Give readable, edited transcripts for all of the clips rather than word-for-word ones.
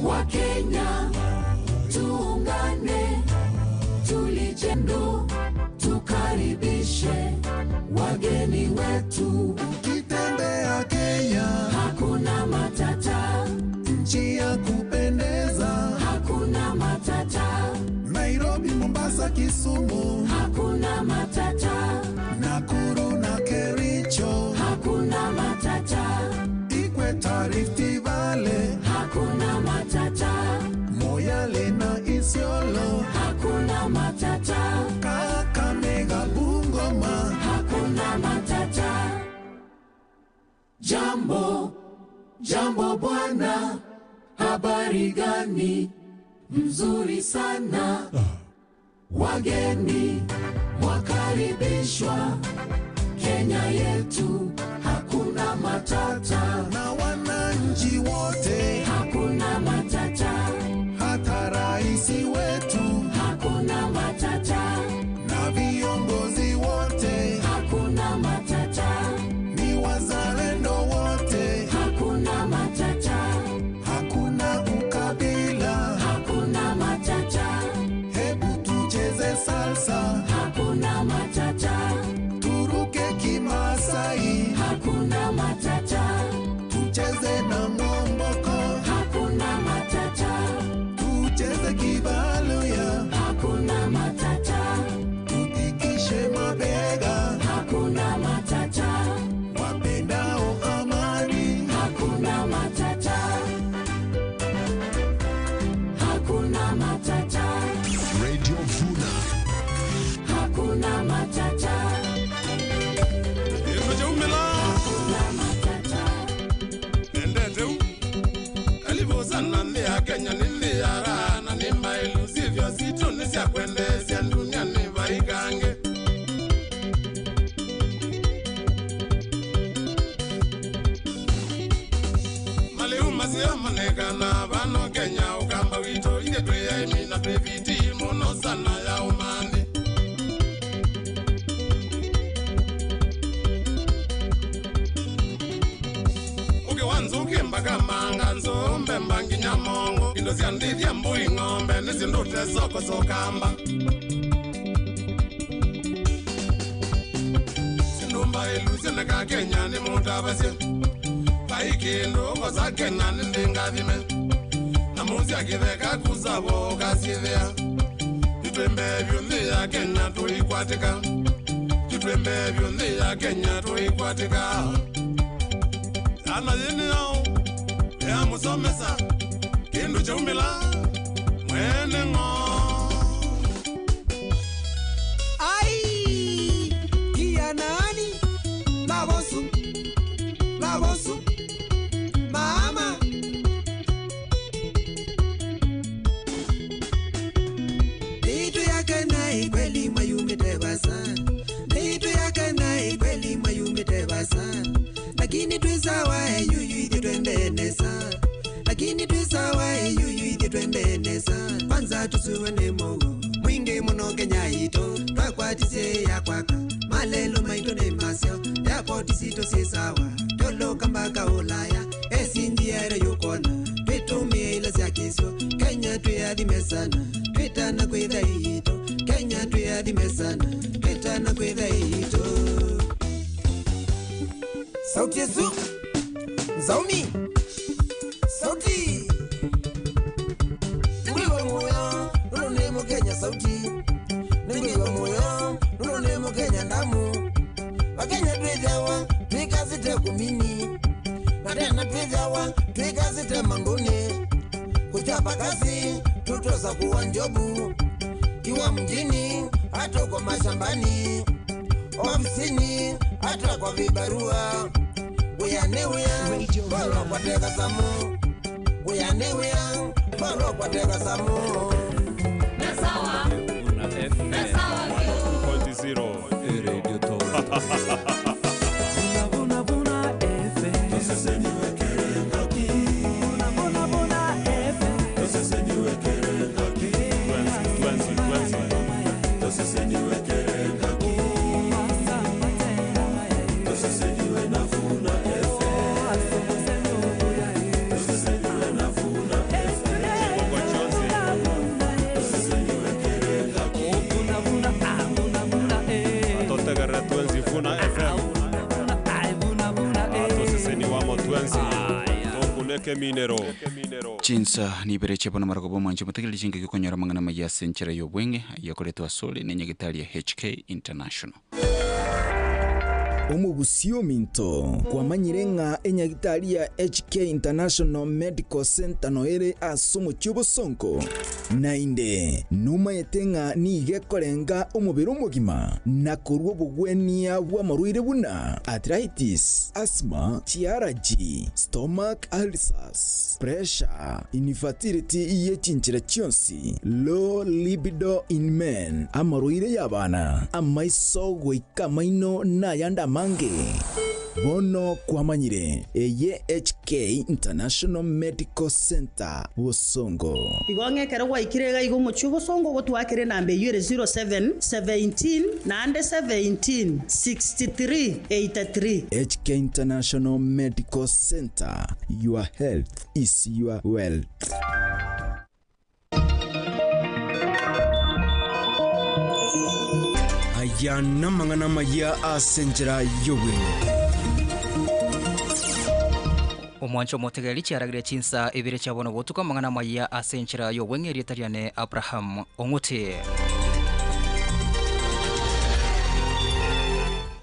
Wakenya tuungane, tulijendo, tukaribishe wageni wetu. Ukitembea Kenya, Hakuna matata, nchi ya kupendeza, hakuna matata, Nairobi, Mombasa, Kisumu, hakuna matata, Nakuru na Kericho, hakuna matata, Ikweta, Rift Valley, hakuna matata, Moyale na Isiolo, hakuna matata, Kakamega, Bungoma. hakuna matata. Jambo, jambo bwana, habari gani? Mzuri sana. Wageni mwakaribishwa Kenya yetu, hakuna matata, na wananchi wote, hakuna matata, hata raisi wetu hakuna matata, na viongozi wote hakuna matata, ni wazalendo wote, hakuna matata, hakuna ukabila. hakuna matata, Hebu tucheze salsa, hakuna matata, turuke kimasai, hakuna matata, tucheze na ngomboko, hakuna matata, tucheze kibaluya, hakuna matata, tutikishe mabega, hakuna matata, wapendao amani. hakuna matata, hakuna matata, Radio Vuna. hakuna matata, Kindu chaumila hakuna matata, endete karibu sana nthi ya Kenya ni nthi ya raha na ni mailu sivyo situ ni sya kwendesya dunia ni vaikange maliu masio manekana vano Kenya ukamba witu ithe twi aimi na twi vitii muno sana ya umani. Uki wa nzuki mbaka manga nzumbe mbanginya mongo indo sya ndithya mbui ng'ombe nisindute soko sokamba sindumba ilusioneka Kenya ni mutavasye vai kindu kosa Kenya ni ndingathime na musya kitheka kusavo ukasyithia itwembe vyu nthi ya Kenya tuikwatika itwembe vyu nthi ya Kenya tuikwatika ana yini yao yamusomesa kindu chaumila mwene ng'o. Ai, kia nani? Labosu, labosu, mama. Nitu yake nai kweli mayumite sana. Nitu yake nai kweli mayumite sana. Lakini twisawa eyuyu ithi twendene sana. Lakini twisawa eyuyu ithi twendene sana. Kwanza tusuwe ni mogo mwingi muno Kenya ito twakwatisie ya kwaka malelo maito ni masyo yapotisito si sawa toloka mpaka Ulaya esinjiere yukona twitumie ila sya kisyo Kenya twiathime sana twitana kwitha ito Kenya twiathime sana twitana kwitha ito. Sauti Yesu Nzaumi Sauti Ngwiwa moyo Nuno ni Mukenya sauti Ningwiwa moyo Nuno ni Mukenya ndamu Wakenya twithawa twikasite kumini na tena twithawa twikasite manguni kuchapa kazi tutosa kuwa njobu kiwa mjini hata kwa mashambani ofisini hata kwa vibarua wiyane wiya bora kwateka samu wiyane wiya bora kwateka samu. Nasawa, Vuna FM Nasawa 1.0 Radio Toronto. Vuna Vuna FM. Vuna Vuna Vuna FM. Twenzi, twenzi, twenzi. Vuna Ekeminero. Chinsa nibere chiabo na marogoba omwancho motegereri chingaki okonyora amang'ana amaya ase enchera ya obweng'e ayio akoretwe asore ne nyagetari ya HK International. Omogusii ominto, kwamanyire ng'a enyagitari ya HK International Medical Centre noere ase omochie obosongo? Naende nomayete ng'a nigo ekorenga omobere omogima na korua obogwenia bw'amarwaire buna arthritis, asthma, chiaraji, stomach ulcers, pressure, infertility ye chinchera chionsi, low libido in men, amarwaire y'abana, amaiso goika amaino na ayande amange. Bono kwamanyire, eye HK International Medical Centre, Bosongo. Igo ng'a ekero gwaikire iga iga omochie obosongo ogotwakera enamba eyio ere 07 17 naende 17 63 83. HK International Medical Centre, your health is your wealth. Aya namang'ana amaya ase enchera y'obweng'e. Omwancho omotegereri chiaragire chinsa ibere chia bono botuko amang'ana amaya ase enchera y'obweng'e erieta riane Abraham Ong'uti.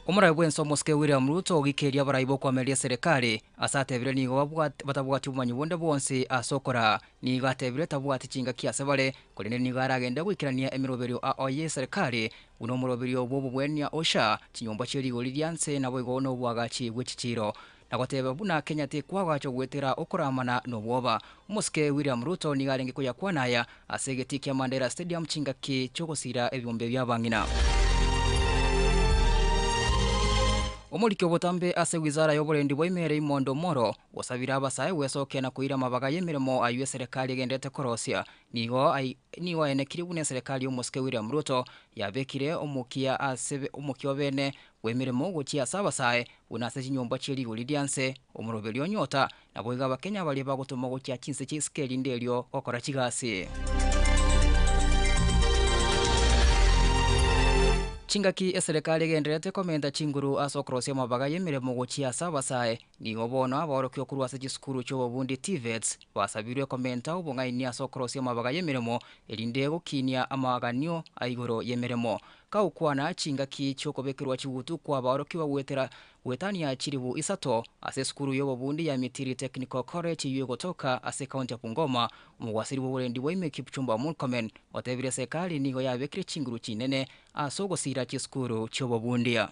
Omorai bw'ense omosike William Ruto ogikeria abarai b'okoamereria eserekari ase atebire nigo babwate batabwati obomanyi bonde bwonsi ase okoraa. Nigo atebire tabwati chingaki ase bare, korende nigo aragende goikerania emeroberio ao y'eserekari, buna omoroberio bw'obobwenia OSHA, chinyomba chie rigori ria nse naboigo noboagachi bwe chichiiro. Na goteba buna Kenya tekwagacha goetera okoramana nobwoba. Omosike William Ruto nigo arenge koyakwana aya ase egetii kia Mandela Stadium chingaki chi'ogosira ebiombe bi'abang'ina. Omoriki obotambe ase wizara y'oborendi bwa ime Raymond Omoro Osabire abasae gwesokia na koira amabaga y'emeremo ayio eserekari egenderete korosia. Nigo nigo aenekirie buna eserekari y'omosike William Ruto yabekire omokia ase omokia obene bw'emeremo gochia ase abasae buna ase chinyomba chie rigori ria nse, omoroberi o Nyota, naboigo abakenya baria bagotomwa gochia chinse chia isiko erinde erio gokora chigasi. Chingaki eserekari egendererete komenta chinguru ase okorosia amabaga y'emeremo gochia ase abasae, Nigo bono abaorokia korwa ase chisukuru chi'obobundi, TVETs, basabirwe komenta obong'aini ase okorosia amabaga y'emeremo, erinde gokinia amaganio a igoro y'emeremo. Kagokwana chingaki chi'okobekerwa chigutu kw'abaorokigwa goetera goetania chilifu isato ase esukuru y'obobundi ya Mitiri Technical College eyio egotoka ase ekaunti ya Bungoma, omogwaseri bw'oborendi bwa ime Kipchumba Murkomen otebire serikali nigo yabekire chinguru chinene ase ogosiira chisukuru chi'obobundia.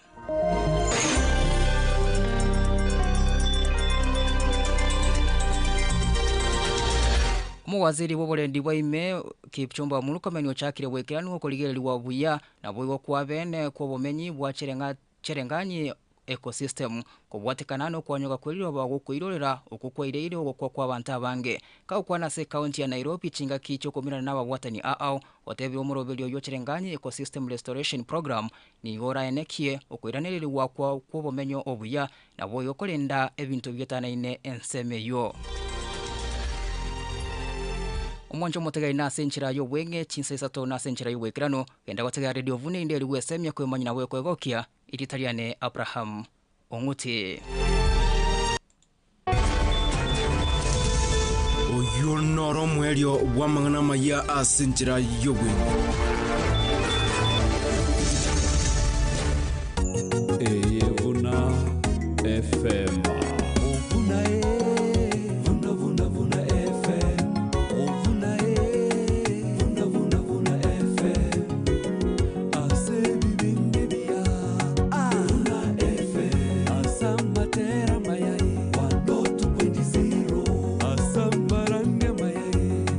Omowaziri bw'oborendi bwa ime Kipchumba Murkomen ochakire goikeranu okorigererigwa buya naboigo kw'abeene kw'obomenyi bwa Chereng'anyi ecosystem, kobwatekana nokwanyoka kw'eriroba gokoirorera okwo kwaireire ogokwa kw'abanto abange. Kagokwana ase ekaunti ya Nairobi chingaki chi'okomirana n'ababwatani ao, otebire omoroberio oyio Chereng'anyi Ecosystem Restoration Program nigo oraenekie okoiranererigwa kwa kw'obomenyo obuya naboigo korenda ebinto bietanaine ensemo eyio. Omwancho omotegereri nase enchera y'obweng'e, chinsa isato nase enchera y'oboikeranu, genda gotegera Radio Vuna erinde erio gwesemia kwemanyia na gwekoegokia. Erieta riane Abraham Ong'uti. Oyio noro omoerio bw'amang'ana amayia ase enchera y'obweng'e. Eye buna FM. Vuna eh, vuna vuna vuna FM. Vuna eh, vuna vuna vuna FM. Ase ebibindi bia Vuna FM. Ase amatera amaya 102.0. Ase amarangi amaya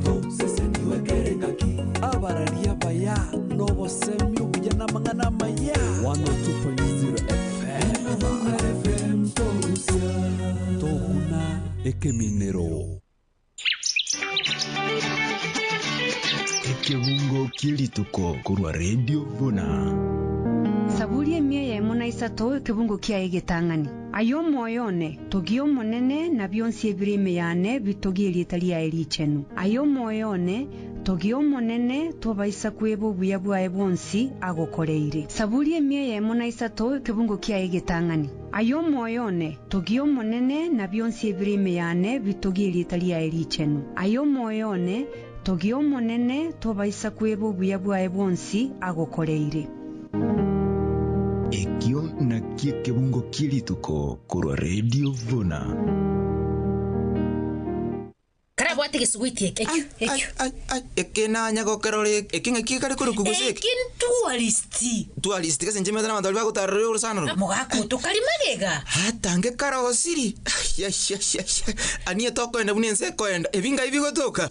toseseniwe kere engaki. Abarari abaya nobosemi obuya namang'ana amaya 102.0 FM. Vuna FM torusia tokuna Ekeminero. Ekebungo kie rituko korwa Radio Vuna. Saburi emia eyemo na isato ekebungo kiaye egetang'ani. Aye omoyo one, togia Omonene, na bionsi ebire ime yane bitogie erieta riaye richenu. Aye omoyo one, Togia Omonene, tobaisa kweba obuya bwaye bwonsi agokoreire. Saburi emia eyemo na isato, ekebungo kiaye egetang'ani. Aye omoyo one, togia Omonene, na bionsi ebire ime yane bitogie erieta riaye richenu. Aye omoyo one, togia Omonene, tobaisa kweba obuya bwaye bwonsi agokoreire. Ekio nakio ekebungo kie rituko korwa Radio Vuna. Karabwate egesuguiti eke, ekio, ekio. Eke nanya gokerora eke, eke ng'aki kare korokwa gose eke? Eki ntourist. Tourist gese inche manyete nabanto baria bagotarera orosana oro. Mogaka oto kari magega. Atange karosiri. Ayayayaya. Anie tokoenda buna ense ekoenda. Ebi ngai bigotoka?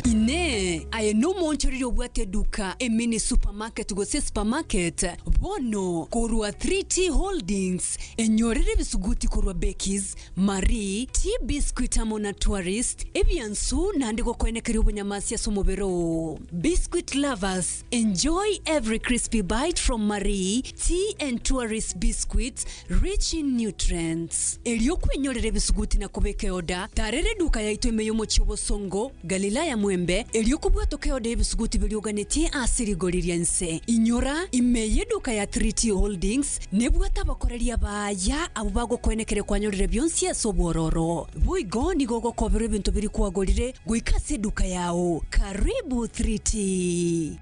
Inee! Aye nomoonchoreria obwate eduka, emini supermarket gose supermarket? Bono, korwa 3T Holdings, enyorere ebisuguti korwa Bakey's, Marie, Tea Biscuit amo na Tourist, ebiansu naende gokoenekeria obonyamasi ase omobere oo. Biscuit lovers, enjoy every crispy bite from Marie, Tea and Tourist Biscuits, rich in nutrients. Erio kwenyorera ebisuguti na kobeka eoda, tarera eduka yaito ime y'omochie obosongo, Galilaya mwembe, erio kobwatoka eoda y'ebisuguti biria oganetie ase rigori ri'ense. Inyora, ime y'eduka ya 3T Holdings nebwate abakoreria abaaya abwo bagokoenekeria kwanyorire bionsi ase obwororo. Boigo nigo ogokoberwa ebinto biria kwagorire goika ase eduka yao. Karibu 3T!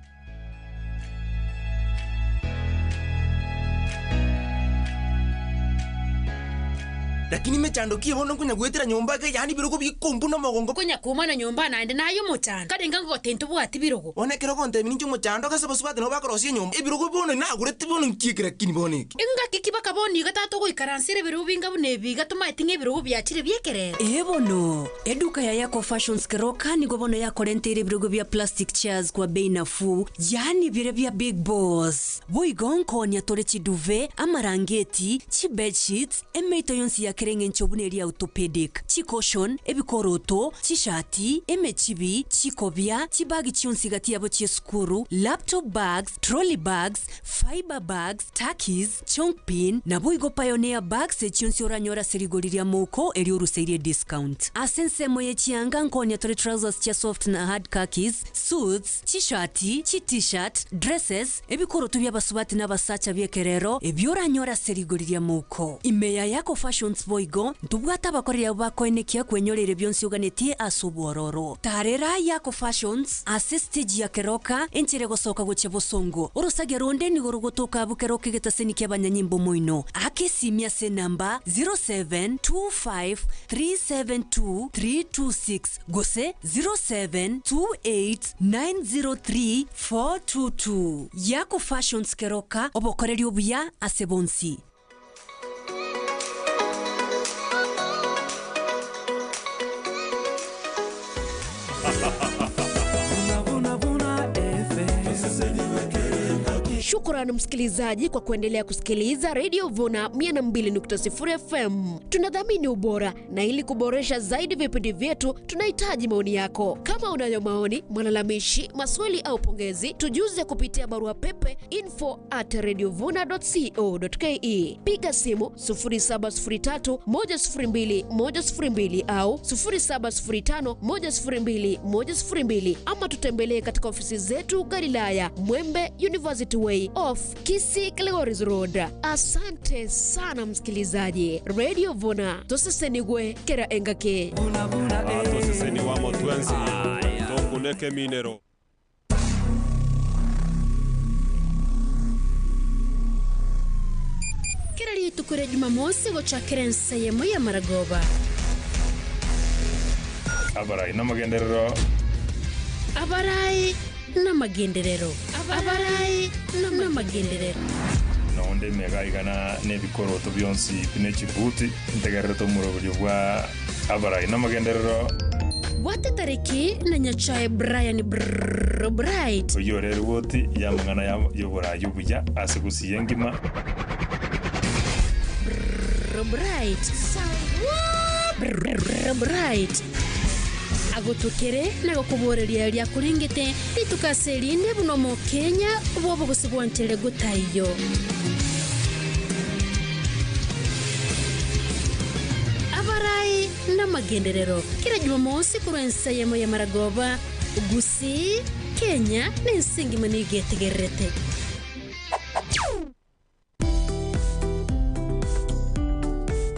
Lakini mechando ki bono nkonya goetera nyomba iga yaani ebirogo bikombuna omogongo. Konya koumana nyomba naende naye omochando, kare inga ngogote ntobwati birogo. Bono ekero ogontebia ninche omochando gose abasubati nabo bakorosia enyomba, ebirogo bono nagorete bono nki eke lakini bono eke. Ingaki ki baka bono iga tata ogoikaransera ebirogo binga buna ebi iga tomaeti ng'a ebirogo biachire bi'ekerero? Ee bono, eduka ya Yako Fashions Keroka nigo bono yakorenteire ebirogo bia plastic chairs kwa bei nafuu, yaani biria bia big boss. Boigo nkoonia tore chiduve, amarangeti, chibedsheets, Emeito yonsi ya kera engencho buna eria orthopedic, chicushion, ebikoroto, chishati, emechibi, chikobia, chibagi chionsi gati yabo chi'esukuru, laptop bags, trolley bags, fibre bags, takis, chongpin, naboigo pioneer bags echionsi oranyore ase rigori ria mouko erio oruseirie discount. Ase ensemo ye chianga nkonya tore trousers chia soft na hard khakis, suits, chishati, chi t-shirt, dresses, Ebikoroto bi'abasubati na abasacha bi'ekerero, ebio oranyore ase rigori ri'amauko. Ime ya Yako Fashions boigo, ntobwate abakoreri abwo bakoenekia kwenyoreire bionsi oganetie ase obwororo. Tarera Yako Fashions ase stage ya Keroka, enchera egosoka gochia bosongo. Orosagia ronde nigo rogotoka abwo Keroka egetaseni ki'abanyanyimbo moino. Aka esimi ase enamba 0725372326 gose 07289034 422. Yako Fashions Keroka, obokoreri obuya ase bonsi. Shukrani msikilizaji kwa kuendelea kusikiliza Radio Vuna 102.0 FM. Tunadhamini ubora na ili kuboresha zaidi vipindi vyetu tunahitaji maoni yako. Kama unayo maoni, malalamishi, maswali au pongezi, tujuze kupitia barua pepe info at radiovuna.co.ke. Piga simu 0703 102 102 au 0705 102 102 ama tutembelee katika ofisi zetu Galilaya, Mwembe University Way off Kisii Kilgoris Road. Asante sana msikilizaji. Radio Vuna tusisenigwe kera engake. Toseseni wa motwensi tokuneke minero. Kera rituko rya Jumamosi gochakera ensemo ya Maragoba. Abarai n'amagenderero. Abarai n'amagenderero. Abarai n'amagenderero. Nonde emega igana n'ebikoroto bionsi bine chibuti ntegererete omoroberio bwa abarai n'amagenderero. Bwate tariki na Nyachae Brian Brrrr Bright. Oyio ore erigoti y'amang'ana y'oboraai obuya ase gosiya engima. Brrrr Bright. Brrrr Bright. Agotokere na gokoboreria eria akorengete rituko ase erinde buna Omokenya bw'obogose bwanchere gotaiyo. Abarai n'amagenderero. Kera Jumamosi korwa ensa eyemo y'amaragoba, Gusii, Kenya, na ense engima nigo etegererete.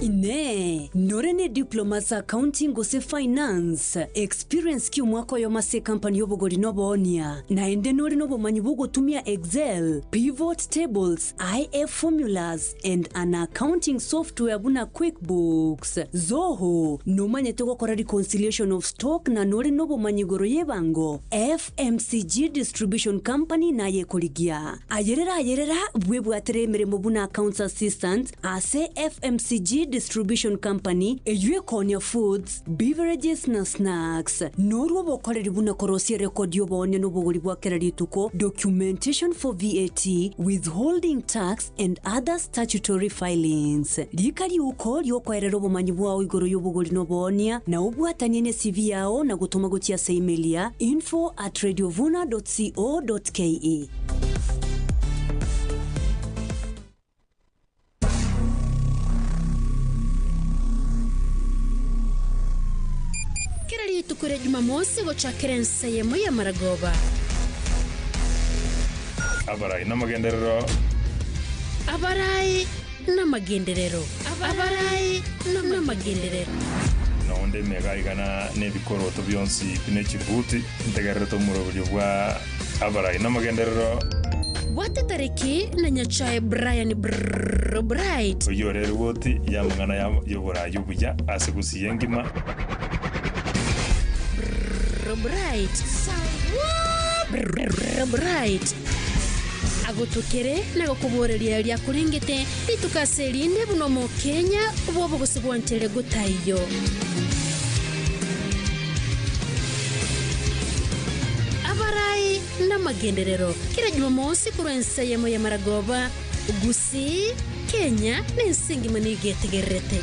Inee! Nore ne diploma ase accounting gose finance, experience ki omwaka oyomo ase ecompany y'obogori na oboonia, naende nore nobomanyi bw'ogotumia Excel, pivot tables, IF formulas, and an accounting software buna QuickBooks, Zoho, nomanyete gokora reconciliation of stock na nore nobomanyi igoro y'ebango, FMCG Distribution Company naye ekorigia. Ayerera ayerera bwebwatire emeremo buna accounts assistant ase FMCG Distribution Company eyio ekoonia foods, beverages na snacks. Norwo obokoreri buna korosia erekodi y'oboonia na obogori bwa kera rituko, documentation for VAT, withholding tax and other statutory filings. Rika riuko riokoerera obomanyi bwao igoro y'obogori na oboonia, na obwatanie ne CV yao na gotoma gochia ase email ya info@radiovuna.co.ke. Kera rituko ria Jumamosi gochakera ensa eyemo y'amaragoba. Abarai namagenderero. Abarai namagenderero. Abarai namagenderero. Noonde emega igana nebikoroto bionsi pi ne chibuti, ntegererete omoroberio bwa abarai namagenderero. Bwate tariki na Nyachae Brian Brrrr Bright. Oyio ore erigoti y'amang'ana y'oboraai obuya ase gusii engima. Brrrr Bright. Brrrr Bright. Agotokere na gokoboreria eria akorengete rituko ase erinde buna Omokenya bw'obogosi bwanchere gotaiyo. Abarai namagenderero kera Jumamosi korwa ense eyemo y'amaragoba, Gusii, Kenya na ense engima nigo etegererete.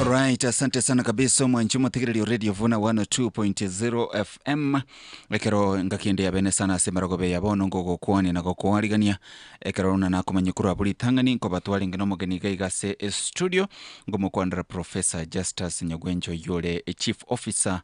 Right, asante sana kabisa omwanchi omotegereri Radio Vuna 102.0 FM ekero ngaki ende yabene sana ase marogobe ya bono ngogokwania na gokoarigania ekero na nakomanya korwa abwo ritang'ani nkoba twarenge na omogeni iga iga ase estudio ngomokwanera Professor Justus Nyagwencho oyio ore Chief Officer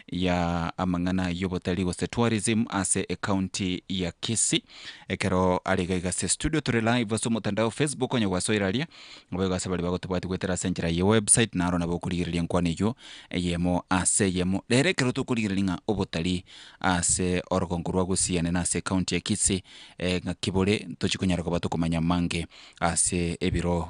ya amang'ana y'obotari gose tourism ase ecounty ya Kisii. Ekero are iga iga ase studio tore live ase omotandao Facebook onye gwasoire aria, naboigo ase baria bagotobwati goetera ase enchera ye website naro nabo okorigereria enkwana eywo eyemo ase eyemo. Rero ekero tokorigereria ng'a obotari ase orogongo rwa Gusii ane na ase ecounty ya Kisii ng'aki bore ntochi konyara koba tokomanya amange ase ebiro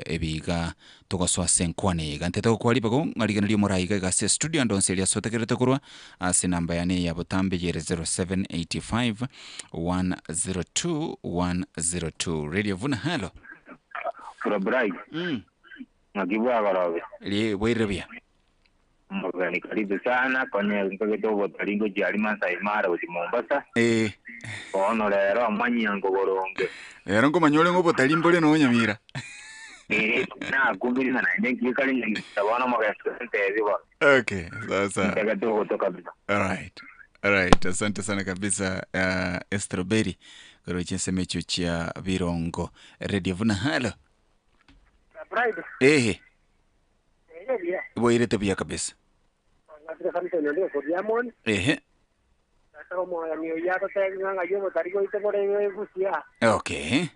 ebi iga Togosoa ase enkwana eye iga ntete gokwa ribaga ng'a rigena ri'omorai iga iga ase estudio ande onsi eria ase otegerete korwa ase enamba yane ya botambe eyere 0785 102 102. Radio Vuna halo. Bro Bright, ng'aki bwagorobe? Ri bwairire buya. Omogeni karibu sana, konye nkagete obotari ngochia aria Masai Mara gochia Mombasa. Eh. Bono rero omanyia nkoboronge. Rero nkomanya ore ng'a obotari mbore noo Nyamira. Eh, nakumbire ng'a naende nkiye kare nyamira bono omogeni ntebi bono. Okay, sawa sawa. Ntagete ogoto kabisa. Alright. Alright, asante sana kabisa uh, Strawberry korwa chinsemo echio chia Birongo. Radio Vuna halo. Pride. Ehe. Bwairete buya kabisa. Ehe. Okay.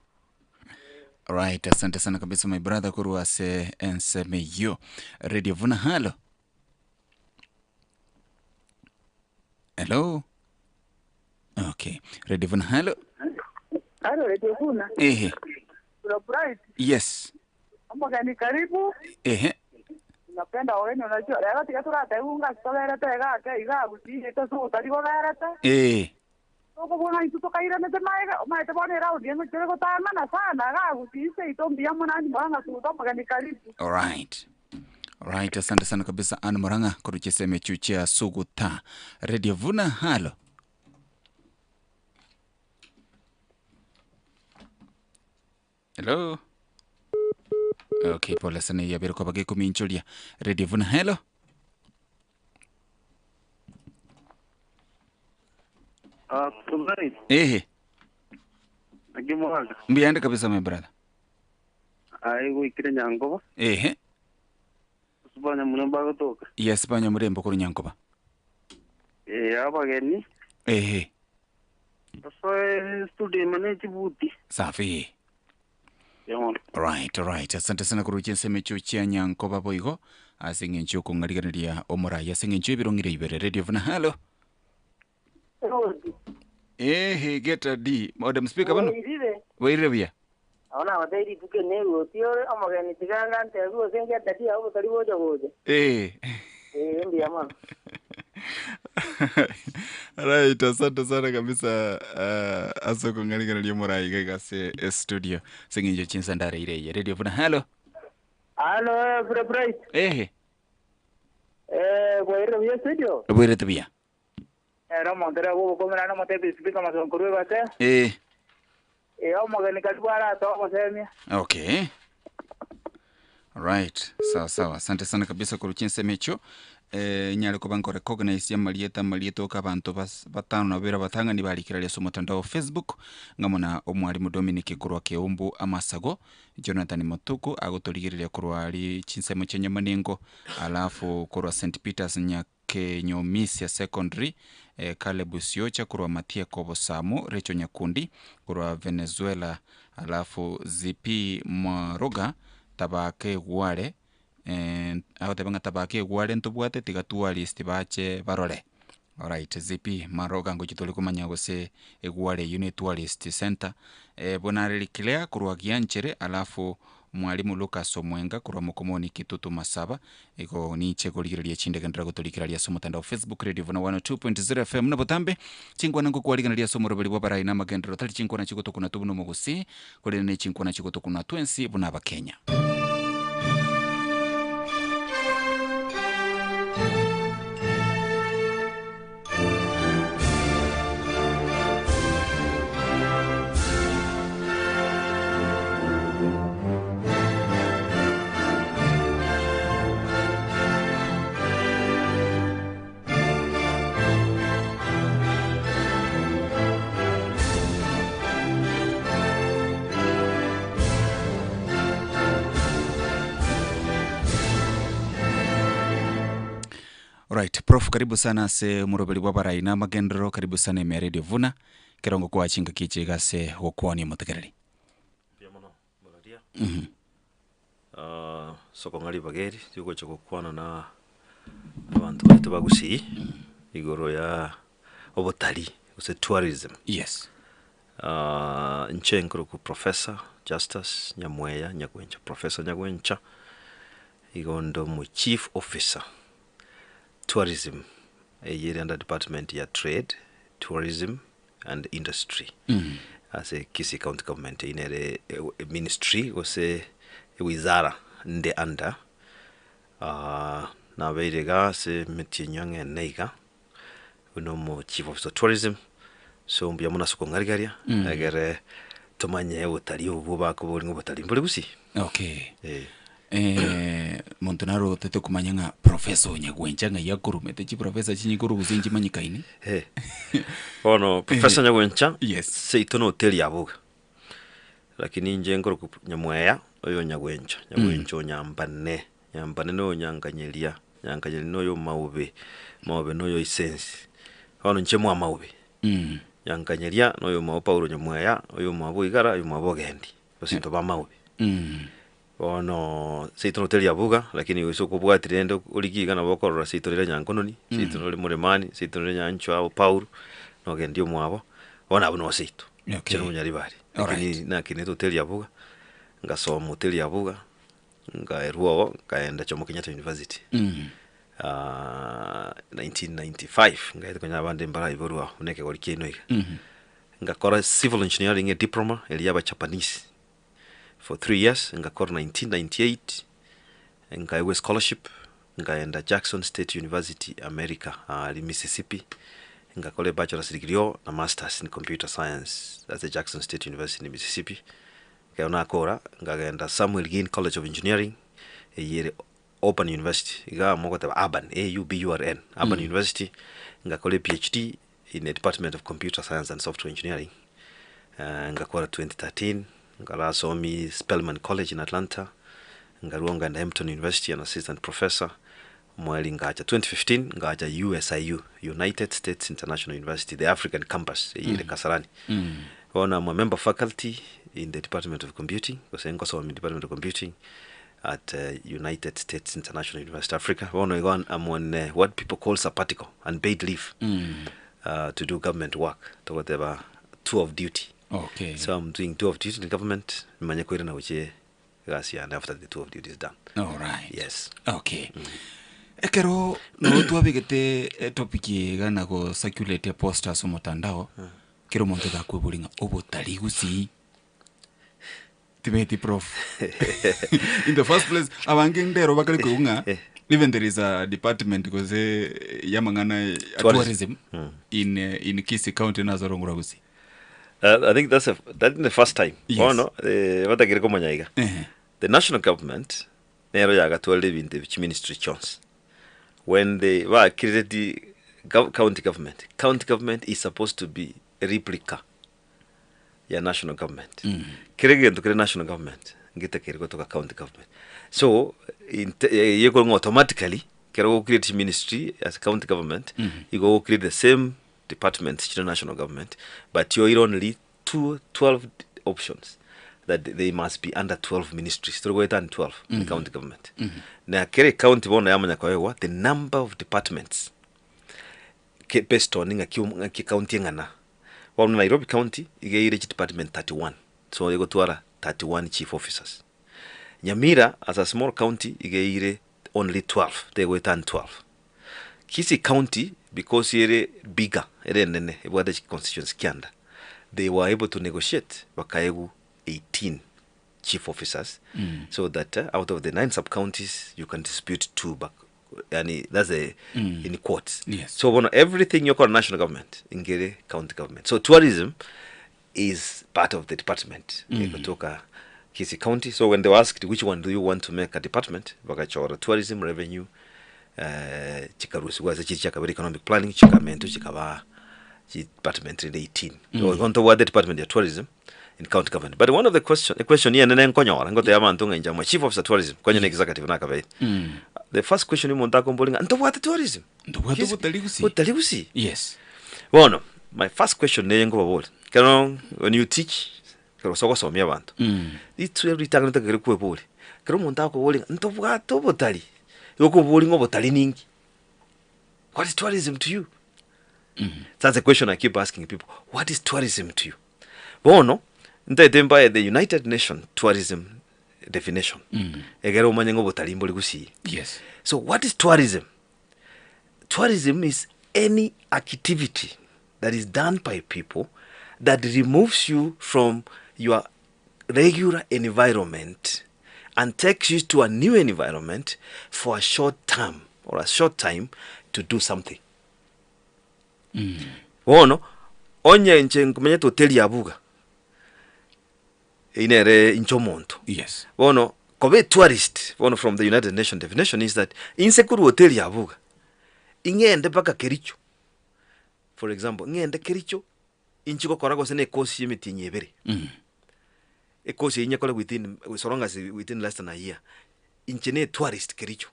Right, asante sana kabisa my brother korwa ase ensemo eyio. Radio Vuna halo. Hello. Okay. Okay, Radio Vuna, hello. Halo, Radio Vuna. Ehe. Kuna Bright. Yes. Omogeni karibu. Ehe. Napenda wageni unajua. Leo tika turateunga toberete gake iga gutiyete so utari goberete. Eh. Tukubona itu tukairanete maega maete bona raundi eno turi gutang'ana sana gagutise ito mbia munani murang'a tuta omogeni karibu. All right. Right, asante sana kabisa Ann Murang'a kuruchiseme chuchia suguta. Radio Vuna, halo. Hello. Okay, pole sana yabere kwa bage kuminchulia. Radio Vuna, hello. Ah, Bright, Ehe, akimwaga. mbiande kabisa my brother. Ai gwikire nyangoba, Ehe. subanya mulemba gotoka. Yes, banya murembo kuri nyankoba. Eh, abageni. Ehe, Soe studio mane chibuti. safi. Yamon. Right, right. Asante sana kuruchia nseme chuchia nyankoba boigo. Ase ng'encho okong'arigereria omorai ase ng'encho ebirong'ire ibere. Radio Vuna, hello. Ehe, get a D. Madam Speaker bano. Wairire. Wairire buya. Abona abateiri tuke neruoti ore omogeni tiganga ntebi gose ngetatia obotari gocha gocha. Eh. Eh, mbuya mono. Right, asante sana kabisa uh, ase okong'arigereria omorai iga iga ase studio ase ng'encho chinsandare ire eye. Radio Vuna, hello. Halo, Fred Bright. Ehe, Eh, wairire buya studio. bwairete buya. Eh, nomontere gogokomera nomotebi speaker masonkorwe gose. Eh, Eh, omogeni karibu aratoa ogosemia. okay. Right, sawa sawa. Asante sana kabisa kuruchia ensemo echo. Eh, nyare kuba nko recognize amarieta amarieta oka abanto batano na babere abatang'ani barikeraria ase omotandao wa Facebook ng'amo na omwarimu Dominic korwa Keumbu Amasago, Jonathan Mutuku agotorigereria korwa ari chinsemo chia Nyamanengo, alafu korwa St Peters Nyakenyomisia Secondary, eh, Caleb Siocha korwa Matia Kobosamu, Rachel Nyakundi korwa Venezuela, alafu ZP Mwaroga Tabake Gware, eh, agoteba ng'a tabake egware ntobwate tiga tourist bache barore. Alright, ZP Maroga ngochi tore komanya gose egware eywo ne tourist center. Eh, bonareri Claire korwa Gianchere alafu mwalimu Lucas Omwenga korwa Mokomoni Kitutu Masaba igo ninche korigereria chindege ndira gotorikeraria ase omotandao Facebook Radio Vuna 102.0 FM na botambe chinkwana ngokwarigereria ase omoroberi bwa barai na amagendero tari chinkwana chigotokuna tu buna omogusi korende ne chinkwana chigotokuna twensi buna abakenya. Right, Prof, karibu sana ase omoroberi bwa barai na amagendero, karibu sana ime ya Radio Vuna kerongo kwa chinga kiche gase gokwania omotegereri. Mbuya mono, Muraria. Soko ng'ari bageri tigocha gokwana na abantu baito bagusii igoro ya obotari gose tourism. Yes. Inche nkoroku Professor Justus Nyamweya Nyagwencha, Professor Nyagwencha igondo mu chief officer tourism eyere under department ya trade, tourism and industry. Ase Kisii County Government inere ministry gose wizara nde under nabeire iga ase emetienyi ang'e iga buna omo chief officer tourism so mbuya mono ase okong'arigaria egere tomanye obotari obwo bakobori ng'a obotari mbore gusii. Okay. Eh. Eh, monto naro otete komanya ng'a professor Onyagwencha ng'ai akorumete chiprofessor chinye korwa gose nchimanyekaine. Eh. Bono Professor Nyagwencha Yes. seito na hoteli ya boga lakini inche nkoroku Nyamweya oyo Nyagwencha Nyagwencha onyambane nyambane na onyankanyeria nyankanyeria na oyo Maube Maube na oyo Isensi bono inche mwa Maube nyankanyeria na oyo mwabo Paulo Nyamweya oyo mwabo Igara oyo mwabo Ogendi gose into ba Maube bono seito na hoteli ya boga lakini gose okobwati rende origie iga nabo okorora seito rire Nyankononi seito nore Muremani seito nore Nyanchwa abo Paulo na Ogendi omwabo. Bono abwo noo seito. Okay. Inche nomonyaribari. Alright. Lakini nakinete hoteli ya Buga, ngasoma hoteli ya Buga, nkaerwa oo, nkaenda Jomo Kenyatta University. 1995 ngaeta konya abande mbaraiborwa oo, buna ekegori kiaino iga. Ngakora civil engineering ediploma eria ya abajapanese for 3 years, ngakora 1998, nkaegwa escholarship, nkaenda Jackson State University America aaria Mississippi, ngakora ebachelor's degree oo na masters in computer science ase Jackson State University in Mississippi. Ekero nakora, nkagenda Samuel Ginn College of Engineering, eyio ere Auburn University, igaa mogoteba Auburn, A-U-B-U-R-N, Auburn University, ngakora ePhD in the department of computer science and software engineering, ngakora 2013, nkarasomi Spelman College in Atlanta, nkarwa nkaenda Hampton University an assistant professor, mweri ngacha 2015 ngacha USIU, United States International University, the African campus, eyio ere Kasarani. Bono I'm a member faculty in the department of computing, gose ngosomia department of computing at United States International University Africa. Bono igo I'm on what people call sabbatical, unpaid leave, to do government work, togoteba tour of duty. So I'm doing tour of duty in government, nimanye koirana gochia egasi yane after the tour of duty is done. Alright. Yes. Okay. Ekero nabo twabegete etopic eye iga na go circulate eposter ase omotandao, kera omonto gakweboria ng'a obotari gusii tibeti prof. In the first place, abange ndero bakare koigwa ng'a even there is a department gose ya amang'ana ya Tourism. tourism in in Kisii County nase orong'ora gusii. I think that's a, that is the first time. Bono batagire komanya iga. The national government nero yagatwarire ebinto ebi chiministry chionsi. When they bakireti county government, county government is supposed to be a replica ya national government. Kere egento kere national government ngetakeri gotoka county government. So yekore ng'a automatically kero go create ministry as a county government, igo go create the same departments chire national government, but yoire only two, 12 options that they must be under 12 ministries. Tori goetani 12 in county government. Na kere county bono yamanya koegwa the number of departments ke based on ng'aki ng'aki county eng'ana. Bono Nairobi County iga eire chidepartment 31, so egotwara 31 chief officers. Nyamira as a small county iga eire only 12, tegoetani 12. Kisii County because ere bigger, ere enene, ebwate chiconstituency kianda, they were able to negotiate bakaegwa 18 chief officers so that out of the nine sub counties you can dispute two back, yani that's a in quotes. So bono everything yokora national government ingere county government. So tourism is part of the department ekutoka Kisii County. So when they were asked which one do you want to make a department, bakachora tourism revenue, chikarusigwa ase chiri chiakabere economic planning, chikamento chikaba chi department rende 18. So igo ntobwate department ya tourism in county government. But one of the question, a question yenene nkonyora ngotebia abanto ng'a inche amo chief officer tourism, konya na executive nakabeire. The first question omonto akombori ng'a ntobwate tourism? Ntobwate obotari gusii? Botari gusii? Bono, my first question neye nkobaboria, ekero when you teach, ekero ase ogosomia abanto, ritwe ritang'ani tokegere kweboria, ekero omonto akoboria ng'a ntobwate obotari, igo okoboria ng'a obotari ninki? What is tourism to you? That's a question I keep asking people. What is tourism to you? Bono, ntaete mbae the United Nation tourism definition. Egere omanye ng'a obotari mbori gusii. So what is tourism? Tourism is any activity that is done by people that removes you from your regular environment and takes you to a new environment for a short term or a short time to do something. Bono, onye inche nkomenyete hoteli ya Buga, eyio nere inche omonto. Bono, koba etourist, bono from the United Nation definition is that inse korwa hoteli ya Buga, ing'ende mpaka Kericho, for example, ng'ende Kericho, inchi gokora gose na ekosi ya emetienyi ebere. Ekosi eyio nyekore within, so long as within less than a year, inche na etourist Kericho.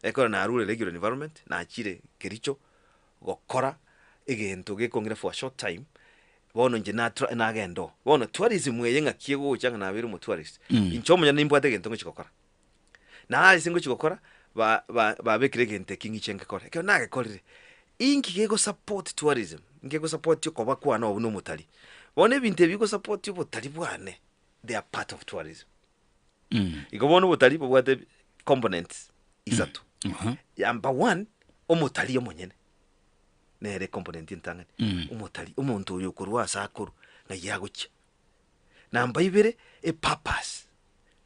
Ekero narure regular environment, nachire Kericho, gokora egento gekong'ira for a short time, bono inche natra nagenda oo. Bono tourism eye ng'aki egocha ng'a nabeire omotourist, inche omonyene nimbwate egento ngochi gokora. Na ase ngochi gokora, ba- ba- babekire egento eki ng'iche ngekore. Ekero nagekorire, Inki gegosupport tourism? Ngegosupport okoba kwane obo na omotari. Bono ebinto ebi bigosupport obotari bwane, they are part of tourism. Igo bono obotari bobwate components isato. Number one, omotari omonyene, nere ecomponent entang'ani. Omotari, omonto oyo okorwa ase akorwa, ng'ai agochia. Namba ibere, epurpose,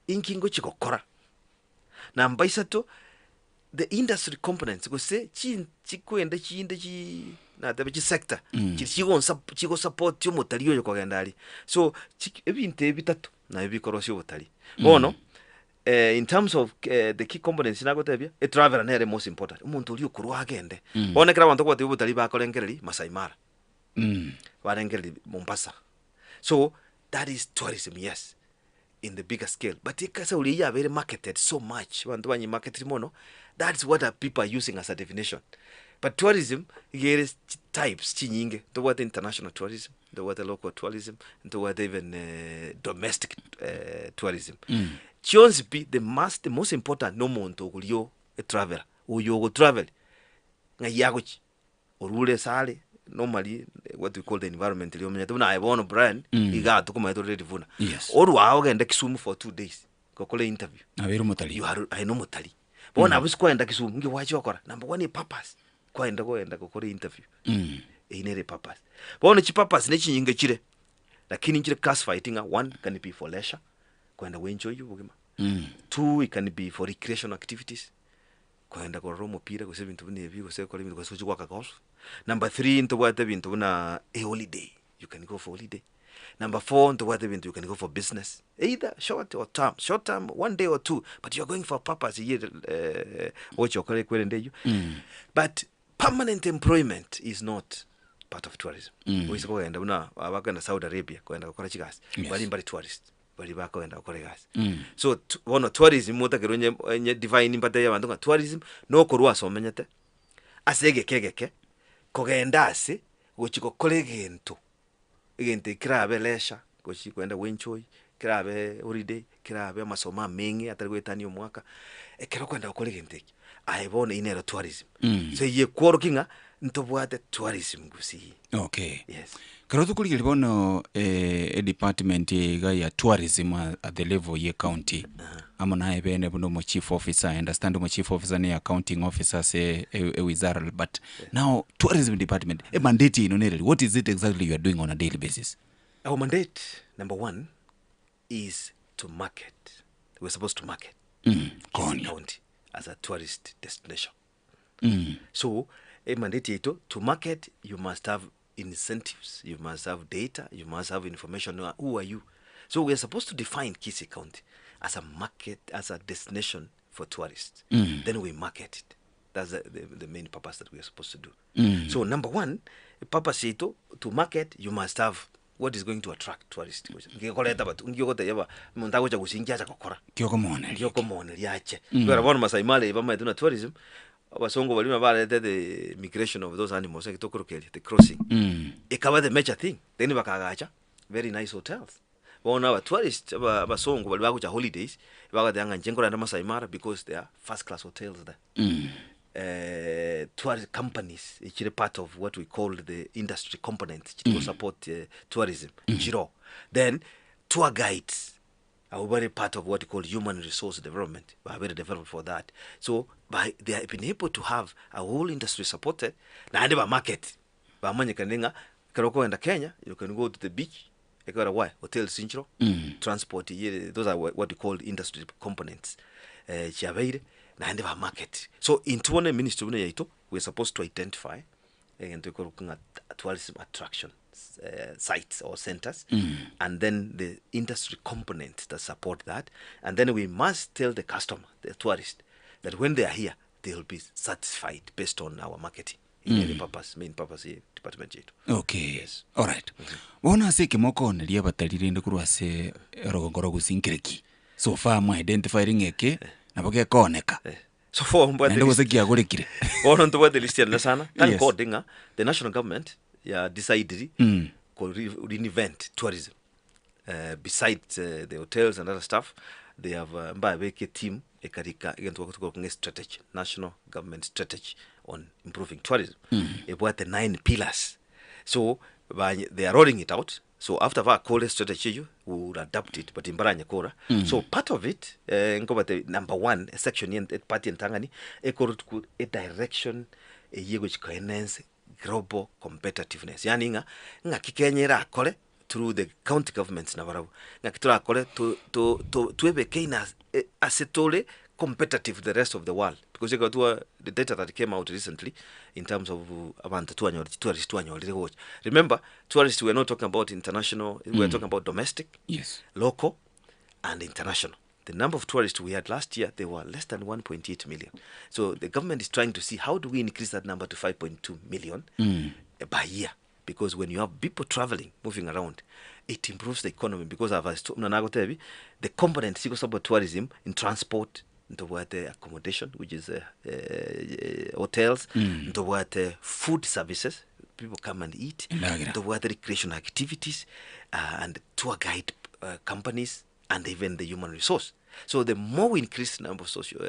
inki ngochia gokora. Namba isato, the industry components gose chin chikwenda chinde chii natebe chisector chiria chigonsa chigosupport omotari oyo kogenda aria. So chik ebinto ebi bitato nabio bikorosia obotari. Bono in terms of the key components nagotebia, etraveler nere most important, omonto oria okorwa agende. Bono ekero abanto okobatebia obotari bakorengereria Maasai Mara, barengereria Mombasa, so that is tourism yes. in the bigger scale but esauri eyio yabeire marketed so much abanto banyemarketiri mono that's what our people are using as a definition but tourism iga ere types chinyinge ntobwate international tourism ntobwate local tourism ntobwate even domestic tourism chionsi pi the must the most important na omonto okoria etraveler oyo ogotravel ng'ai agochia. Orure esare normally what we call the environment riria omenyete buna aye bono Brian igaa tokomanya tore ready buna Yes. orwe aa ogende Kisumu for 2 days gokora interview Nabeire omotari. you are aye nomotari bono abwo ase kwaenda Kisumu nki gwachia gokora number one epurpose kwaenda goenda gokora interview eywo nere epurpose bono chipurpose nechinyinge chire lakini nchire classified ng'a one can be for leisure kwenda goenjoy obogima two it can be for recreational activities. Kogenda korora omopira gose ebinto buna ebi gose gokora ebinto gose gochia goaka golf. Number three ntobwate ebinto buna a holiday, you can go for holiday. Number four ntobwate ebinto you can go for business, either short or term, short term one day or two, but you are going for a purpose eywo ere ogochia gokora ekwerende eywo. But permanent employment is not part of tourism. Oise kogenda buna abakogenda Saudi Arabia kogenda gokora chigasi, baria mbare tourists. baria bakogenda gokora egasi. So tu bono tourism motakerwe onye onye define mbatebie abanto ng'a tourism nokorwa ase omenyete, ase egeka egeke, kogenda ase gochia gokora egento, egento ekio kerabe leisure, gochi kogenda goenjoy, kerabe holiday, kerabe amasomo ameng'e atari goetania omwaka, ekero okogenda gokora egento ekio, aye bono eywo nero tourism. So eywo ekworokia ng'a ntobwate tourism gusii. Okay. Yes. Ekero tokorigereria bono edepartment iga ya tourism at the level ye county, amo naye bene buna omo chief officer, I understand omo chief officer ne accounting officer ase ewizara but now tourism department, emandate yaino nereri? What is it exactly you are doing on a daily basis? Our mandate number one is to market, we are supposed to market Kisii county as a tourist destination. So emandate yaito to market you must have incentives, you must have data, you must have information who are you. So we are supposed to define Kisii County as a market, as a destination for tourists. Then we market it. That's the main purpose that we are supposed to do. So number one, purpose yaito to market you must have what is going to attract tourists ngekoreta batu nki ogotebia ba omonto agocha gusii nki acha gokora Kiokomooneria. Kiokomooneria ache. Ekero bono Masai Mara eye bamaete buna tourism, abasongo baria buna barete the migration of those animals eki tokoroka eria the crossing, ekaba the major thing, then bakagacha very nice hotels. Bono aba tourists aba abasongo baria bagocha holidays, bagoteba ng'a inche nkorenda Masai Mara because there are first class hotels there. Tourist companies echire part of what we call the industry components chiri go support tourism chiroo. Then tour guides abwo bare part of what we call human resource development babere developed for that. So by they have been able to have a whole industry supported naende ba market bamanyekane ng'a ekero okogenda Kenya you can go to the beach ekero why hotels nchiroo transport eywo ere those are what we call industry components chiabeire naende ba market. So intwe bono eministry buna yaito we are supposed to identify egento ekorokwa ng'a tourism attraction sites or centers and then the industry components that support that and then we must tell the customer, the tourist that when they are here they will be satisfied based on our marketing. Eye nere purpose, main purpose ye department yaito. Okay, alright. Bono ase ekemo okooneria abatari rende korwa ase orogongo rwa gusii nkere ki? So far mwa identifyire ng'a eke nabo gekooneka. So far mbwate Naende gose kiagorekire. Bono ntobwate list ere sana. Thank Yes. God ng'a the national government ya decided ko reinvent tourism. Besides the hotels and other stuff, they have mbabeke team ekarika egento tokoroka ng'a strategy, national government strategy. on improving tourism ebwate nine pillars so banye they are rolling it out so after bakore strategy eywo we will adapt it but mbaranyekora so part of it eh, nkobatebia number one section ye part entang'ani ekorotwa edirection eywo egochi koenhance global competitiveness yaani ng'a ng'aki Kenya erakore through the county governments nabarabwo, ng'aki torakore to to to twebeke in as ase tore competitive with the rest of the world because ekero twa the data that came out recently in terms of abanto twanyore chitourist twanyorire gocha. Remember tourists we are not talking about international, we are talking about domestic, Yes. local and international. The number of tourists we had last year, they were less than 1.8 million. So the government is trying to see how do we increase that number to 5.2 million by year. Because when you have people traveling, moving around, it improves the economy because of as buna nagotebi, the components chigo support tourism in transport, ntobwate accommodation which is hotels, ntobwate food services, people come and eat, Endagera. ntobwate recreational activities and tour guide companies and even the human resource. So the more we increase the number of social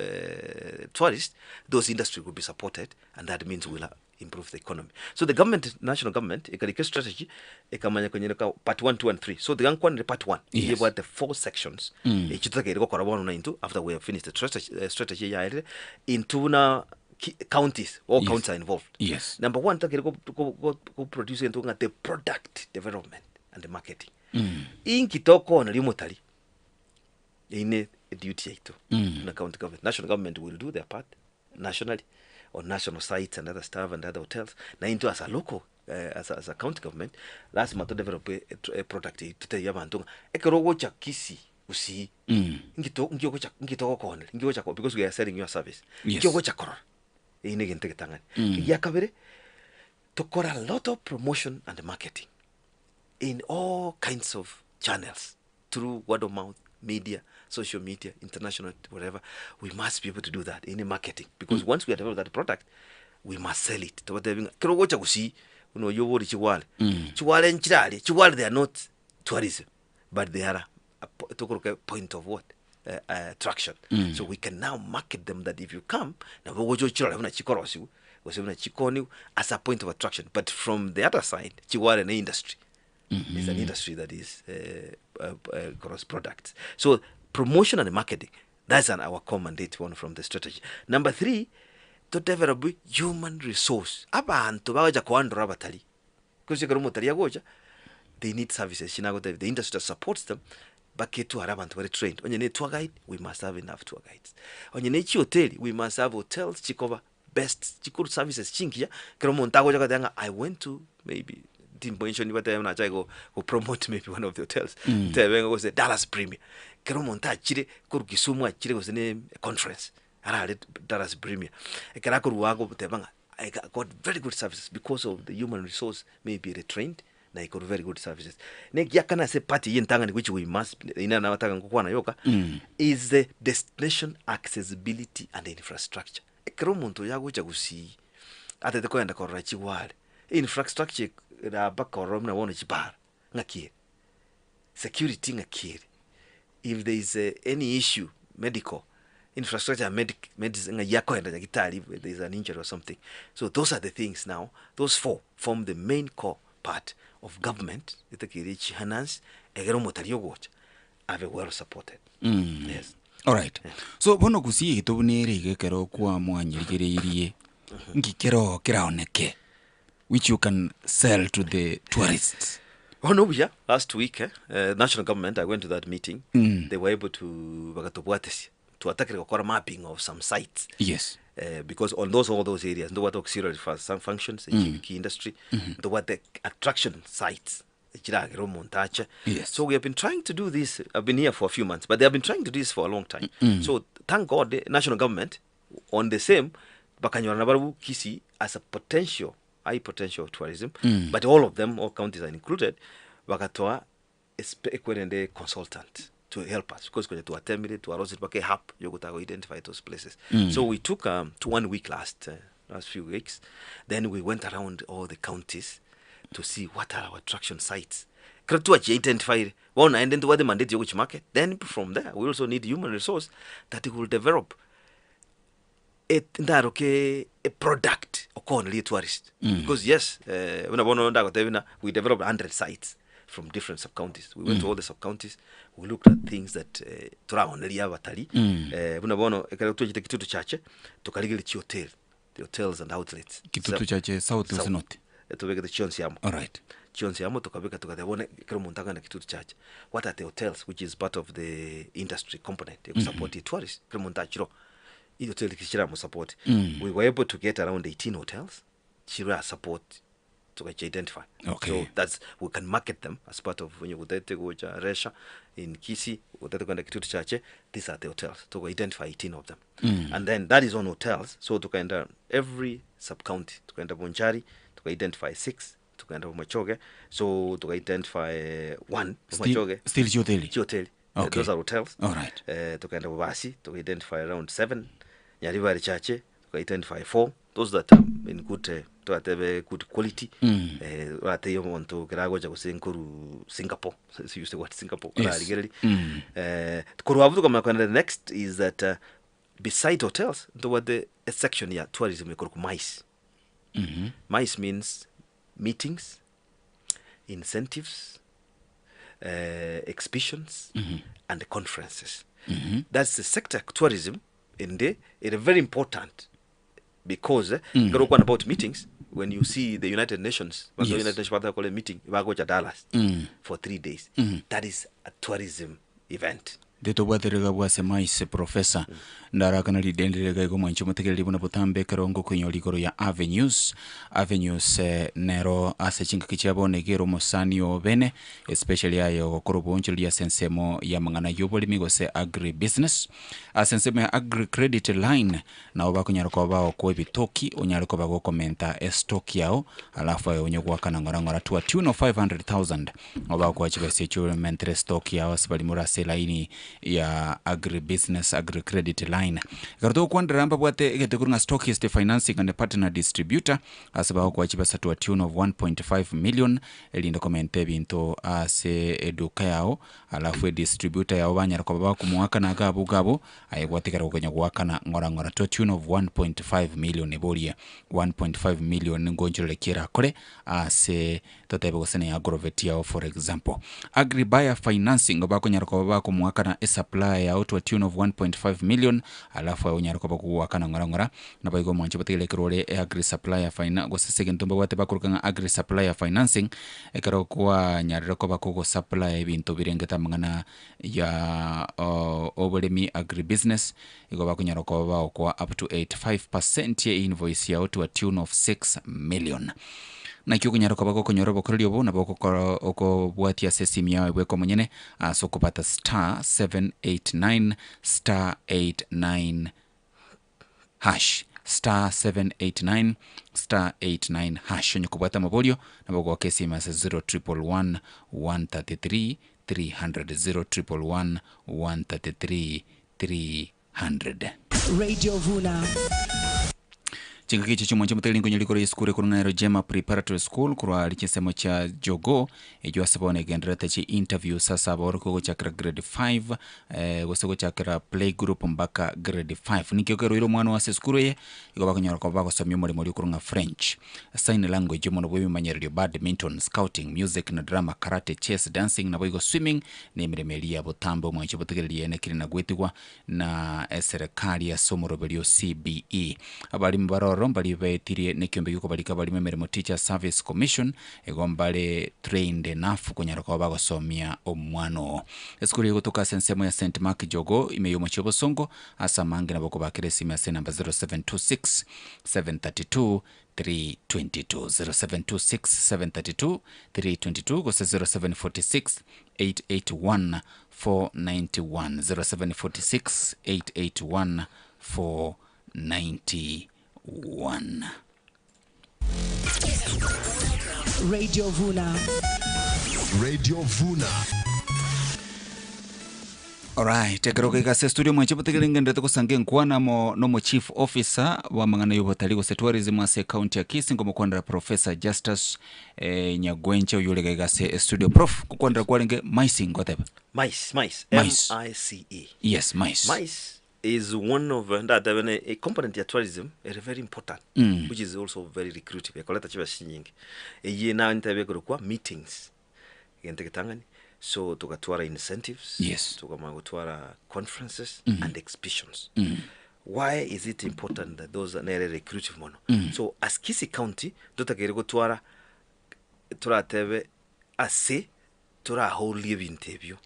tourists, those industry will be supported, and that means we'll improve the economy. So the government, national government, ekarika strategy, ekamanya konyereka part 1, 2 and 3. So the nkwanire part 1, Yes. ebwate four sections. Ekio totakeire gokora bono na intwe after we have finished the strategy, strategy yaerire intwe buna ki- counties, all counties are involved. Yes. Number one, totakeire go, go, go, go produce into ng'a the product development and the marketing. Inki tokooneria omotari eine eduty yaito buna county government. National government will do their part nationally on national sites and other stuff and other hotels. Na intwe as a local as a, as a county government lasima to develop a, a product eywo totebie abanto ng'a ekero ogocha Kisii gusii nki to nki ogocha nki togokooneria nki ogocha ko because we are selling your service nki ogocha korora eywo na egento egetang'ani. Egia kabere tokore a lot of promotion and marketing in all kinds of channels through word of mouth, media, social media, international, whatever, we must be able to do that in marketing because once we have developed that product, we must sell it. Tobatebi ng'a kero ogocha gusii buna oywo obori chigware, chigware nchire aria, chigware they are not tourism but they are a po tokoroka point of what? Attraction. So we can now market them that if you come, nabo ogocha ochirore buna chikorosiwa gose buna chikoniwa as a point of attraction but from the other side chigware ne industry. It's an industry that is cross products. So promotion and marketing, that's an, our core mandate one from the strategy. Number three, to develop human resource. Abanto bagocha koandora abatari. Because ekero omotari agocha, they need services. Chinagotebi, the industry that supports them, baketware abanto bare trained. Onye ne tour guide, we must have enough tour guides. Onye ne chihoteli, we must have hotels chikoba best chikuru services chingiya, ekero omonto agocha agoteba ng'a I went to maybe timpensioni batebe buna nachake go go promote maybe one of the hotels, ntebe ng'a gose Dallas Premier, ekero omonto achire korwa Kisumu achire gose ne econference, arare Dallas Premier, ekero akorwa agoteba ng'a I got very good services because of the human resource maybe ere trained na ikorwa very good services. Na egiakana ase part eye entang'ani which we must ina nabataka ngokwana yoka, is the destination accessibility and infrastructure. Ekero omonto oyo agocha gusii, atagete kogenda korora chigware, infrastructure era mpaka ororo buna bono chipara, ng'aki ere? Security ng'aki ere? If there is any issue medical, infrastructure ya medic medicine ng'ai akoenda nyagetari if there is an injury or something. So those are the things now, those four form the main core part of government etakeire echihanance egere omotari ogocha abe well supported. Yes. Alright. So bono gusii egento buna ere iga ekero kwamwanyerigereirie, nki kero keraoneke which you can sell to the tourists? Bono buya, last week eh, national government, I went to that meeting, they were able to bagatobwatesia, twatakire gokora mapping of some sites. Yes. Eh, because on those all those areas ntobwate auxiliary fa- some functions, mm. industry, ntobwate attraction sites chiragere omonto ache. Yes. So we have been trying to do this. I've been here for a few months, but they have been trying to do this for a long time. So thank God, the national government on the same bakanyorana barabwo Kisii as a potential, high potential of tourism, but all of them, all counties are included, bagatoa espe- ekwerende consultant to help us because konya twatemire twarosire mpaka ehap yogotaka identify those places. So we took to one week last last few weeks, then we went around all the counties to see what are our attraction sites. Kero twachi identify bono naende ntobwate mandate yogochi market, then from there we also need human resource that will develop Et ndaroke a product okoneria etourist because yes eh, buna bono ndagotebia buna we developed 100 sites from different sub counties we went to all the sub counties we looked at things that eh, toraonerie abatari eh, buna bono ekero twachete Kitutu Chache tokarigereria chihotel the hotels and outlets Kitutu Sa- Chache south gose South. north? Eh, tobekete chionsi amo Alright. chionsi amo tokabeka togateba bono ekero omonto akogenda Kitutu Chache what are the hotels which is part of the industry component egosupport mm tourist ekero omonto achire oo Hoteli chiramosupport. We were able to get around 18 hotels chirasupport tukachi identify. Okay. So that's we can market them as part of onye gotete gocha Resha in Kisii, gotete kwenda Kitutu Chache, these are the hotels. Tuka identify 18 of them. And then that is on hotels. So tukaenda every sub county, tukaenda Bonchari, tuka identify 6, tukaenda Bomachoge, so tuka identify 1 Bomachoge. Still chihoteli? Chihoteli. Okay. Those are hotels. Alright. Tukaenda Bobasi, tuka identify around 7, Nyaribari Chache, tuka identify 4. Those that are in good twatebe good quality. Oratebie omonto ekero agocha gose nkoru Singapore, so use the word Singapore, Yes. orarigereria. Korwa abwo tokamanya kogenda the next is that beside hotels, ntobwate a section ya tourism ekorokwa MICE. MICE means meetings, incentives, exhibitions and conferences. That's the sector tourism ende ere very important because ekero okwana about meetings when you see the United Nations banto United Nations batagokora emeeting bagocha Dallas for 3 days that is a tourism event. Ntitobwaterega bwase maize Professor ndarakana ridendere iga igo mwanche motegereri buna botambe ekero ngokoinyora igoro ya Avenues Avenues eh, nero ase chingaki chia bono iga ere omosani o bene especially aye ogokora oboonchoreria ase ensemo y'amang'ana y'oboremi gose agri business ase ensemo ya agri credit line nabo bakonyara koba bagokoa ebitoki onyare koba gokomenta estock yao alafu aye onye goakana ng'ora ng'ora to a tune of 500,000 nabo bagokoa chibesa echio omentere estock yao ase baria more ase elaini ya agri business agri credit line. Ekero togokwanderera mbabwate egento ekorwa ng'a stockist financing and partner distributor ase bagokoa chibesa to a tune of 1.5 million erinde komenta ebinto ase eduka yao alafu edistributor yao banyara koba bakomoakana iga abwo iga abwo aye gwatigara gokonya goakana ng'ora ng'ora to a tune of 1.5 million eborie 1.5 million ngonchorere ki erakore ase totebe gose ne agrovet yao for example. Agri buyer financing bakonyara koba bakomoakana esupplier yao to a tune of 1.5 million alafu aye onyare koba kogoakana ng'ora ng'ora naboigo omwanchi botigere ekero ore agri supplier fina gose ase egento mbabwate bakoroka ng'a agri supplier financing ekero kwanyarire koba kogosupply ebinto birengete amang'ana ya oboremi agri business igo bakonyara koba bagokoa up to 85% ye invoice yao to a tune of 6 million. Naki okonyara koba gokonyora obokoreri obo nabo ogokora okobwatia ase esimu yao ebweka omonyene ase okobata star 789 star 89 hash star 789 star 89 hash onye kobwata amaborio nabo ogoaka esimu ase 0111 133 300 0111 133 300. Radio Vuna. Chingaki echi chi'omonche motegereri nkonyora igoro y'esukuru ekorwa ng'a ero Jema Preparatory School korwa aria chinsemo chia Jogoo, eyio ase bono egendererete chi interviews ase abaorokia gochakera grade 5 eh, gose gochakera playgroup mpaka grade 5. Ninki okeroire omwana oo ase esukuru eye? Igo bakonyora koba bagosomia omoremo oria okorwa ng'a French, Sign language, omonwa bw'ebimanyererio, badminton, scouting, music na drama, karate, chess, dancing naboigo swimming, na emeremo eria ya botambe omwanchi obotegereri ene kire na gwetigwa na eserekari ase omoroberio o CBE. Abarimu bare ororo mbaria baetirie nekiombe giokobarika abarimu emeremo Teachers Service Commission igo mbare trained enough konyara koba bagosomia omwana oo. Esukuru eye egotoka ase ensemo ya St Mark Jogoo ime y'omochie o Bosongo ase amange nabo okobakera esimi ase enamba 0726 732 322, 0726 732 322 gose 0746 881 491, 0746 881 491. Radio Vuna. Radio Vuna. Alright, ekero goika ase studio mwanche botegere ngenderete gosanga enkwana amo nomo chief officer bw'amang'ana y'obotari gose tourism ase county ya Kisii ngomokwanera Professor Justus eh, Nyagwenche oyore iga iga ase studio. Prof, gokwanera kwarenge mice ngoteba. Mice, mice, Mice. M-I-C-E. Yes, mice. Mice. is one of ndatebe ne a component ya tourism ere very important which is also very recruitive ekoreta chibesa chinyinge. Eyio nantebe ekorokwa meetings egento egetang'ani so togatwara incentives tokamanya gotwara conferences and exhibitions. Why is it important that those nere recruitive mono? So as Kisii County ntotakeire gotwara toratebe ase toraholie ebinto ebio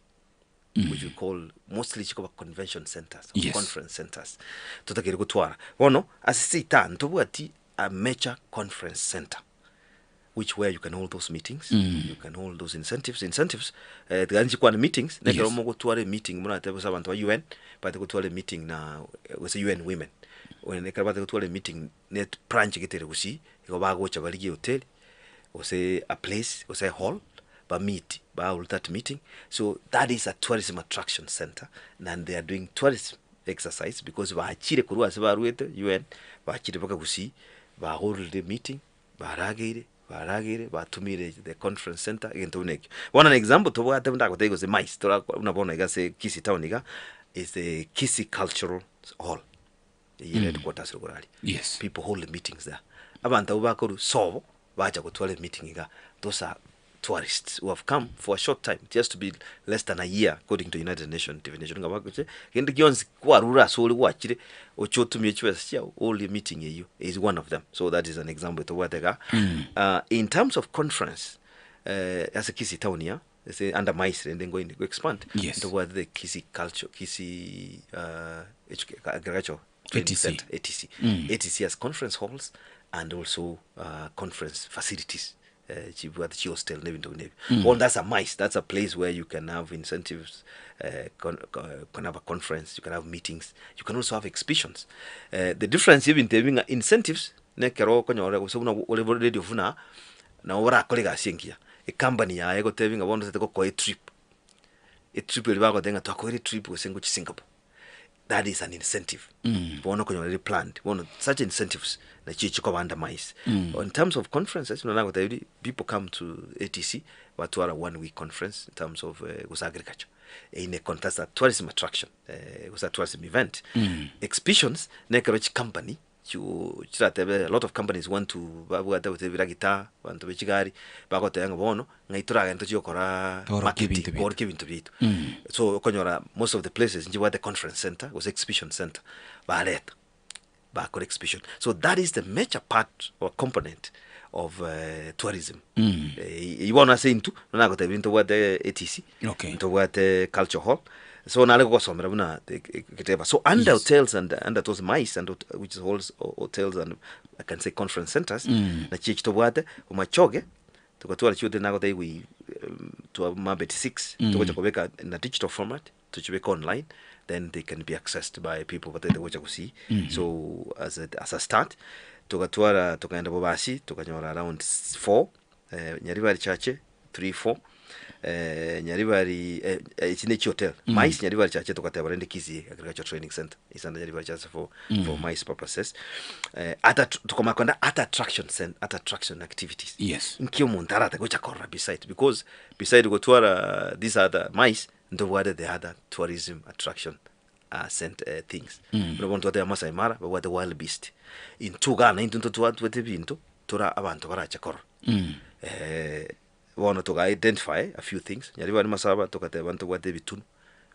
which we call mostly chikoba convention centers or conference centers totakeire gotwara. Bono ase seita ntobwati a major conference center which where you can hold those meetings, you can hold those incentives, incentives eh, tiga nchikwane meetings nekero mogotwara emeeting moratebe gose abanto ba UN bate gotwara emeeting na gose UN women One ekero bate gotwara emeeting ne branch gete ere gusii igo bagocha barigie ehoteli gose a place gose a hall ba meet ba hold that meeting so that is a tourism attraction center and they are doing tourism exercise because bachire korwa ase barwete UN bachire mpaka gusii baholire meeting barageire barageire batumire the conference center egento buna ekio. Bono an example tobwate ndagotebia gose mice tora buna bono iga ase Kisii town iga is the Kisii cultural hall eywo ere headquarters rogoro aria. People hold meetings there. Abanto abwo bakorwa sobo bacha gotwara emeeting iga those are tourists who have come for a short time it has to be less than a year according to United Nation definition ng'a bagoche kende gionsi kwarure ase ore gwachire oche otumie chibesa chiago orie meeting eywo is one of them so that is an example tobwate igaa in terms of conference ase Kisii town iga ase under mice rende ngoende go expand ntobwate the Kisii culture Kisii agriculture training ATC. center ATC ATC has conference halls and also conference facilities eh, chibwate chihostel na ebinto buna ebio. Bono that's a mice, that's a place where you can have incentives, eh, con, co- can have a conference, you can have meetings, you can also have exhibitions. Eh, the difference y'ebinto ebi ng'a incentives nekero okonyora gose buna ore bo radio buna nabo orakore egasi engiya, ecompany yaye egotebi ng'a bono totagete gokoa etrip, etrip eria bagoteba ng'a twakoire etrip gose ngochia Singapore. That is an incentive. Bono okonyora ere planned. Bono such incentives nachio chikoba under mice. In terms of conferences, buna nagotebirie, people come to ATC batwara one week conference in terms of eh, gose agriculture. Eyio ne con- that's a tourism attraction, eh, gose a tourism event. Exhibitions, nekero chicompany Chigo chiratebe a lot of companies want to babwate gose ebiragita, abanto be chigari, bagoteba ng'a bono, ng'ai toragende tochie gokora Torokie marketing, ebinto biaito. koorokia ebinto biaito. So okonyora most of the places nchibwate conference center gose exhibition center, bareta, bakora exhibition. So that is the major part or component of tourism. Eywo bono ase intwe, buna nagotebirie ntobwate ATC, Ntobwate culture hall so nare gogosomera buna egeteba so under hotels and under those mice and which is halls hotels and I can say conference centers nachi echi tobwate omachoge togatwara chihoteli nagotebia we twa mabeti six togocha kobeka in a digital format tochibeke online then they can be accessed by people batagete gocha gusii so as a, as a start togatwara tokagenda bobasi tokanyora around four Nyaribari chache 3 4 Nyaribari echi ne chihotel Mice Nyaribari chache togateba rende Kisii Agriculture Training Center is under Nyaribari chache for for mice purposes other tokomanya kogenda other attraction cen- other attraction activities nki omonto arate gocha korora beside because beside gotwara these other mice ntobwate the other tourism attraction cent things buna bono twateba Masai Mara babwate wild beast intwe igaa naintwe ntotwatwete ebinto tora abanto barache korora bono toga identify a few things Nyaribari Masaba togateba ntobwate ebitunu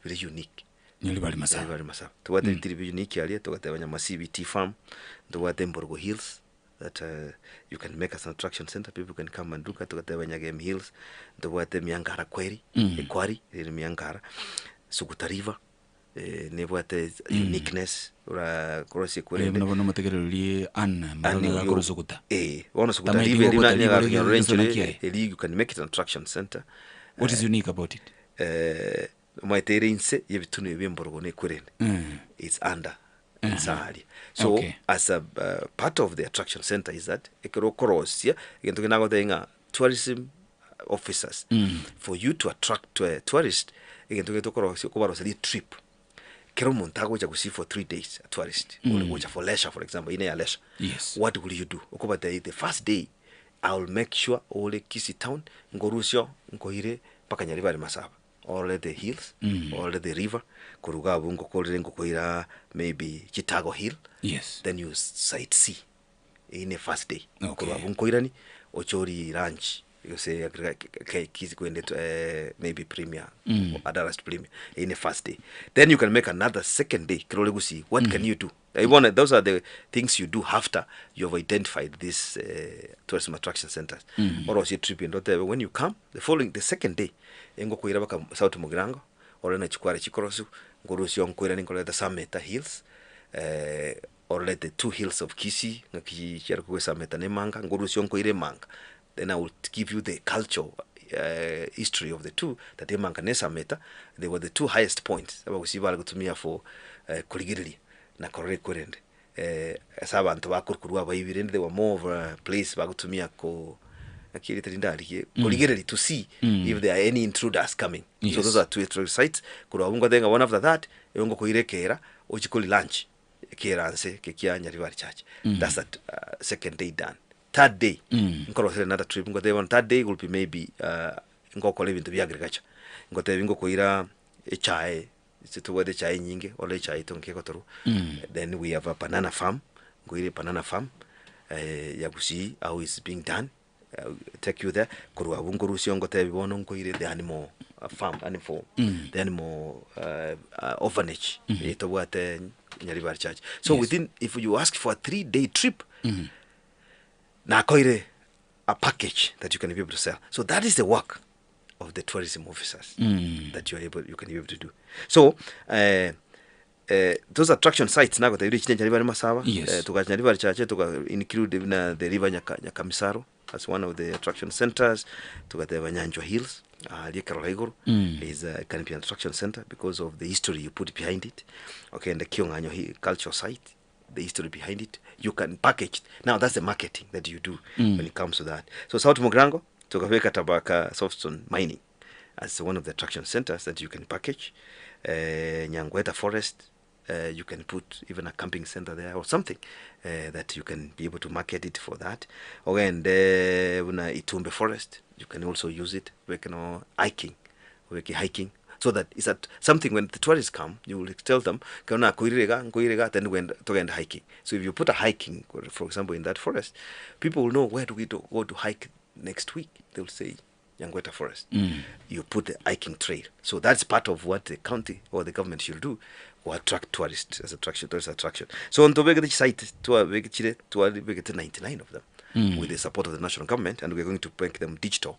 bire unique Nyaribari Masaba. Nyaribari Masaba tobwate ebitiri bire unique aria togateba Nyamasibi tea farm ntobwate Mborgo hills that you can make as an attraction center people can come and look at togateba Nyagemi hills ntobwate Miangara kweri ekwari ere Miangara Suguta river nebwate uniqueness ora korosia Aye kwerende buna bono omotegererie Ann Ann Maroge oyo- gakora Suguta. eh, bono Suguta Tamaeti River ng'o eri obotalii bore nanyora gese enchera naki aye? eri you can make it an attraction center. What is unique about it? Omanyete ere inse y'ebitunu ebi emborogo nekwerende it's under inse aria so as a part of the attraction center is that ekero okorosia egento kende nagotebia ng'a tourism officers for you to attract tourist egento gete okorosia okobaroseria etrip kera omonto agocha gusii for 3 days a tourist ore gocha for leisure for example eye neya leisure what will you do okobatebia the first day I will make sure ore Kisii town nkorusio nkoire mpaka Nyaribari Masaba. Orore the hills, Mm. orore the river, korwa iga abwo ngokorire ngokoira maybe Chitago hill, Yes. then you sightsee in a first day. Okay. Korwa abwo nkoirani, oche orie lunch gose Kisii kwende maybe Premier, Mm. Adaras Premier in a first day. Then you can make another second day, kero ore Gusii, what can you do? Bono those are the things you do after you have identified these tourism attraction centers. Mm. Orosie trip ende otebe when you come the following the second day engokoira baka South Mugirango orore na chikware chikorosu nkorusia nkoirani nkoreta Sameta Hills orore the two hills of Kisii ng'aki chiare kogwa Sameta na Emanga nkorusia nkoire Emanga then I will give you the culture history of the two that Emanga na Esameta they were the two highest points abagusii bare gotumia for korigereria na korora ekwerende ase abanto bakorwa abaibi rende they were more of a place bagotumia ko naki erieta rinde ndarigie korigereria to see if there are any intruders coming. So those are two tourist sites. Korwa abwo ngotebi ng'a bono after that igo ngokoira ekera ochie koria lunch ekera nse eke kia Nyaribari Church. That's that second day done. Third day nkorosera another trip ngotebi bono third day will be maybe ngokora ebinto bia agriculture. Ngotebi ngokoira echae Intwe tobwate echae enyinge, bono echae yaito nki egotorwa. Then we have a banana farm, nkoire banana farm ya Gusii how is being done, take you there. Korwa abwo nkorusia ngotebi bono nkoire the animal farm, animal, the animal orphanage eye tobwate Nyaribari Church. So within if you ask for a 3 day trip, nakoire a package that you can be able to sell. So that is the work of the tourism officers that you are able, you can be able to do. So those attraction sites nagotebirie chinde Nyaribari Masaba, tugacha Nyaribari Chache, tuga include even the river Nyakamisaro as one of the attraction centers, tugateba Nyanchwa Hills, aria ekerora igoro is can be an attraction center because of the history you put behind it. Okay, and the Kiong'anyo cultural site, the history behind it, you can package it. Now that's the marketing that you do when it comes to that. So South Mugirango, tukaweka Tabaka Softstone Mining as one of the attraction centers that you can package. Nyangweta Forest, you can put even a camping center there or something that you can be able to market it for that. Okay, and una Itumbe Forest, you can also use it. We can hiking, we can hiking. So that is that something when the tourists come, you will tell them, "Kaona kuirega, kuirega," then when to end hiking. So if you put a hiking, for example, in that forest, people will know where do we do, go to hike next week. They will say Nyangweta Forest. You put the hiking trail. So that's part of what the county or the government should do, or attract tourists as attraction, tourist attraction. So on the site, 99 of them with the support of the national government, and we're going to make them digital.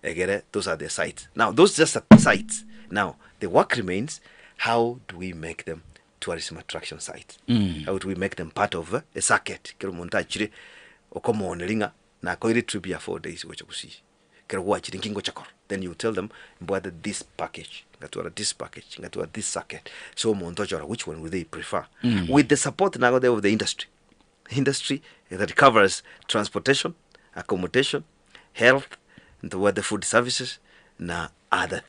Egere, those are the sites. Now, those just are sites. Now, the work remains, how do we make them tourism attraction sites? How do we make them part of a circuit? Kero omonto achire okomooneri ng'a nakoire trip ya 4 days gocha Gusii. Kero gwachire nki ngocha korora. Then you tell them mbwate this package, ngatwara this package, ngatwara this circuit. So omonto ochora which one will they prefer. With the support now of the industry. Industry that covers transportation, accommodation, health, and the food services, na other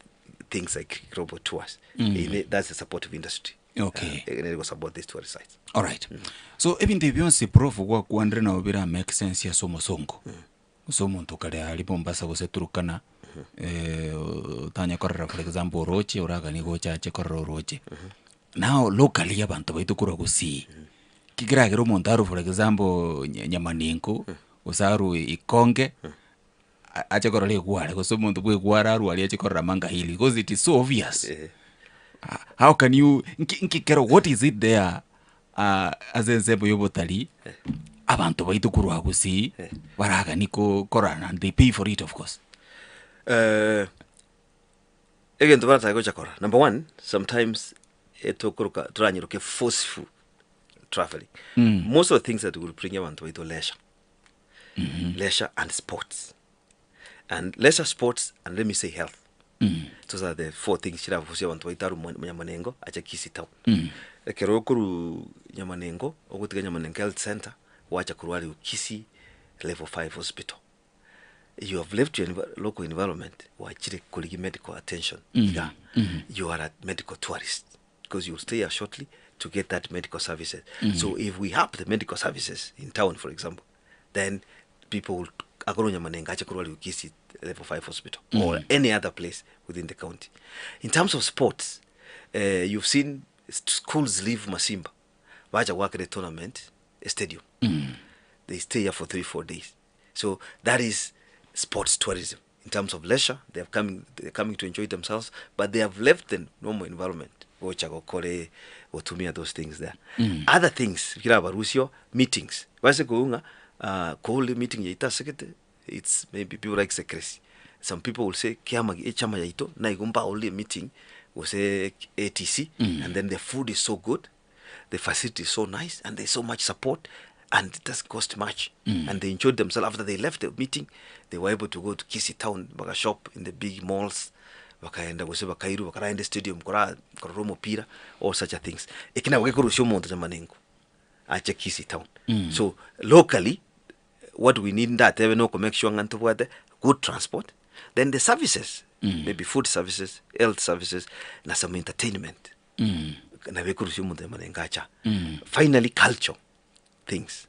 things like global tours. That's the supportive industry. And it will support these tourist sites. Alright, so ebinto ebi bionsi prof gwakwandire nabo bira make sense ase omosongo ase omonto kare ari Mombasa gose Turkana otanya korora for example oroche oragani gocha ache korora oroche. Now locally abanto baito korwa Gusii kikiragera omonto arwe for example Nyamanenko gose arwe Ikonge ache korora egware gose omonto bwa egware arwe aria ache korora Manga Hill because it is so obvious. How can you nkikero what is it there ase ensemo ya obotari abanto baito korwa Gusii baragani korana and they pay for it, of course? Egento baratake gocha korora, number one, sometimes etokoroka toranyeroke forceful traveling. Most of the things that will bring abantu baito leisure, leisure and sports, and leisure, sports, and let me say health. Those are the four things chirabusia abantu baito aru Nyamanengo acha Kisii town. Ekero okoru Nyamanengo ogotiga Nyamanengo Health Center wacha kurwari Kisii Level 5 Hospital, you have left your local environment, wachire kurigi medical attention. Yeah. You are a medical tourist because you will stay here shortly to get that medical services. So if we have the medical services in town, for example, then people will Akorwa Nyamanenga ache korwa Kisii level 5 hospital or any other place within the county. In terms of sports, you've seen schools leave Masimba bacha goakera etournament stadium. They stay here for 3 4 days. So that is sports tourism. In terms of leisure, they are coming, they are coming to enjoy themselves, but they have left the normal environment gocha gokore gotumia those things there. Other things kirabarusio meetings base kounga call meeting yaita sekete, it's maybe people like secrecy. Some people will say kiama echama yaito na igomba only a meeting gose ATC. And then the food is so good, the facility is so nice, and there's so much support, and it doesn't cost much. And they enjoyed themselves. After they left the meeting, they were able to go to Kisii town, baka shop in the big malls, bakaenda gose bakairu bakaraenda stadium kora korora omopira, all such a things. Ekina gekorusia omonto Nyamanengo ache Kisii town. So locally, what we need ndatebe no make sure ng'a ntobwate good transport, then the services, maybe food services, health services, na some entertainment. Na bekurusia omonto Nyamanengo acha. Finally, culture things,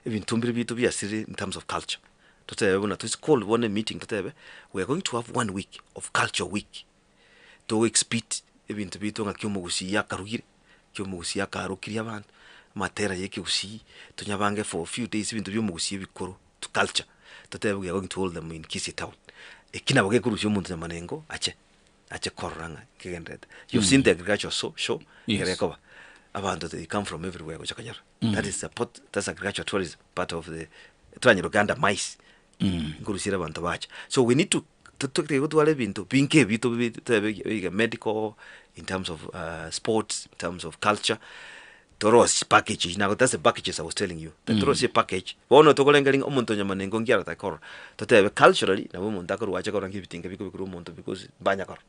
ebinto mbire bitu biasire in terms of culture. Totebe buna to call one meeting, totebe we are going to have one week of culture week to exhibit ebinto bitu ng'a kiomogusia akarugire, kiomogusia akarokirie abanto amatera ya ekegusii, tonyabange for a few days ebinto bia omogusia ebikoro to culture. Totebe we are going to hold them in Kisii town. Eki nabo gekorusia omonto Nyamanengo ache korora ng'a kegenderete. You've seen the agriculture so show. Gerekoba abanto, they come from everywhere gocha konyora. That is support, that's agriculture tourism, part of the twanyora Uganda mice nkorusiera abanto bacha. So we need to gotwara ebinto binke ebito tebe medical, in terms of sports, in terms of culture, torosi package. Now that's the packages I was telling you. Torosi package bono tokorengeria omonto Nyamanengo ngiara takorora. Totebe culturally nabo omonto akorwa ache korora nki ebitinga bikobekwa omonto because mbanya korora.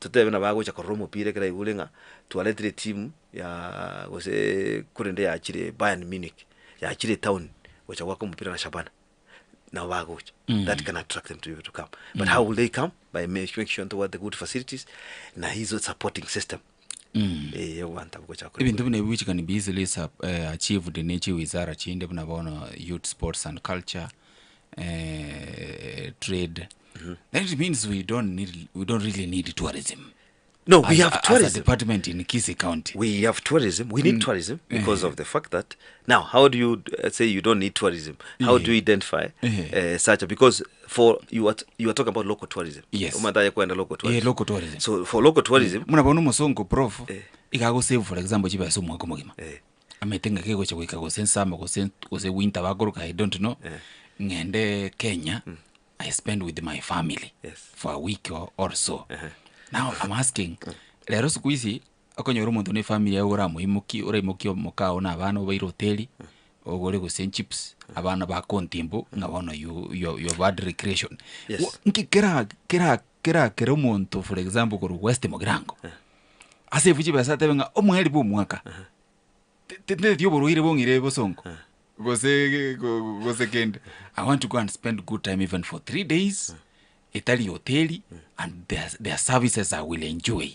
Totebe nabo agocha korora omopira ekero aigure ng'a twaretire team ya gose korende yachire Bayern Munich yachire town gocha goaka omopira na Shabana, nabo bagocha. That can attract them to be able to come. But how will they come? By make sure ntobwate good facilities na hizo supporting system. Yogobanto abwo gocha kore. Ebinto buna ebi which can be easily achieved ne chiwizara chinde buna bono youth, sports and culture, trade, then it means we don't really need tourism. No, we have As a tourism. Department in Kisii County. We have tourism. We need tourism because of the fact that now, how do you say you don't need tourism? How do you identify such a, because for you are talking about local tourism. Yes. Umadaya kwenda local tourism. Local tourism. So for local tourism, Muna bono omusongo, prof, igagosave for example chibesa omwaka omogima amete ng'a kegocha goika gose nsama gose winter bakoroka, I don't know, ng'ende Kenya, I spend with my family for a week or so. Now I'm asking, rero siku hizi okonyora omonto na efamily yago oramoimoki oraimoki omokao na abana obaire hoteli ogore gose chips abana bakontimbu ng'a bono you have had recreation. Nki kera kera kera kera omonto, for example korwa West Mogirango, ase ebu chibesa atebe ng'a omweri bwa omwaka teti oborwaire bong'ire bosongo gose gose kende, I want to go and spend good time even for 3 days etari hoteli, and there are services I will enjoy.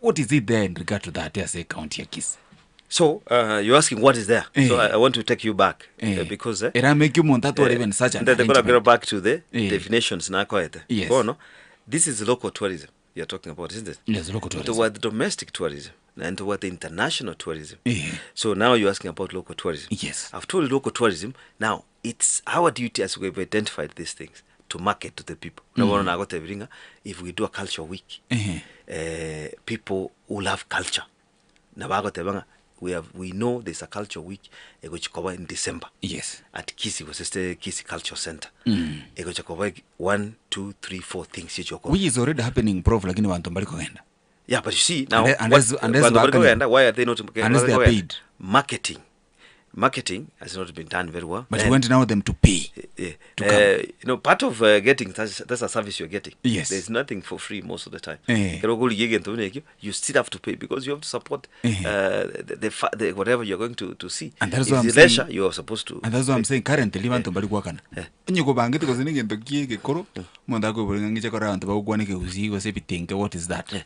What is it there in regard to that as a county ya Kisii? So you're asking what is there. So I want to take you back because Era make omonto atware even such an Then they're gonna go arrangement. back to the definitions nakoete. Bono, this is local tourism you're talking about, isn't it? Yes, local tourism. Toward domestic tourism and toward the international tourism. So now you're asking about local tourism. Yes. I've told you local tourism. Now it's our duty, as we've identified these things, to market to the people. Mm. If we do a culture week, people who love culture. Na bagoteba ng'a we know there's a culture week egochikoba in December. At Kisii, was the Kisii Culture Center. Egochikoba one, two, three, four things chichoko. Which is already happening, prof, lakini bantu mbali kugenda. Yeah, but you see now, Unless bantu bari kugenda, why are they not Unless they are paid. Marketing. Marketing has not been done very well. But you want now them to pay to come. Part of getting that's a service you're getting. There's nothing for free most of the time. Kero kuri egento buna ekio, you still have to pay because you have to support the whatever you're going to see. And that's If what I'm it's saying. leisure, you are supposed to. And that's what I'm saying, currently bantu mbari gwakana onye kobangete gose negento kie gekoro omonto akoibora ng'a ng'iche korora abanto bagokwana ekegusii gose ebitinge, what is that?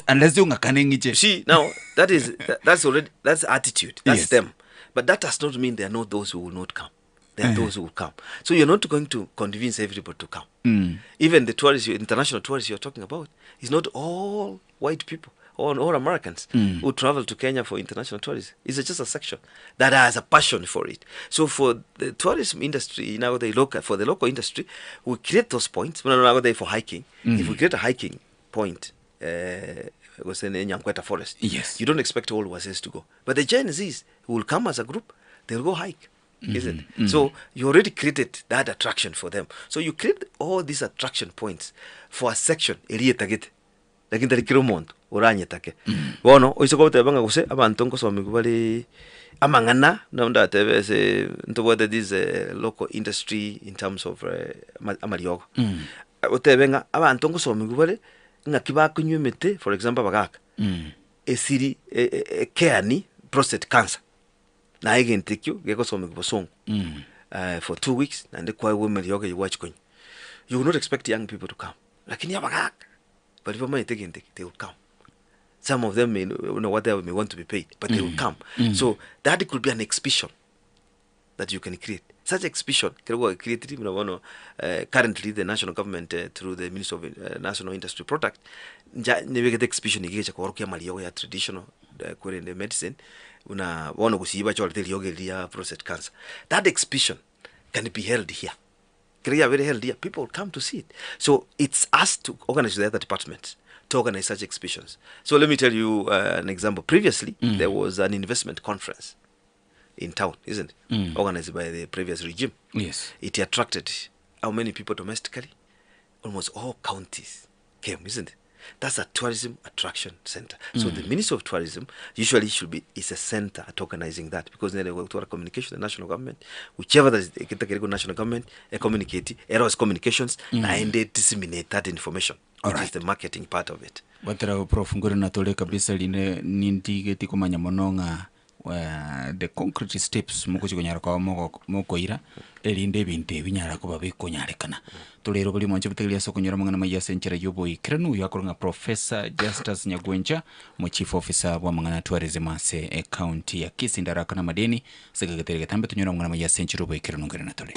Unless yong'akane ng'iche. See, now that's already, that's attitude. That's them. But that does not mean there are not those who will not come. There are Eh. those who will come. So you're not going to convince everybody to come. Even the tourists, international tourists you're talking about, is not all white people or all Americans who travel to Kenya for international tourism. It's just a section that has a passion for it. So for the tourism industry, now they look for the local industry, we create those points. Now now they for hiking. If we create a hiking point, was in Nyankweta Forest. Yes. You don't expect all Wazees to go. But the Gen Zs who will come as a group, they'll go hike. Isn't it? So you already created that attraction for them. So you create all these attraction points for a section erietagete lakini tari kira omonto oranyetake. Bono oise goteba ng'a gose abanto nkosomigwa bare amang'ana na ndatebe ase ntobwate this local industry in terms of amariogo. Otebe ng'a abanto nkosomigwa bare ng'aki bakonywa emete, for example abagaka, esiri ekeani prostate cancer naye egento ekio gegosomigwa bosongo for 2 weeks naende kwaegwa emeriogo eywo gwachia konywa. You will not expect young people to come, lakini abagaka baria bamaete egento eke, they will come. Some of them may know whatever may want to be paid, but they will come. So that could be an exhibition that you can create. Such exhibition kero gwacreatiri buna bono currently the national government through the Ministry of National Industry Product nja nebegete exhibition igecha koorokia amariogo ya traditional kwerende medicine buna bono gosii bachorete eriogo eri ria prostate cancer. That exhibition can be held here. Kere yabere held here, people will come to see it. So it's us to organize the other departments to organize such exhibitions. So let me tell you an example. Previously, there was an investment conference in town, isn't it? Organized by the previous regime. Yes. It attracted how many people domestically? Almost all counties came, isn't it? That's a tourism attraction center. So the Ministry of Tourism usually should be is a center at organizing that, because then they go to our communication, the national government, whichever that is the national government, a communicate, errors communications, and they disseminate that information, which is the marketing part of it. Watera Prof ngore natore kabisa line nindigeti komanya mono ng'a the concrete steps mugochi kwa mokoira erinde ebinto ebi nyara koba bikonyarekana. Torero buri monche butegeria ase okonyora amang'ana maiya ase enchera ya oboikeranu. Oyo akorwa ng'a Professor Justus Nyagwencha, mo chief officer bwa amang'ana tourism ase ecounty ya Kisii. Ndaraka na madeni ase gegetere getambe tonyora amang'ana maiya ase enchera ya oboikeranu ngere natore.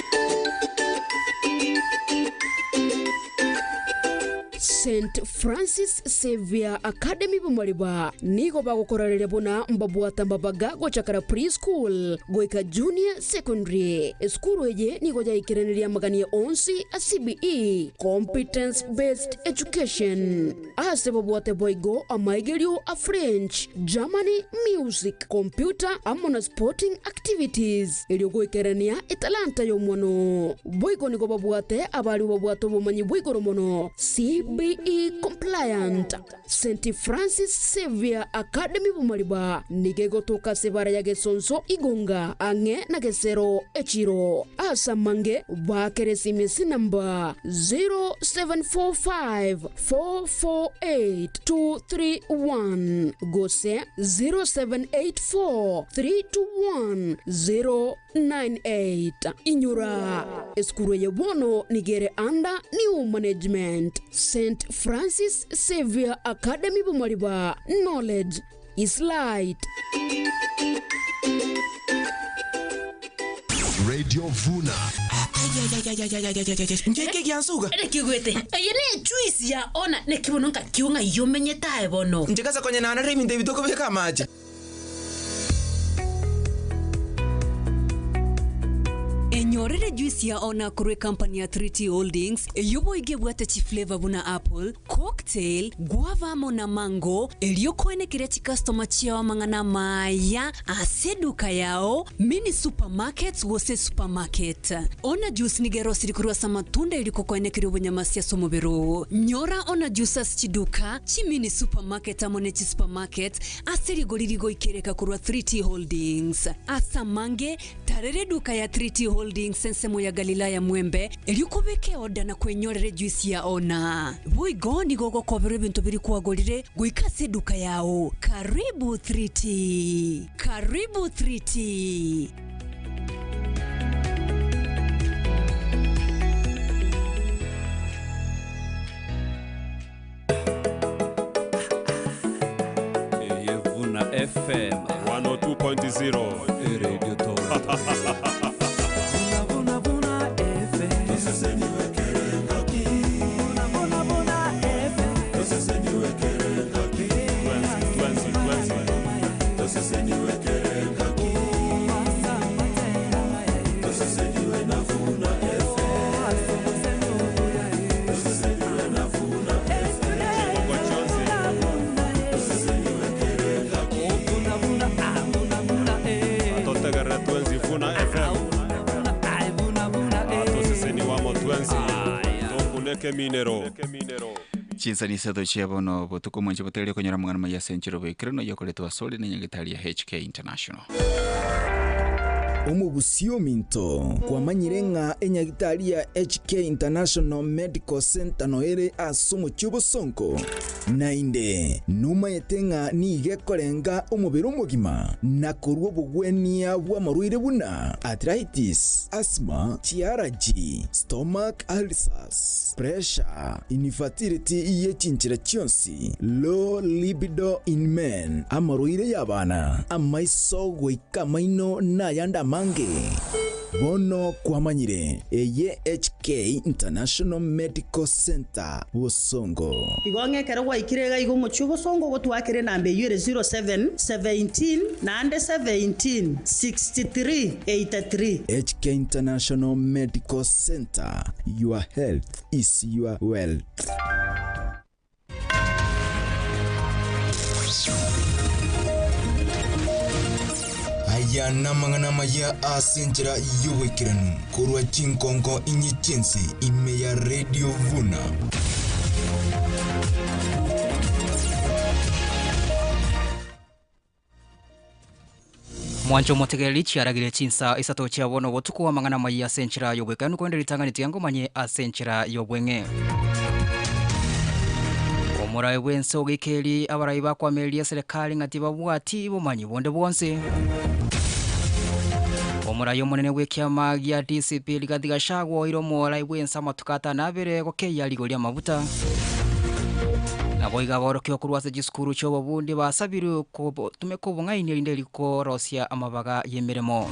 St Francis Xavier Academy Bomariba nigo bagokorareria buna mbabwata mbabaga gochakara preschool goika junior secondary. Esukuru eye nigo yaikereneria amagania onsi a CBE, competence based education, ase babwate boigo amaigerio a French, Germany, music, computer amo na sporting activities erio goikerania etalanta y'omwano. Boigo nigo babwate abari babwate obomanyi bwa mono, CBE compliant. St Francis Xavier Academy Bomariba nigo egotoka ase bara ya Gesonso Igonga ang'e na Gesero Echiro. Asa mange bakeresimisi namba 0745 448 231 gose 0784 321 098. Inyura esukuru eye bono nigere under new management. St Francis Xavier Academy Bomariba, knowledge is light. Radio Vuna. Njeke giansuga. Rekigwete eye ne juice ya ona nekibono nka kiunga yomenyetae bono. Njekasa konye nana remi ndebitoko beka amache. Enyorere juice ya ona korwa company ya 3T Holdings eyo boige bwate chiflavor buna apple, cocktail, guava amo na mango erio koenekeria chikastoma chiao amang'ana maya ase eduka yao, mini supermarkets gose supermarket. Ona juice nigero siri korwa ase amatunda eriko koenekeria obonyamasi ase omobere. Nyora ona juice ase chiduka chi mini supermarket amo ne chisupermarket ase rigori rigoikereka korwa 3T Holdings. Ase amange tarere eduka ya 3T Holdings ensemo ya Galilaya Mwembe erikobeke oda na kwenyorere juice ya ona. Boigo nigo gokoberwa ebinto biri kwagorire goika ase eduka yao. Karibu 3T, karibu 3T. Eyevuna FM 102.0 Radio Toronto. Twensi, twensi, twensi. Chiboko chionsi. Atotegerere twensi Vuna FM. Atoseseni wamo twensi. Tokuneke minero. Chinsani isato chia bono botuko mwanche botegeria okonyora amang'ana maya ase enchera oboikire noyo okoretwa asore na enyagetari ya HK International. Omogusi ominto kwamanyire ng'a enyagitari ya HK International Medical Center noere ase omochie obosongo nainde nomayete ng'a niga ekorenga omobere omogima na korwa obogwenia bw'amarwaire buna arthritis, asthma, chiaraji, stomach ulcers, pressure, infertility ye chinchera chionsi, low libido in men, amarwaire y'abana, amaiso goika amaino na ayande amange. Bono kwamanyire, eye HK International Medical Center, Bosongo. Igo ng'a ekero gwaikire iga iga omochie obosongo ogotwakera enamba eyio ere 07 17 naende 17 63 83. HK International Medical Center, your health is your wealth. Aya namang'ana amaya ase enchera y'oboikeranu korwa chinkonko inye chi'ense ime ya Radio Vuna. Mwancho omotegereri chiaragire chinsa isato chia bono obotuko amang'ana amaya ase enchera y'obwekanu korende ritang'ani tiga ngomanye ase enchera y'obweng'e. Omoraai bw'ense ogeikerie abarai bakwamereria eserekari ng'a tibabwati bomanyi bonde bwonsi. Omorai omonene bw'ekiama gia DCP Rigathi Gachagua oeire omorai bw'ense amatuko atano abere gokeyia rigori ri'amabuta. Naboigo abaorokia korwa ase chisukuru chi'obobundi basabirwe kotumeka obong'aini erinde rikorosia amabaga y'emeremo.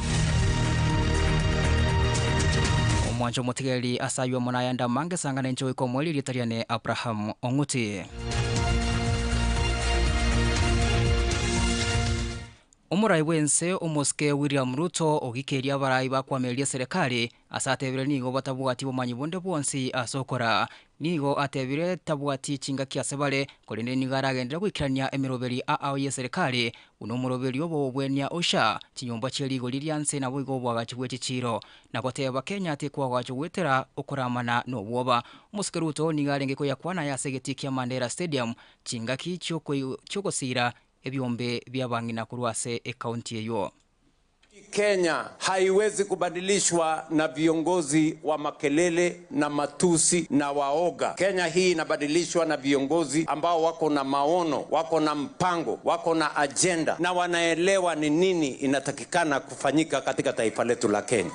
Omwancho omotigereri ase ayio amo nayande amange sang'ana inche goika omoerio erieta riane Abraham Ong'uti. Omorai bw'ense omosike William Ruto ogikeirie abarai bakwamereria eserekari ase atebire nigo batabwati bomanyi bonde bwonsi ase okora. Nigo atebire tabwati chingaki ase bare, korende nigo aragenderere goikerania emeroberi ao y'eserekari buna omoroberi obo obwenia OSHA, chinyomba chie rigori ria nse naboigo oboagachi bwe chichiiro. Na goteba Kenya tekoagachwa goetera okoramana nobwoba. Omosike Ruto nigo arenge koyakwana aya ase egetii kia Mandela Stadium chingaki chi'ogosiira ebiombe bi'abang'ina korwa ase ekaunti eyio. Kenya haiwezi kubadilishwa na viongozi wa makelele na matusi na waoga. Kenya hii inabadilishwa na viongozi ambao wako na maono, wako na mpango, wako na ajenda na wanaelewa ni nini inatakikana kufanyika katika taifa letu la Kenya.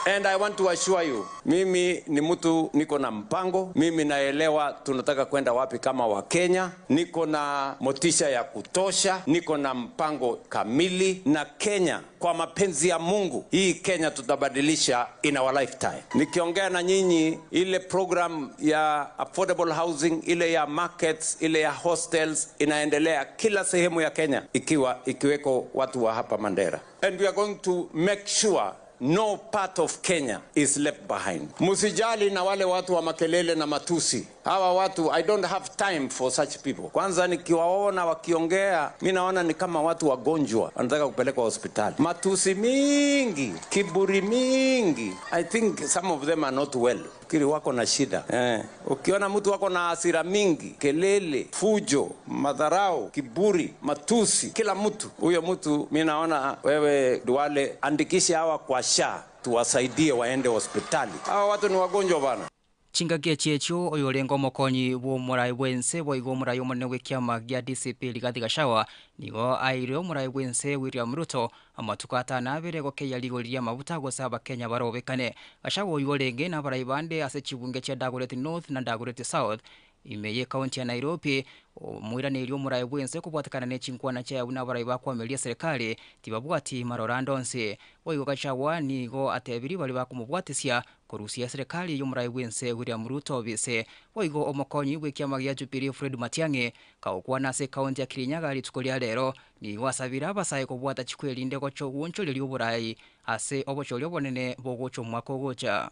And I want to assure you, mimi ni mtu niko na mpango, mimi naelewa tunataka kwenda wapi kama Wakenya, niko na motisha ya kutosha, niko na mpango kamili na Kenya, kwa mapenzi ya Mungu, hii Kenya tutabadilisha in our lifetime. Nikiongea na nyinyi, ile program ya affordable housing, ile ya markets, ile ya hostels inaendelea kila sehemu ya Kenya, ikiwa ikiweko watu wa hapa Mandera. And we are going to make sure no part of Kenya is left behind. Musijali na wale watu wa makelele na matusi. Hawa watu, I don't have time for such people. Kwanza nikiwaona wakiongea, mi naona ni kama watu wagonjwa wanataka kupelekwa hospitali. Matusi mingi, kiburi mingi. I think some of them are not well. Fikiri wako na shida eh. Ukiona mtu wako na hasira mingi, kelele, fujo, madharau, kiburi, matusi, kila mtu huyo mtu, mi naona wewe Duale, andikishe hawa kwa SHA tuwasaidie waende hospitali. Hawa watu ni wagonjwa bana. Chingaki echi echio oyorenge omokonyi bw'omorai bw'ense boigo omorai omonene bw'ekiama gia DCP Rigathi Gachagua nigo aeire omorai bw'ense William Ruto amatuko atano abere gokeyia rigori ri'amabuta gose abakenya barobekane. Gachagua oywo orenge na abarai bande ase chibunge chia Dagoretti North na Dagoretti South. Ime y'ekaunti ya Nairobi, omoiraneria omoraai bw'ense kobwatekana ne chinkwana chiaye buna abarai bakoamereria eserekari tibabwati maroro ande onsi. Boigo Gachagua nigo atebirie baria bakomobwatisia korusia eserekari y'omorai bw'ense William Ruto obise. Boigo omokonyi bw'ekiama gia Jubilee Fred Matiang'i kagokwana ase ekaunti ya Kirinyaga rituko ria rero nigo asabire abasae kobwata chikwerinde gocha ogwonchoreria oborai ase obochori obonene bogocha omwaka ogocha.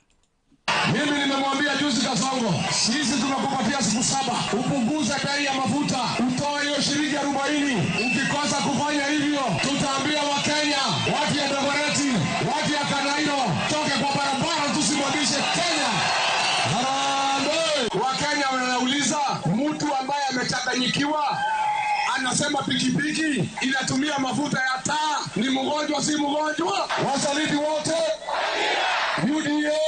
Mimi nimemwambia juzi Kasongo, sisi tumekupatia siku saba upunguze bei ya mafuta, utoe hiyo shilingi 40. Ukikosa kufanya hivyo, tutaambia Wakenya watu ya Dagoretti, watu ya Kanairo, toke kwa barabara, tusimamishe Kenya. Harambee! Wakenya wanauliza mtu ambaye amechanganyikiwa anasema pikipiki inatumia mafuta ya taa, ni mgonjwa si mgonjwa? Wasaliti wote UDA.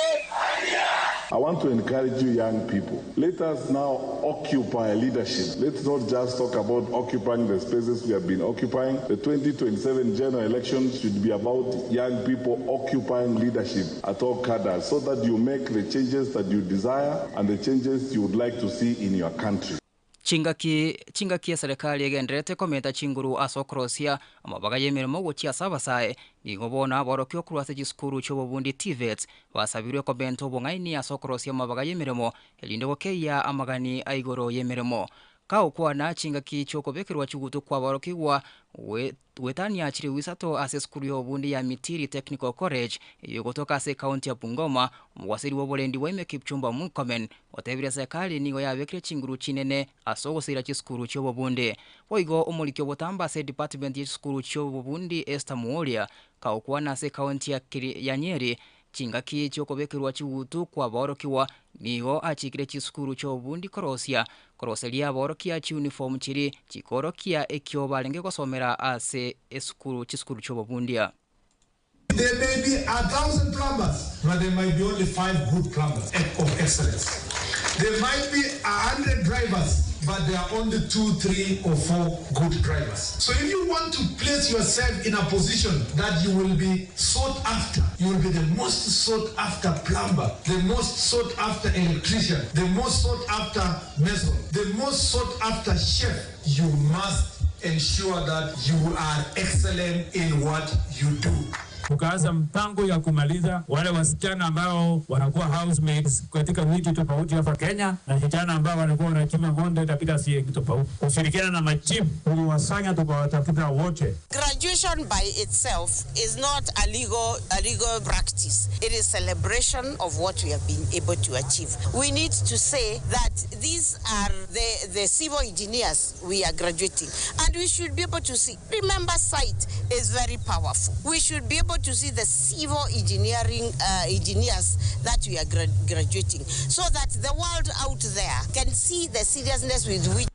I want to encourage you young people. Let us now occupy leadership. Let's not just talk about occupying the spaces we have been occupying. The 2027 general election should be about young people occupying leadership at all cadres so that you make the changes that you desire and the changes you would like to see in your country. Chingaki chingaki eserekari egendererete komenta chinguru ase okorosia amabaga ya emeremo gochia ase abasae, nigo bono aborokia okorwa ase chisukuru chia obobundi TVETs basabirwe komenta obong'aini ase okorosia amabaga ya emeremo erinde gokeyia amagani a igoro ya emeremo. Kagokwana chingaki chia okobekerwa chigutu kwa aborokigwa goetania chiribu isato ase esukuru ya obobundi ya Mitiri Technical College eyio egotoka ase ecounty ya Bungoma, omowasiri bw'oborendi bwa ime Kipchumba Murkomen otebire serikali nigo yabekire chinguru chinene ase ogosira chisukuru chi'obobundi. Boigo omoriki obotambe ase edepartment ye chisukuru chi'obobundi Esther Muoria kagokwana ase ecounty ya ya Nyeri chingaki chiokobekerwa chigutu kwabaorokigwa nigo achikire chisukuru chi'obobundi korosia koroseria aborokia chiuniform chiri chikorokia ekio barenge gosomera ase esukuru chisukuru chi'obobundia. There may be 1,000 plumbers, but there might be only 5 good plumbers of excellence. There might be 100 drivers, but there are only 2, 3, or 4 good drivers. So if you want to place yourself in a position that you will be sought after, you will be the most sought after plumber, the most sought after electrician, the most sought after mason, the most sought after chef, you must ensure that you are excellent in what you do. Tukaanza mpango ya kumaliza wale wasichana ambao wanakuwa housemaids katika miji tofauti hapa Kenya, na vijana ambao walikuwa wanachima ng'ombe katika sehemu tofauti. Kushirikiana na machifu tuliwasanya, tukawatafuta wote. Graduation by itself is not a legal practice. It is celebration of what we have been able to achieve. We need to say that these are the civil engineers we are graduating, and we should be able to see. Remember, sight is very powerful. We should be able to see the civil engineering engineers that we are graduating, so that the world out there can see the seriousness with which.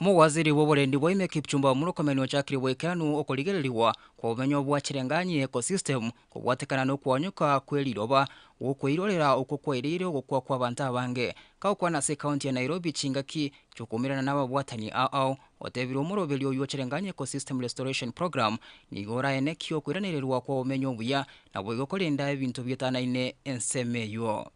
Omowaziri bw'oborendi bwa ime Kipchumba Murkomen ochakire bwaikeranu okorigereriwa kwa obomenyo bwa Cherangany ecosystem kobwatekana na okwanyoka kwe riroba gokoirorera okwo kwaireire ogokwa kwa abanto abange. Kagokwana ase ekaunti ya Nairobi chingaki chiokoumerana na ababwatani ao ao otebire omoroberi oywo Cherangany Ecosystem Restoration Program nigo oraenekie okoiranererwa kwa obomenyo obuya naboigo korenda ebinto bietanaine ensemo eywo.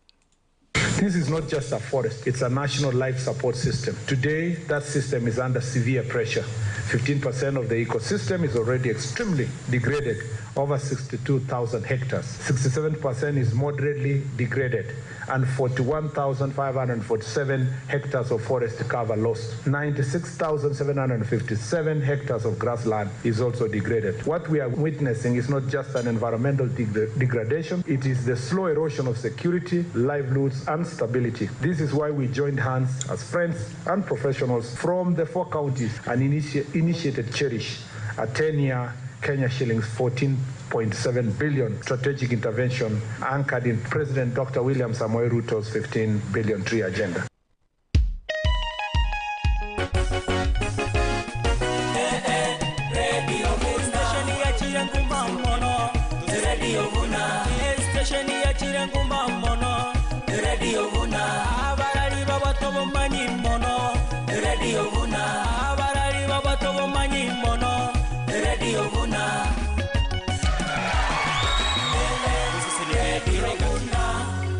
This is not just a forest, it's a national life support system. Today, that system is under severe pressure. 15% of the ecosystem is already extremely degraded, over 62,000 hectares. 67% is moderately degraded, and 41,547 hectares of forest cover lost. 96,757 hectares of grassland is also degraded. What we are witnessing is not just an environmental degradation, it is the slow erosion of security, livelihoods, and stability. This is why we joined hands as friends and professionals from the 4 counties and initiated Cherish, a 10-year Kenya shillings 14.7 billion strategic intervention anchored in President Dr. William Samoei Ruto's 15 billion tree agenda.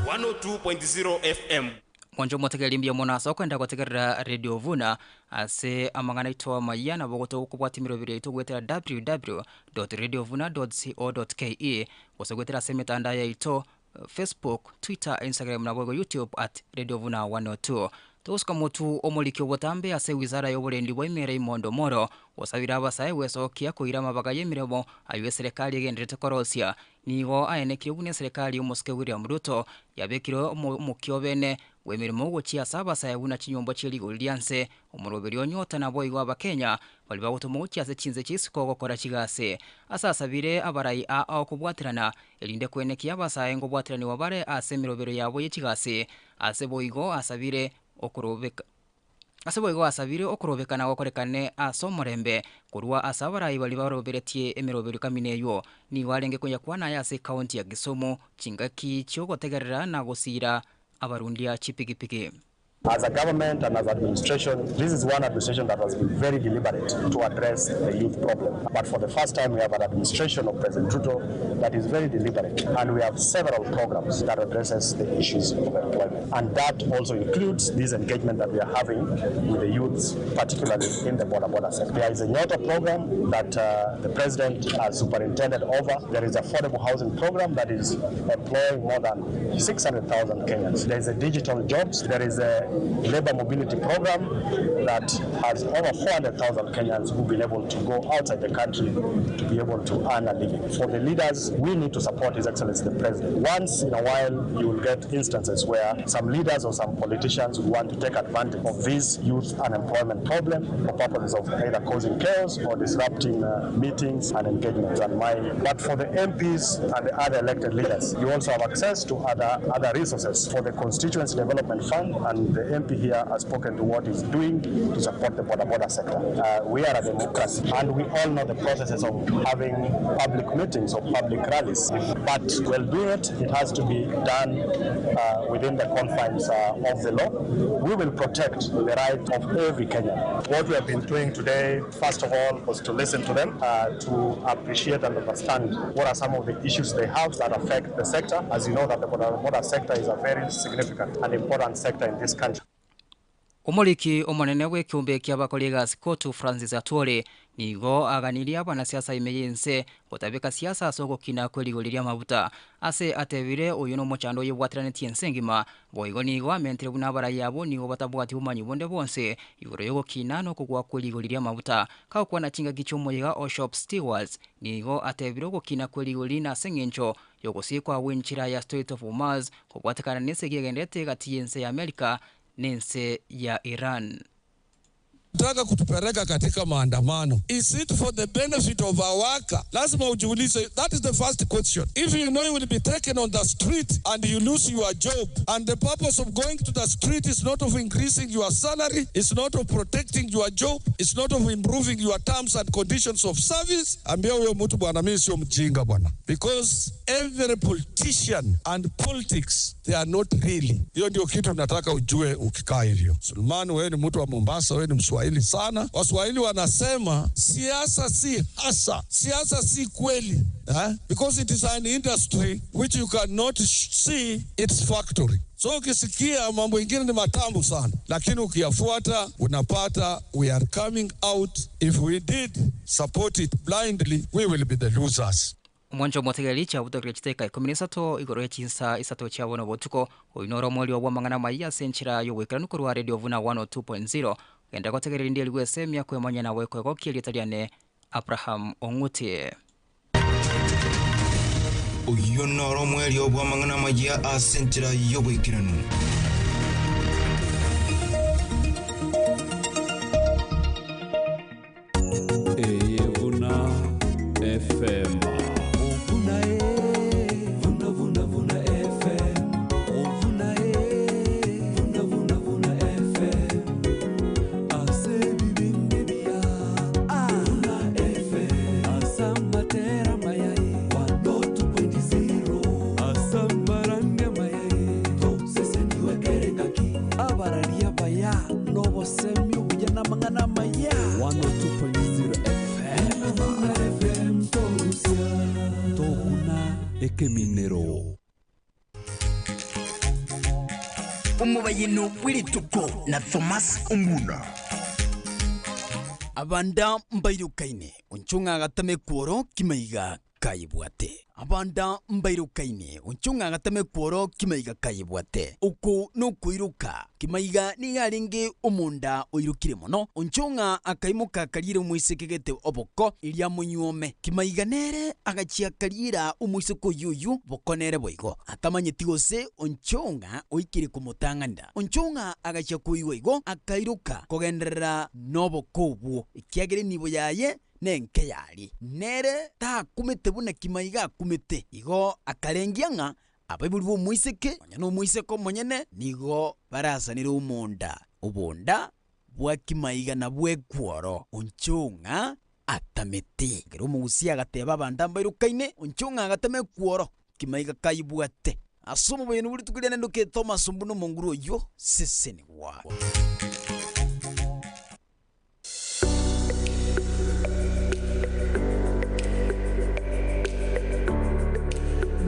102.0 FM. Monche omotegereri mbuya mono ase okoenda gotegerera Radio Vuna ase amang'ana aito amaya nabo gotokobwatia emeroberi yaito goetera www.radiovuna.co.ke gose goetera ase emetandao yaito Facebook, Twitter, Instagram naboigo YouTube at Radio Vuna 102. Togosuka motu omoriki obotambe ase ewizara y'oborendi bwa ime Raymond Omoro osabire abasae gwesokia koira amabaga y'emeremo aywo eserekari egendererete korosia. Nigo aenekirie buna eserekari y'omosike William Ruto yabekire omokia obene bw'emeremo gochia ase abasae buna chinyomba chie rigori ria nse, omoroberi o Nyota naboigo Abakenya baria bagotoma gochia ase chinse chia isiko gokora chigasi. Ase asabire abarai aa okobwaterana erinde kwenekia abasae nkobwateranigwa bare ase emerobero yabo ye chigasi. Ase boigo asabire okorobeka Ase boigo asabire okorobekana gokorekane ase omorembe korwa ase abarai baria baroberetie emeroberio kamina eywo. Nigo arenge koyakwana aya ase ekaunti ya Kisumu chingaki chiogotegerera na gosiira abarundia chipigipigi. As a government and as administration, this is one administration that has been very deliberate to address the youth problem. But for the first time we have an administration of President Ruto that is very deliberate and we have several programs that addresses the issues of employment. And that also includes this engagement that we are having with the youths, particularly in the boda boda sector. There is a Nyota program that uh, the president has superintended over. There is affordable housing program that is employing more than 600,000 Kenyans. There is a digital jobs. There is a labor mobility program that has over 400,000 Kenyans who've been able to go outside the country to be able to earn a living. For the leaders, we need to support His Excellency the President. Once in a while, you will get instances where some leaders or some politicians who want to take advantage of this youth unemployment problem for purposes of either causing chaos or disrupting uh, meetings and engagements. And my, but for the MPs and the other elected leaders, you also have access to other, other resources. For the Constituency Development Fund, and the MP here has spoken to what he's doing to support the border border sector. Uh, we are a democracy, and we all know the processes of having public meetings or public rallies. But while doing it, it has to be done uh, within the confines uh, of the law. We will protect the right of every Kenyan. What we have been doing today, first of all, was to listen to them, uh, to appreciate and understand what are some of the issues they have that affect the sector. As you know, that the border border sector is a very significant and important sector in this country. Omoriki omonene bw'ekeombe ki'abakori egasi Kotu Francis Atwoli nigo aganirie abanasiasa ime y'ense gotabeka siasa ase ogokina kwe rigori ri'amabuta. Ase atebire oyo nomochando oyobwateranetie ense engima. Boigo nigo amentire buna abarai abwo nigo batabwati bomanyi bonde bwonsi igoro y'ogokina na okogwa kwe rigori ri'amabuta. Kagokwana chingaki chi'omoyega o Shop Stewards nigo atebire ogokina kwe rigori nase eng'encho y'ogosikwa gw'enchera ya Strait of Hormuz kobwatekana nesegi egendererete egati y'ense ya Amerika n'ense ya Iran. Taka kutupeleka katika maandamano. Is it for the benefit of our worker? Lazima ujiulize, that is the first question. If you know you will be taken on the street and you lose your job, and the purpose of going to the street is not of increasing your salary, it's not of protecting your job, it's not of improving your terms and conditions of service, ambia huyo mtu bwana, mimi sio mjinga bwana. Because every politician and politics they are not really. Hiyo ndio kitu nataka ujue ukikaa hivyo. Suleiman, wewe ni mtu wa Mombasa, wewe ni Mswahili sana. Waswahili wanasema siasa si hasa, siasa si kweli eh? Because it is an industry which you cannot see its factory. So ukisikia mambo ingine ni matamu sana, lakini ukiyafuata unapata we are coming out. If we did support it blindly, we will be the losers. Omwancho omotegereri chiabutokire chidakika ikomi na isato igoro ye chinsa isato chia bono botuko. Oyio noro omoerio bw'amang'ana amayia ase enchera y'ogoikeranu korwa Radio Vuna 102.0. Genda gotegerera rinde erigwe esemia kwemanya nawe kwegokia erieta riane Abraham Ong'uti. Oyio noro omoerio bw'amang'ana amayia ase enchera y'oboikeranu. Eye Vuna FM. Vuna e, vuna vuna vuna FM. Vuna e, vuna vuna vuna FM. Ase bibinde bia. Vuna FM. Asamatera mayai. 102.0. Asamaranga mayai. To sese niwekerengaki. Abararia baya. Nobosemi obuya n'amang'ana amaya. 102.0 FM. Vuna FM torusia. Tokuna ekeminero. Omobayeno bw'rituko na Thomas Ombuna. Abanda mbairokaine, onchong'a agatama ekworo kimaiga kayebwate. Abanda mbairokaine, onchong'a agatama ekworo kimaiga kayebwate. Oko nokoiroka. Kimaiga nigo arenge omonda oirokire mono. Onchong'a akaimoka akariera omoiseke gete oboko, erio amonyuome. Kimaiga nere agachia akariera omoiseke oyio oyio boko nere boigo. Atamanyeti gose Onchong'a oikire komotang'anera. Onchong'a agachia koigwa igo, akairoka kogenderera noboko obwo, ekiagera enibo yaye nenke yare. Nere takumete buna Kimaiga akumete. Igo akarengia ng'a abaibori b'omoiseke, nonya nomoiseke omonyene, nigo barasanere omonda. Obonda bwa Kimaiga na bw'ekworo. Onchong'a atamete. Ekero omogusia agateba abanto mbairokaine, Onchong'a agatama ekworo, Kimaiga kaibwate. Ase omobayeno bwe rituko riane ndoke Thomas Ombuna omonguru oyio, sesenigwa.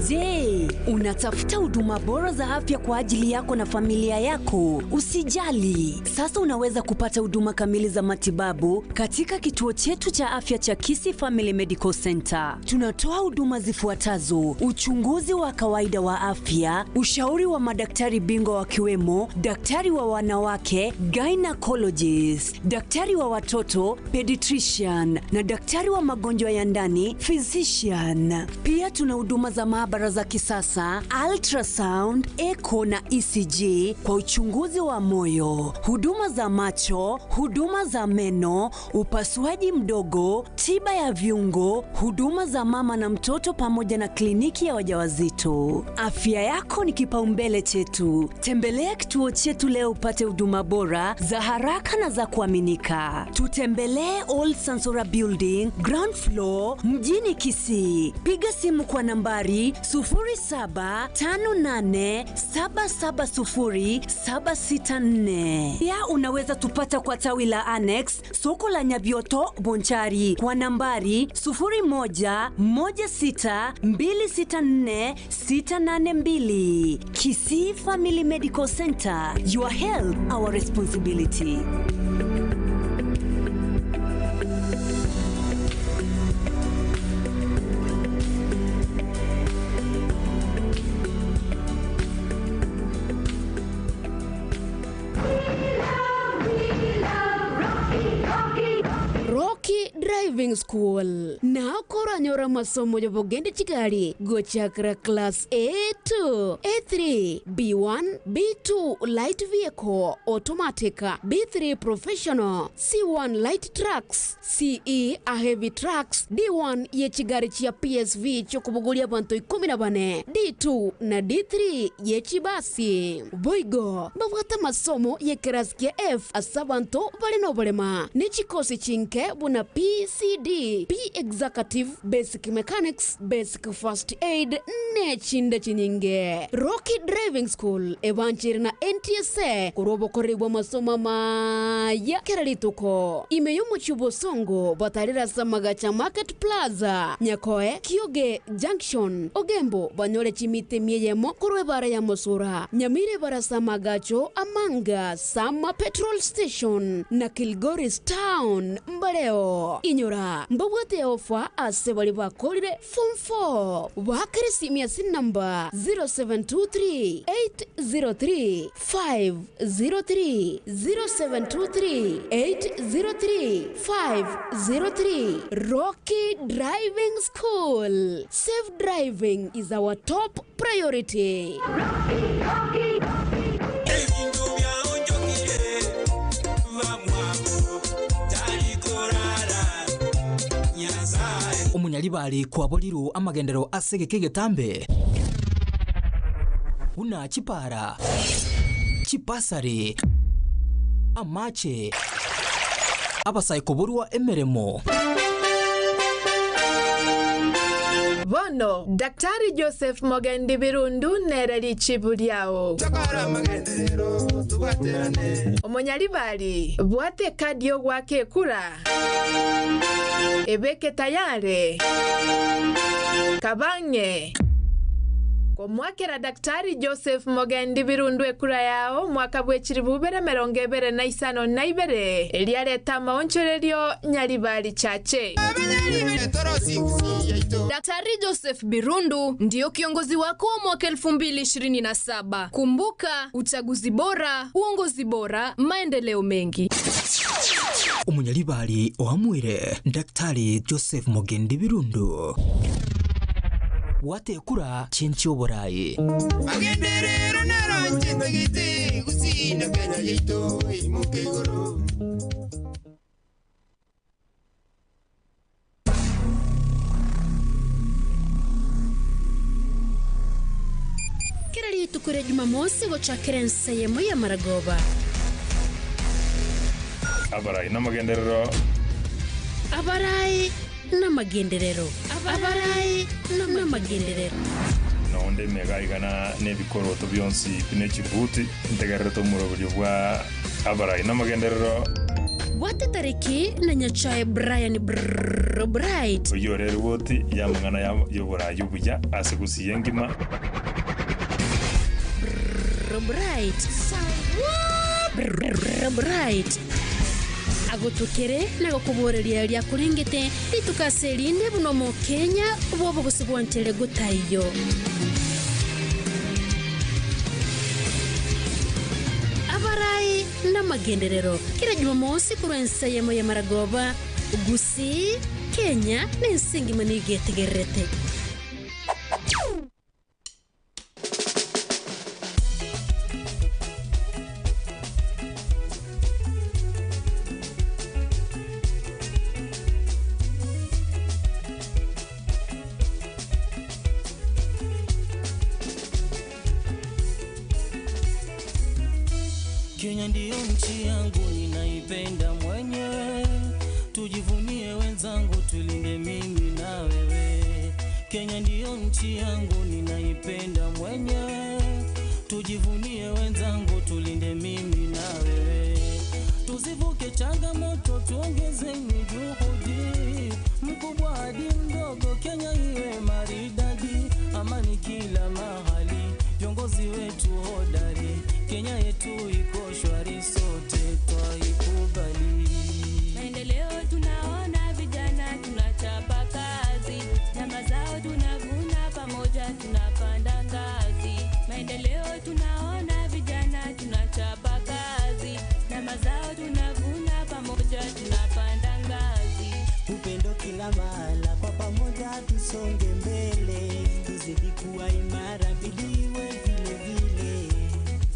Je, unatafuta huduma bora za afya kwa ajili yako na familia yako? Usijali, sasa unaweza kupata huduma kamili za matibabu katika kituo chetu cha afya cha Kisii Family Medical Center. Tunatoa huduma zifuatazo: uchunguzi wa kawaida wa afya, ushauri wa madaktari bingwa wakiwemo daktari wa wanawake gynecologist, daktari wa watoto pediatrician na daktari wa magonjwa ya ndani physician. Pia tuna huduma za maabara za kisasa, ultrasound, echo na ECG kwa uchunguzi wa moyo, huduma za macho, huduma za meno, upasuaji mdogo, tiba ya viungo, huduma za mama na mtoto pamoja na kliniki ya wajawazito. Afya yako ni kipaumbele chetu. Tembelea kituo chetu leo upate huduma bora za haraka na za kuaminika. Tutembelee Old Sansora Building, ground floor, mjini Kisii. Piga simu kwa nambari 0758770764. Pia unaweza tupata kwa tawi la Annex, soko la Nyabioto, Bonchari kwa nambari 0116264682. Kisii Family Medical Center, your health our responsibility. Rocky Driving School nakoranyora masomo yobogende chigari gochakra class A2, A3, B1, B2 light vehicle automatic, B3 professional, C1 light trucks, CE a heavy trucks, D1 yechigari chia PSV chokubuguria abanto 14, D2 na D3 yechibasi. Boigo babwate amasomo yekerasi kia F ase abanto bare noborema ne chikosi chinke buna PCD, P Executive, Basic Mechanics, Basic First Aid ne chinde chinyinge. Rocky Driving School ebanchire na NTSA korwa obokoreri bw'amasomo amaya kera rituko. Ime y'omochie Bosongo batarire ase amagacha Market Plaza, Nyakoe, Kioge Junction, Ogembo banyore chimita emia eyemo korwa ebara ya Mosura, Nyamira ebara ase amagacho Amanga, Sama Petrol Station na Kilgoris Town mbareo. Inyora mbabwate ofa ase baria bakorire form 4. Baakere esimi ase enamba 0723 803 503, 0723 803 503. Rocky Driving School. Safe driving is our top priority. Omonyaribari kwaborirwe amagenderero ase egeka egetambe, buna chipara, chibasari, amache, abasae koborwa emeremo. Bono Daktari Joseph Mogendi Birundu nere richibu riao. Omonyaribari, bwata ekadi y'ogoaka ekura, ebeke tayare, kaba ang'e. Komwakera Daktari Joseph Mogendi Birundu ekura yao omwaka bwe chiribu ibere emerongo ebere na isano na ibere, erio arete amaonchorerio Nyaribari Chache. Daktari Joseph Birundu ndiyo kiongozi wako wa mwaka 2027. Kumbuka, uchaguzi bora, uongozi bora, maendeleo mengi. Omunyaribari oamwire Daktari Joseph Mogendi Birundu watekura chinchi oburayi. Magenderero naro nchintagete gusina Kenya yaito imuke igoro. Kera rituko ria Jumamosi gochakera ensemo ya maragoba. Abarai n'amagenderero. Abarai n'amagenderero. Abarai n'amagenderero. Nonde megaigana n'ebikoroto byonsi bine chibuti ntegererete omurobori bwa abarai n'amagenderero. Bwate tariki na Nyachae Brian Brrrr Bright. Oyo rero boti yamang'ana y'oborayi obuya ase gusiya engima. Brrrr Bright. Brrrr Bright. Agotukere na gokuboreria ria kurengete ritukase rinde buno mu Kenya bobo gusibwantere gutaiyo. Abarai n'amagenderero kila Jumamosi kurwa ensayemo ya Maragoba Gusii Kenya n'ensingi manigetegerete. Kenya ndiyo nchi yangu ninaipenda mwenyewe, tujivunie wenzangu, tulinde mimi na wewe. Kenya ndiyo nchi yangu ninaipenda mwenyewe, tujivunie wenzangu, tulinde mimi na wewe. Tuzivuke changamoto, tuongezeni juhudi, mkubwa hadi mdogo, Kenya iwe maridadi, amani kila mahali, viongozi wetu hodari, Kenya yetu iko shwari, sote twaikubali. Maendeleo tunaona, vijana tunachapa kazi, na mazao tunavuna, pamoja tunapanda ngazi. Maendeleo tunaona, vijana tunachapa kazi, na mazao tunavuna, pamoja tunapanda ngazi. Upendo kila mahala, kwa pamoja tusonge mbele, tuzidi kuwa imara, bidii iwe vile vile.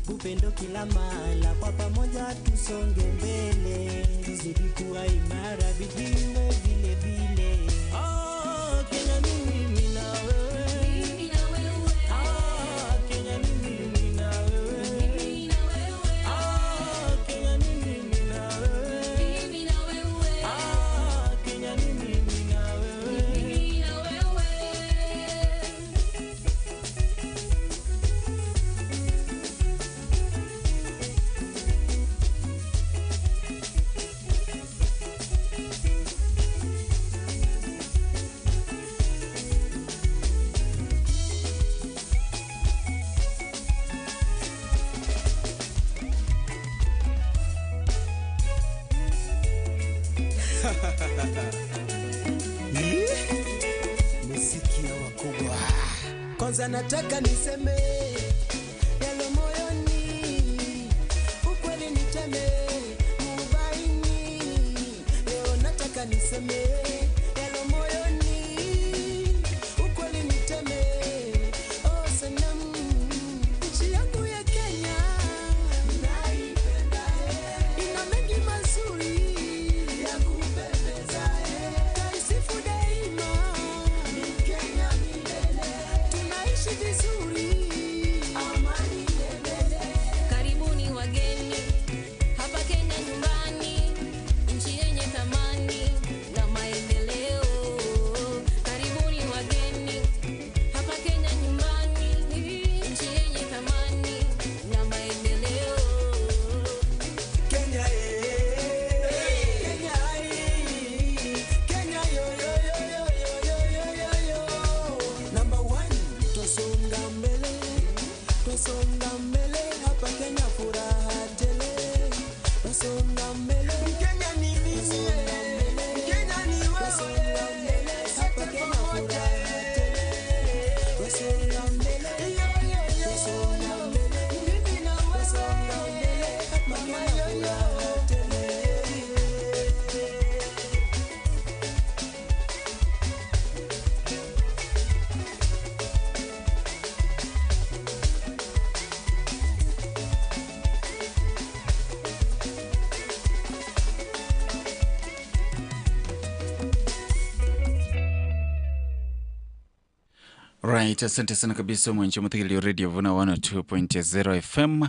Upendo kila mahala, kwa pamoja tusonge mbele, tuzidi kuwa imara, bidii iwe vile vile. Ah, Kenya ni mimi na wewe. Ah, Kenya ni mimi na wewe. Ah, Kenya ni mimi na wewe. Ah, Kenya ni mimi na wewe. Muziki ya wakubwa. Kwanza nataka niseme yalo moyoni, ukweli niteme mubaini. Leo nataka niseme yalo moyoni, ukweli niteme. Oh, sanamu nchi yangu ya Kenya naipenda, ina mengi mazuri ya kupendeza, taisifu daima ni Kenya milele, tunaishi vizuri, amani milele. Karibuni wageni hapa Kenya nyumbani, nchi yenye thamani na maendeleo. Mkenya ni mimi, Mkenya ni wewe, sote pamoja. Yo, yo, yo, mimi na wewe, mama yo, yo. Right, asante sana kabisa mwanche mutegereria radio Vuna 102.0 FM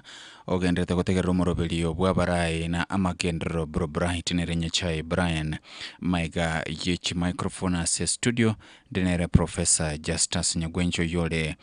ogenderete gotegerera omoroberio bwa abarai na amagenderero bro Bright nere Nyachae Brian maiga yechi microphone ase studio ndi nere Professor Justus Nyagwencho oyore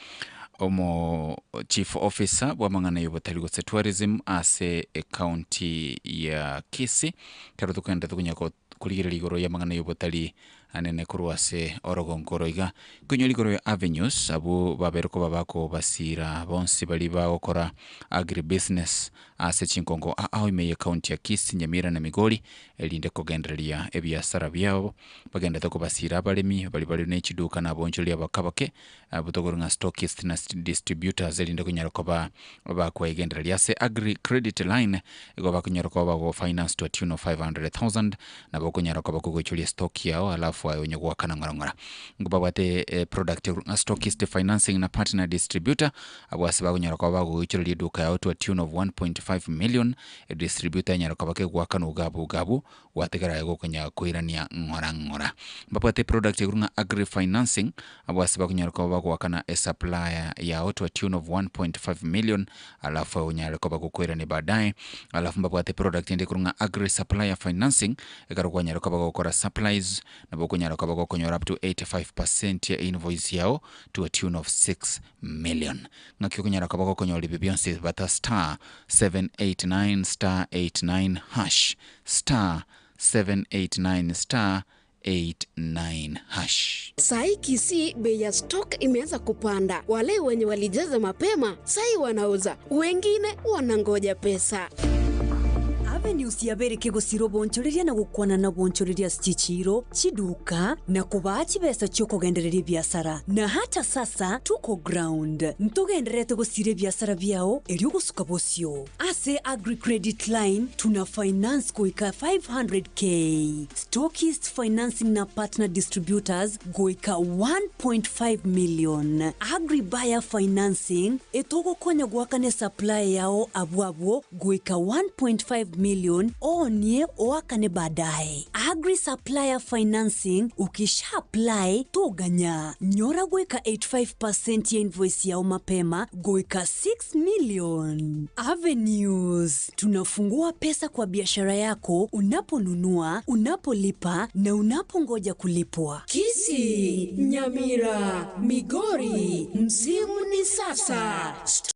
omo chief officer bw'amang'ana y'obotari gose tourism ase ecounty ya Kisii ekero tokogenderete konya korigereria igoro y'amang'ana y'obotari anene korwa ase orogongo oro iga. Nkoinyora igoro ya avenues abwo babere koba bakobasira bonsi baria bagokora agribusiness ase chinkongo ao ime ye county ya Kisii, Nyamira na Migori erinde kogendereria ebiasara biabo. Bagenderete kobasira abaremi baria bare ne chiduka na abonchoreria abake abake abwo tokore ng'a stockists na distributors erinde konyara koba bakoegendereria ase agri credit line igo bakonyara koba bago finance to a tune of 500,000 nabo okonyara koba kogoichoria stock yao alafu aye onye goakana ng'ora ng'ora. Nigo babwate product ng'a stockist financing na partner distributor abwo ase bakonyara koba bagogoichoreria eduka yao to a tune of 1.5 million distributor enyare koba kegoakana ogabu ogabu Gwatigara aye gokonya koirania ng'ora ng'ora. Mbabwate eproduct ekorwa ng'a Agri Financing, abwo ase bakonyara koba bagoakana esupplier yao to a tune of 1.5 million alafu aye onyare koba gokoirania baadaye. Alafu mbabwate eproduct ende ekorwa ng'a Agri Supplier Financing, ekero kwanyara koba gokora supplies, nabo okonyara koba gokonyora up to 85% ya invoice yao to a tune of 6 million. Ng'aki okonyara koba gokonyora ebi bionsi bata star 789 star 89 hash. Star 789 star 89 hash. Sai Kisii bei ya stock imeanza kupanda. Wale wenye walijaza mapema sai wanauza, wengine wanangoja pesa. Avenues yabereke gosira obonchoreria na gokwana na obonchoreria ase chichiiro, chiduka, na kobaa chibesa chiokogendereria ebiasara. Na hata sasa tuko ground. Ntogendererete gosira ebiasara biao erio gosuka bosio. Ase Agri Credit Line tuna finance goika 500k, Stockist Financing na Partner Distributors goika 1.5 million, Agri Buyer Financing etogokonya goakana esupply yao abwo abwo goika 1.5 million oonie oakane baadaye. Agri Supplier Financing ukisha apply toganya nyora goika 85 percent ya invoice yao mapema goika 6 million. Avenues, tunafungua pesa kwa biashara yako unaponunua, unapolipa na unapongoja kulipwa. Kisii, Nyamira, Migori, msimu ni sasa. Stop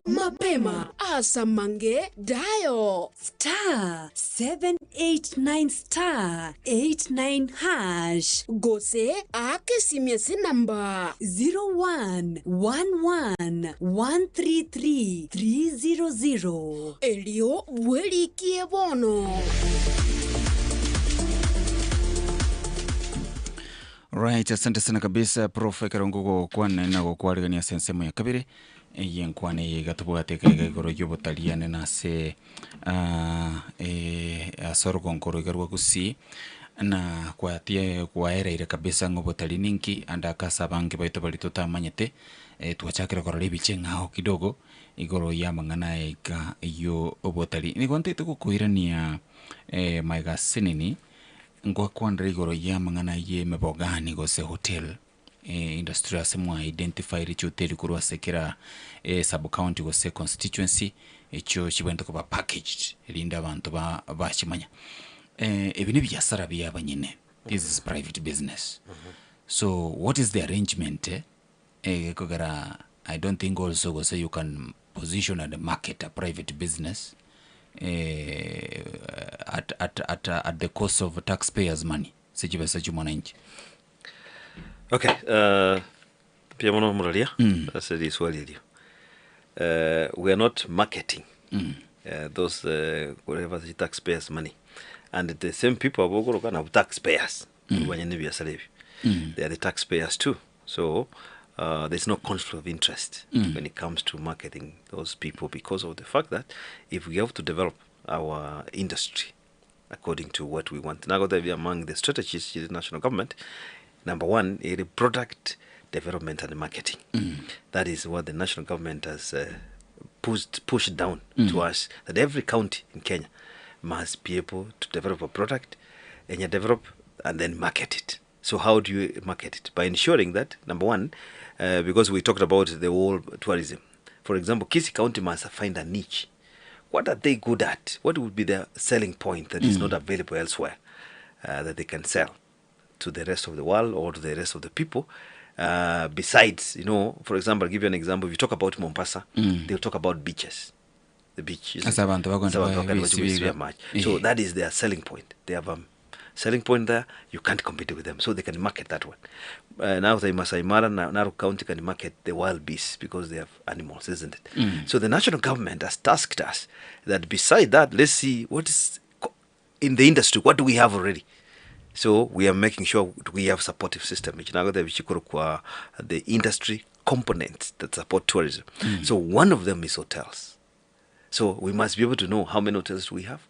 mapema asamange dayo star 789 star 89 hash gose akesimiesi namba 0111133300 erio bwerikie bono. Right, asante sana kabisa Prof ekero ngogokwana na gokwarigania ase ensemo ya kabere eye nkwane eye iga tobwate iga iga igoro y'obotariane na ase ah, eh, ase orogongo oro iga rwa Gusii na kwatie kwaereire kabisa ng'a obotari ninki ande ase abange baito baria totamanyete eh, twachakire korora ebicha eng'ao kidogo igoro ya amang'ana aya iga yo obotari. Nigo ntagete gokoirania eh, maiga aseneni Ngwakwanera igoro y'amang'ana y'emebogani gose hotel industry ase mwa identified chihoteli korwa ase kera sub county gose constituency echio chibwenerete koba packaged erinde abanto ba bachimanya. Ebi ne ebiasara bia abanyene, this is private business. So what is the arrangement egekogera I don't think also gose you can position and market a private business at, at, at, at the cost of taxpayers money ase chibesa chia omwananchi. Okay, mbuya mono omoraria ase riswali erio. We are not marketing. Those whatever the taxpayers money and the same people abwo okoroka nabwo taxpayers banyene ebiasara ebio they are the taxpayers too so there's no conflict of interest when it comes to marketing those people because of the fact that if we have to develop our industry according to what we want nagotebia among the strategies chire national government number one ere product development and marketing that is what the national government has pushed, pushed down to us that every county in Kenya must be able to develop a product and you develop and then market it. So how do you market it? By ensuring that number one, because we talked about the whole tourism. For example, Kisii County must find a niche. What are they good at? What would be their selling point that is not available elsewhere that they can sell to the rest of the world or to the rest of the people? Besides, you know, for example, I'll give you an example. If you talk about Mombasa, they'll talk about beaches. The beach. isn't Ase abanto bagoenda Ase abanto bagoenda bisibiga. basibiga much. So that is their selling point. They have a selling point there. You can't compete with them. So they can market that one. Now the Masai Mara, Narok County can market the wild beasts because they have animals, isn't it? So the national government has tasked us that beside that, let's see what is in the industry, what do we have already? So we are making sure we have supportive system, which now the the industry components that support tourism. So one of them is hotels. So we must be able to know how many hotels we have,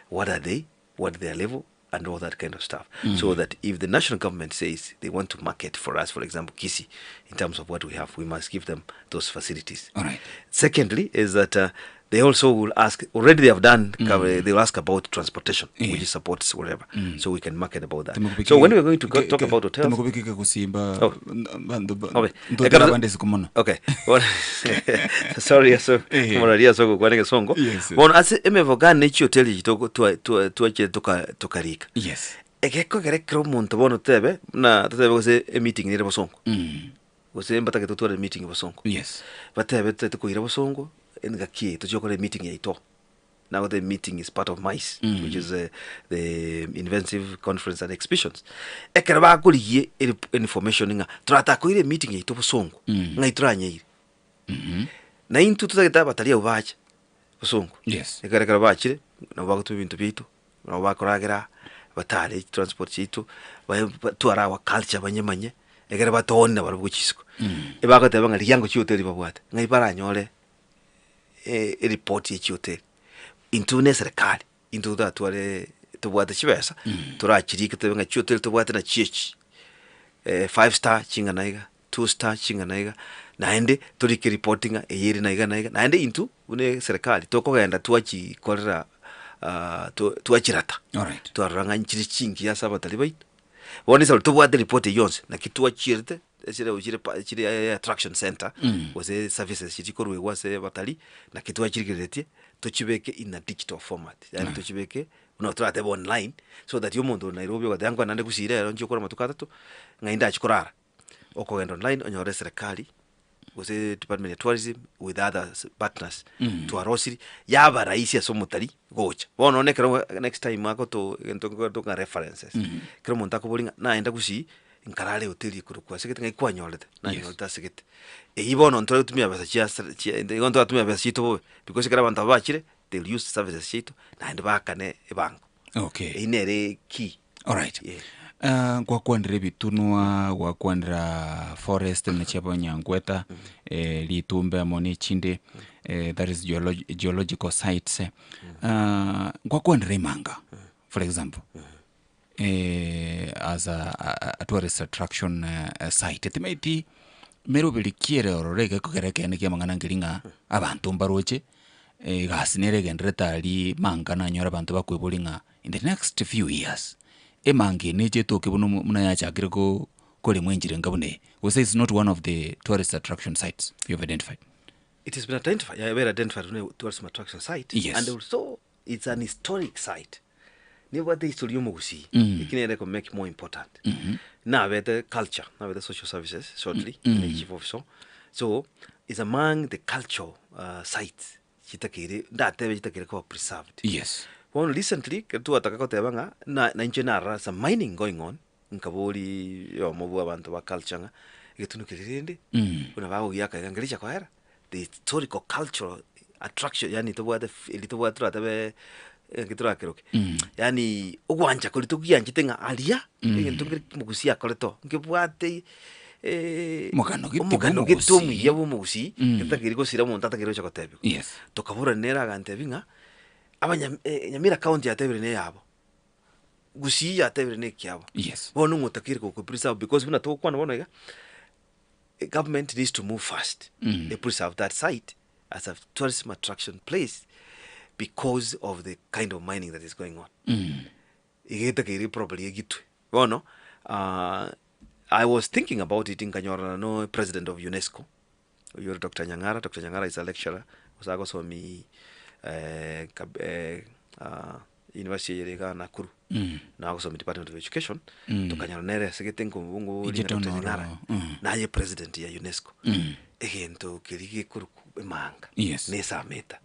what are they, what their level, and all that kind of stuff. So that if the national government says they want to market for us, for example, Kisii, in terms of what we have, we must give them those facilities. All right. Secondly, is that they also will ask, already they have done, they will ask about transportation, which supports whatever. So we can market about that. So when we are going to go, talk about hotels. Tumukubikike kusimba Oh. bantu Okay. ntotera abande sikumono. Okay. Well, sorry, so moraria so kwanenge songo. Bono ase emevogane chihoteli chitoko twachire tokarika. Egeko kere kero omonto bono tebe na totebe gose emeeting nere bosongo. Gose mbatagete totware meeting bosongo. Batebe totete koira bosongo engaki tochokore meeting yaito. Now the meeting is part of MICE, which is the Inventive Conference and Exhibitions. Ekero bakorigie information ng'a turatakoire meeting yaito bosongo ng'a turanyeire. Na intu tutagete abatari abo bache bosongo. Ekero ekero bachire nabo bagotuma ebinto biaito, nabo bakoragera batare transport chiaito, twara our culture banyemanye, ekero batoone barabwo chisiko. Ebagoteba ng'a rigiango chihoteli babwate, ng'ai baranyore eripoti ya chihoteli. Intwe na eserikali, intwe toratware tobwate chibesa, torachirike tobe ng'a chihoteli tobwate na chiechi. 5 star ching'ana iga, 2 star ching'ana iga, naende torike ripoti ng'a eye ere na iga na iga, naende intwe buna eserikali tokogenda twachikorera twachirata. Twarora ng'a nchire chingiya ase abatari baito. Bono ase tobwate ripoti eywo yonsi, naki twachierete, chire chire pa chire attraction center, gose services chikorwegwa ase abatari, naki twachirigereretie, tochibeke in a digital format. Yaani tochibeke, buna toratebe online, so that omonto o Nairobi ogoteba nkwane naende gusii rero nchie okora amatuko atato, ng'ai ndachie korara. Okogenda online onyore serikali, gose department ya tourism with other partners, twarosiri, yaba rahisi ase omotari gocha. Bono nonye ekero next time agoto egento nkotoka references, ekero omonto akobori ng'a naenda gusii, nkarara ehoteli ekorokwa ase gete ng'ai kwanyorete, nanyorete ase gete. Eywo bono ntore gotumia besa chia chia igo ntoratumia besa chiaito bobe, because ekero abanto aba bachire, they will use services chiaito, naende baakane ebango. Eywo nere key. Alright. Yeah. Gwakwanire ebitunwa, gwakwanera forest buna chia Bonyangweta, ritumbe amo na echinde, that is geological sites. Gwakwanire emanga, for example, as a tourist attraction site. Timaeti meroberi ki ere ororo egekogera ekeene kia amang'ana nkeri ng'a abanto mbaroche, egasi nere egendererete aria manga nanyore abanto bakoiboria ng'a in the next few years, emanga eye neche etoke buna omo buna yachakire ko koremwa enchera enga buna eye, gose is not one of the tourist attraction sites you have identified? It has been identified, yeah, well identified as a tourism attraction site. And also it's an historic site. Nebwate history ya omogusii, eki nere eko make more important. Nabete culture, nabete social services shortly, mm chief officer. So it's among the culture sites chitakeire, ndatebe chitakeire koba preserved. Bono recently, ekero twataka koteba ng'a na nainche narora some mining going on, nkabori oyomo bwa abanto ba culture ng'a egetunwa keria rende, buna bagogiaka iga nkericha koera, the historical cultural attraction yaani tobwate f- eri tobwate toratebe eki torakeroke, yaani ogwancha koria togianchete ng'a aria, egento nkere omogusii akorete oo, nkebwate Omogano gete omogano gete bw'omogusii. omuya bwa omogusii, getakeire gosira omonto atakeire gocha gotebiwa. Yes. Tokaborana nere agantebia ng'a, abanya Nyamira county yatebire neyabo, Gusii yatebire nekiabo. Yes. Bono ng'o otakeire go preserve because buna togokwana bono iga, government needs to move fast e preserve that site as a tourism attraction place because of the kind of mining that is going on. Iga etakeire properly egitwe. Bono I was thinking about it nkanyorana no president of UNESCO, oyio ore Doctor Nyang'ara, Doctor Nyang'ara is a lecturer, gose agosomi university eye ere igaa Nakuru, na agosomia department of education, tokanyora nere asegete nkoboria Inche Doctor tonoro, Nyang'ara, naye president ya UNESCO, egento keria gekorokwa emanga, Yes. na esameta,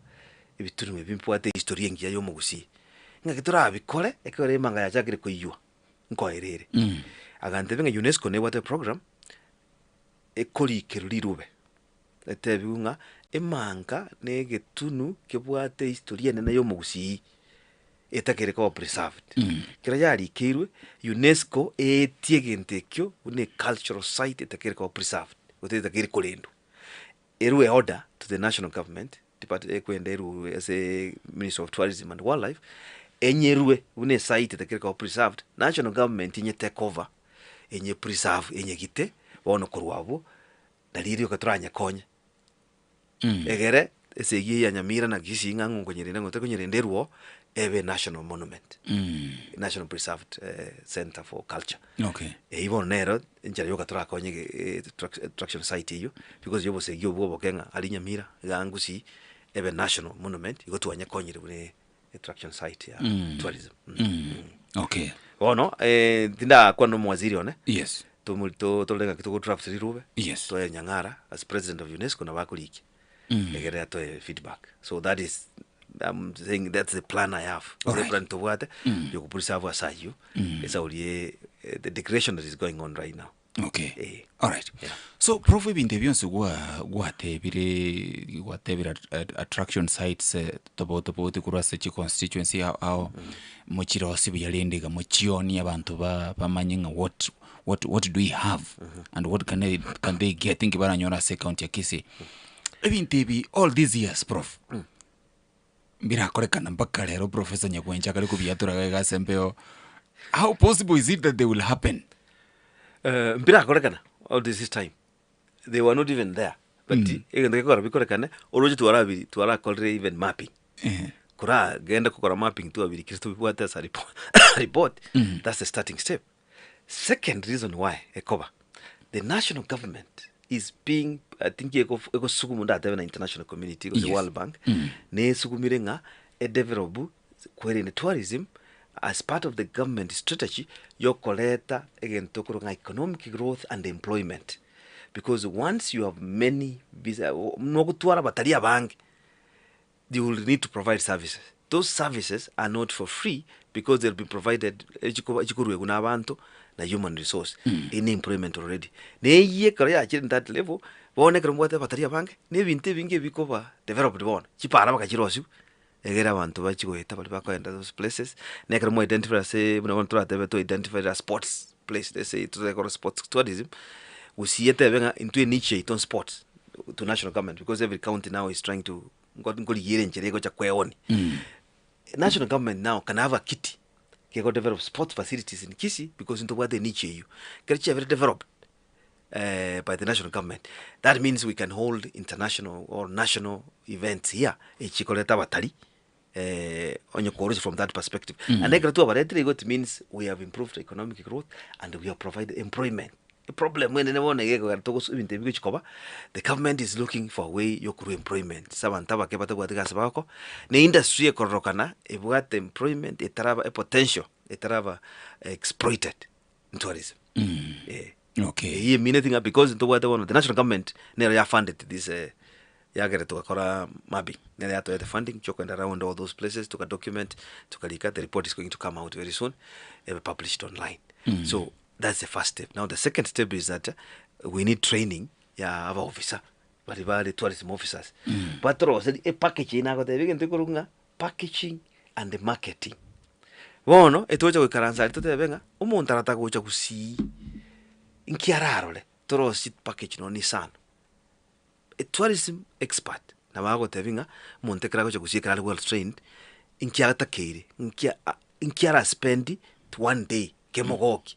ebitunwa ebi mbibwate ehistory engiya ya omogusii, ng'aki torabikore ekero emanga yachakire koiywa, nkoera ere. Agantebia ng'a UNESCO nebwate eprogram, ekorikerwa rirube, etebiwe ng'a emanga na egetunu kebwate ehistory enene ya omogusii, etakere koba preserved. Ekero yarikeirwe, UNESCO eetie egento ekio buna ecultural site etakere koba preserved, gose etakeire korendwa. Erwe order to the national government, depart ekwenda erwe ase ministry of tourism and wildlife, enyerwe buna esite etakere koba preserved, national government enye take over, enye preserve enyegite, bono korwa abwo, nari rioka toranyekonye. Egere esegi eye ya Nyamira na Kisii ng'a ng'o nkonyerenda ng'o tokonyerenda erwo oo, ebe national monument, national preserved center for culture. Okay. Eyio bono nero enchera yoka torakonye ege attraction site eyio, because ya obosegi obwo oboke ng'a aria Nyamira, igaa Gusii, ebe national monument, igo twanyekonyire buna attraction site ya tourism. Okay. Bono tindakwana na omowaziri one, Yes. tomo to torore ng'aki togo draft rirube, Yes. toe Nyang'ara as president of UNESCO nabo akorikia, egere atoe feedback. So that is I'm saying that's the plan I have. Gose Alright. eplan tobwate, ya okopreserve ase ayio, esauri ye the degradation that is going on right now. Okay. Eh. Alright. Yeah. So prof ebinto ebi bionsi gwa gwatebire gwatebire at- at- attraction sites eh, tofauti tofauti korwa ase chiconstituency ao ao mochirosie buya rende iga mochionie abanto ba bamanye ng'a what what what do we have and what can they, can they get inki baranyore ase ecounty ya Kisii. Ebinto ebi all these years prof mbirakorekana mpaka rero professor Nyagwencha akare kobiatora iga iga ase embeo how possible is it that they will happen? Mbirakorekana all this is time they were not even there but egento gekogera bikorekane oroche twarabiri twarakorire even mapping koragende gokora mapping twabirikire tobibwate as a report report that's the starting step. Second reason why ekoba the national government is being I think ego egosugumwa ndatebe na international community gose Yes. world bank nesugumire ng'a edevelop kwerende tourism as part of the government strategy yokoreta egento okorwa ng'a economic growth and employment because once you have many visa nogotwara abatari abange you will need to provide services those services are not for free because they'll be provided echikoba echikoruegwa na abanto na human resource in employment already. Na eyio ekero yachire in that level, bono ekero mbwate abatari abange, na ebinto ebinge ebikoba developed bono, chipara mpaka chirosiwe, egere abanto bachie goeta baria bakoenda those places, na ekero mwa identify ase buna bono toratebe to identify a sports place, let's say torekore sports tourism, gusii etebe ng'a intwe eniche yaito sports to national government because every county now is trying to nko- nkorigia ere enchera egocha kweonia. National government now can have a kitty kego develop sports facilities in Kisii because ntobwate eniche eyio. Ekero chiabere developed by the national government, that means we can hold international or national events here echikoreta abatari onye korosia from that perspective. And ekero twabaretire igo it means we have improved economic growth and we have provided employment. Eproblem enene bono iga ekogera togosu ebinto ebi gochi koba, the government is looking for a way ya okorwa employment ase abanto abake batabwati gasi bagokora, na industry ekororokana ebwate employment etaraba epotential etaraba exploited in tourism. Eh. Okay. Eyio emineti ng'a because ntobwate bono the national government nero ya funded this yagera togakora mapping, nero yatoete funding chiokogenda round all those places toka document, tokarika, the report is going to come out very soon, ebe published online. So that's the first step. Now the second step is that we need training ya aba officer. baria bare tourism officers, batoroserie epackage eye nagotebia egento ekorokwa ng'a packaging and marketing. Bono, etogocha goikaransa aria totebe ng'a, omonto arataka gocha gusii, inki ararore torosie package nonye na isano. A tourism expert nabo agotebia ng'a omonto ekero agocha gusii ekero are well trained, inki atakeire, nki a nki ara spend one day kemogoki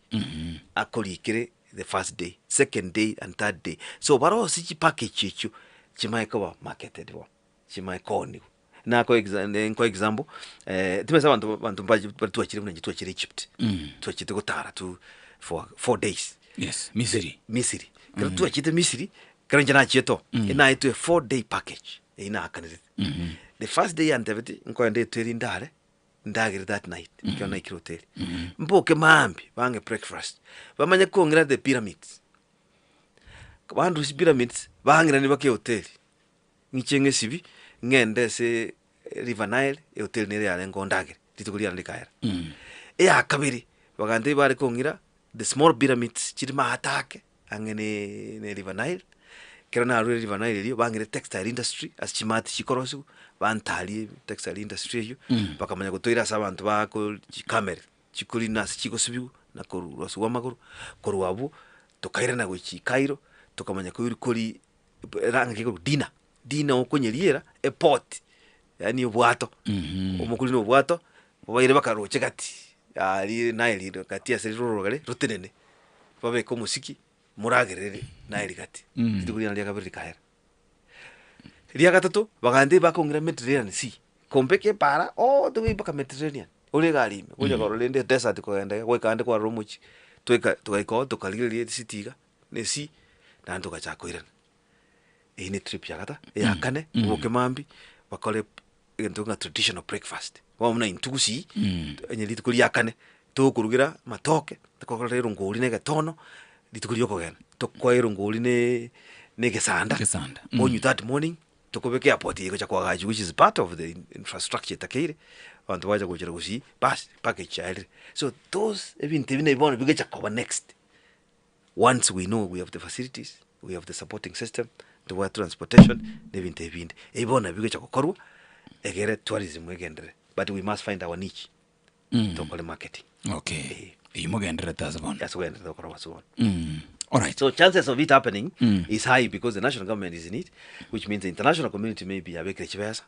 akorikere the first day, second day and third day. So barosie chipackage echio chimanye koba marketed bono, chimanye kooniwa. Nakoa exa nkoe example, timanyeti abanto abanto mbache baria twachire buna inche twachire Egypt, twachete gotara tu for 4 days. Yes, Misiri. Misiri. Ekero twachete Misiri, ekero inche nachiete oo, enaetwe a 4 day package eywo naakanerete. The first day yantebetie, nkoenda hoteli ndare, ndagere that night, ekero naikire hoteli. Mboke maambia, bang'e breakfast, bamanye kong'ira the pyramids. Bandusia pyramids, bang'iranie mpaka ehoteli. Ng'iche ng'esibi, ng'ende ase River Nile, ehoteli nere yarenge ondagere, rituko riane rikaera. Eya kabere, bagantebia bare kong'ira the small pyramids chire maate ake ang'e ne ne River Nile, ekero narure River Nile erio, bang'ire textile industry ase chimati chikorosiwa, bantarie textile industry eywo, bakamanya gotoira ase abanto bako chikamera chikorina ase chigosibiwa na korosiwa amagoro, korwa abwo tokairana gochia Cairo, tokamanya koiri kori erang'aki ekorokwa dinner, dinner okonyeriera eport, yaani obwato, omokori na obwato, obaire mpaka roche gati, aria Nile gati ase riroro rotenene, babeke omosiki, moragerere Nile gati, rituko riane ria kabere rikaera. Ria gatato, bagantebia bakong'ira Mediterranean Sea, kombeke epaara all the way mpaka Mediterranean, ore egari ime, gocha korora rende edesert kogenda iga, goika ande kwarora omochie, twaika togaika oo tokarigereria esiti iga, na esea, naende togachaka koirana. Eyio ne trip ya gata eya kane, oboke mambia, bakore egento ng'a traditional breakfast, bono buna intwe gusii, onye rituko ria kane, tokorugera amatoke, tokogora erongori na egetono, rituko ria okogenda, tokoa erongori na na egesanda, Egesanda, onywe that morning, tokobeka airport eye egocha koagachwa which is part of the infrastructure etakeire, abanto bacha gochera gusii, bas package yaerire. So those ebinto ebi nabi bono bigocha koba next. Once we know we have the facilities, we have the supporting system, tobwate transportation, na ebinto ebinde. Ebi bono nabio bigocha gokorwa, egere tourism egenderere, but we must find our niche, tokore marketing. Okay. Eyio mogendererete ase bono. Ase kogendererete gokora ase bono. Alright. So chances of it happening is high because the national government is in it, which means the international community maybe yabekire chibesa,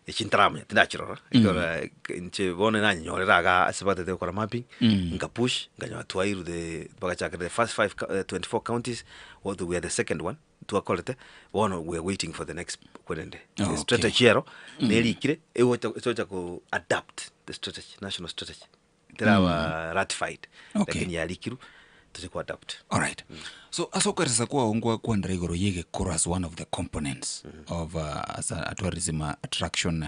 echi ntaramanya tindachirora, ekero inche bono nanyorera igaa ase batete gokora mapping, nkapush, nkanyora twairwe the bagachakera the first five 24 counties, although we are the second one twakorete, bono we are waiting for the next kwerende. The strategy ero, nerikire, egocha tocha ko adapt the strategy, national strategy. Teraba ratified, lakini yarikirwe, toche ko adapt. Alright. So ase okoeresa kwao ngwakwanera igoro ya egekoro as one of the components of as a tourism attraction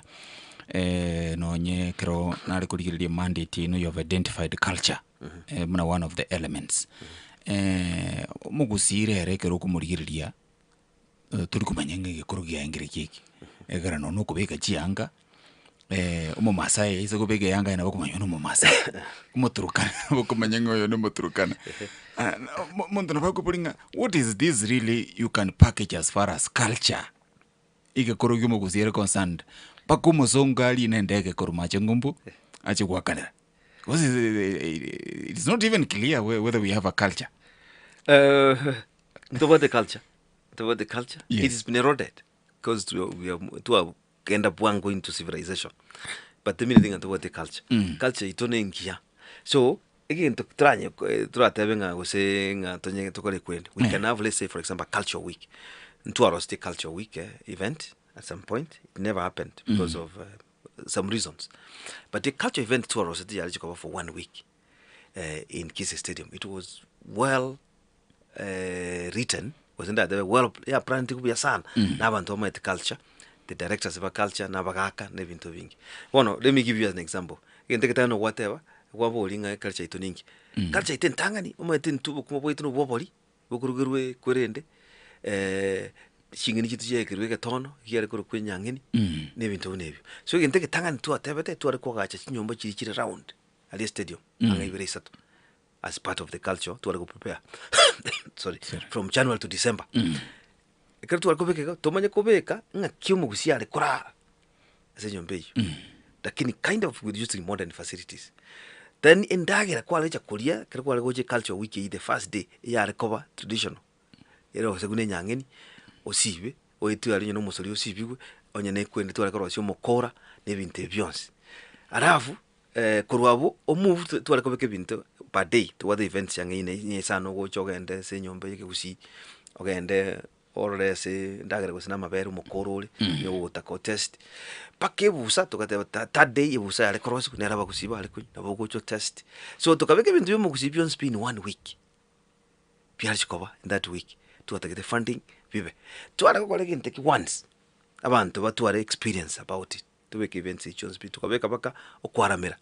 nonye ekero nare korigereria mandate yaino you have identified culture buna one of the elements. Omogusii rero ekero okomorigereria tori komanya ng'a egekoro kiaye nkereki eke, ekero nonye okobeka chianga omomaasai aise kobeka eyanga aye nabo okomanya oyo na omomaasai, omoturukana nabo okomanya ng'a oyo na omoturukana. Omonto nabo akoboria ng'a what is this really you can package as far as culture? Egekoro kia omogusii ere concerned, mpaka omosongo arine endege korwa mache ng'umbu ache goakanera. Because it is not even clear whether we have a culture. Ntobwate culture, ntobwate culture, it has been eroded because we are twagenda bwango into civilization but the minute ng'a ntobwate culture, culture yaito na engiya. So, egento toranye toratebe ng'a gose ng'a tonye tokore ekwende, we can have let's say for example a culture week, ntwarosirie culture week event at some point, it never happened because of some reasons, but a culture event twarosetie yare chikoba for one week in Kisii stadium, it was well written gose ndatebe well yaplanned buya sana na abanto bamaete culture, the directors ba culture na abagaka na ebinto ebinge. Bono let me give you an example, egento egetang'ani nogwateba, kwaboria ng'a eculture yaito ninki. Culture yaito entang'ani omanyete intwe obokima bwaito nobwa obori, bokorugerwe kwerende, ching'eni chiaito chiaekerwe egetono, ekiare korokwa enyang'eni, na ebinto buna ebio. So egento egetang'ani twatebete, tware koagacha chinyomba chiria chire round aria estadium, ang'e ibere isato. as part of the culture tware go prepare sorry, from January to December. Ekero tware kobeka iga, tomanye kobeka ng'aki omogusii are korara ase enyomba eywo, lakini kind of with using modern facilities. Then endagera kwarecha koria ekero kware gocha eculture week eywo the first day, eyare koba traditional, ere gose buna enyang'eni, osibe, oetwe aria onye na omosori osibigwe, onye na ekwende tware korosia omokora, na ebinto ebi bionsi. Alafu korwa abwo omove twa- tware kobeka ebinto per day, tobwate events ang'e ine ine isano ogocha ogende ase enyomba ya ekegusii, ogende orore ase endagera gose na amabere omokoro ore, onye gogotaka otest, mpaka ebusa togateba ta third day ebusa yare korosiwa nere abagusii bare konywa, nabo ogocha otest. So tokabeka ebinto bia omogusii bionsi pi in one week, biachi koba in that week, twatagete funding bibe. Tware gokora egento eke once, abanto batware experience about it. Tobeke events echi chionsi pi, tokabeka mpaka okwaramera,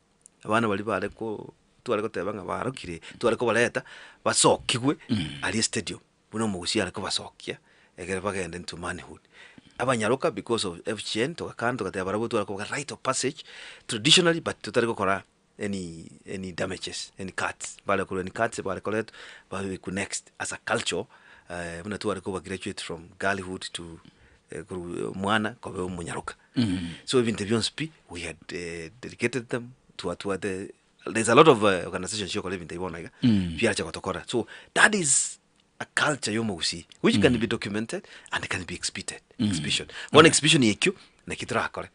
abana baria bare ko tware goteba ng'a barokire, tware kobareta basokigwe aria estadium, buna omogusii are kobasokia, ekere bagende into manhood. Abanyaroka because of FGN togakana togateba barabwo tware kobaga rite of passage traditionally but totari gokora any any damages, any cuts, bare korwa any cuts bare koretwa babekwe next as a culture buna tware koba graduate from girlhood to korwa omwana koba omonyaroka. So ebinto bionsi pi we had dedicated them twatwate there's a lot of organizations chiokora ebinto ebi bono iga biacha gotokora so that is a culture ya omogusii which can be documented and can be exhibited exhibition bono exhibition ekio naki torakore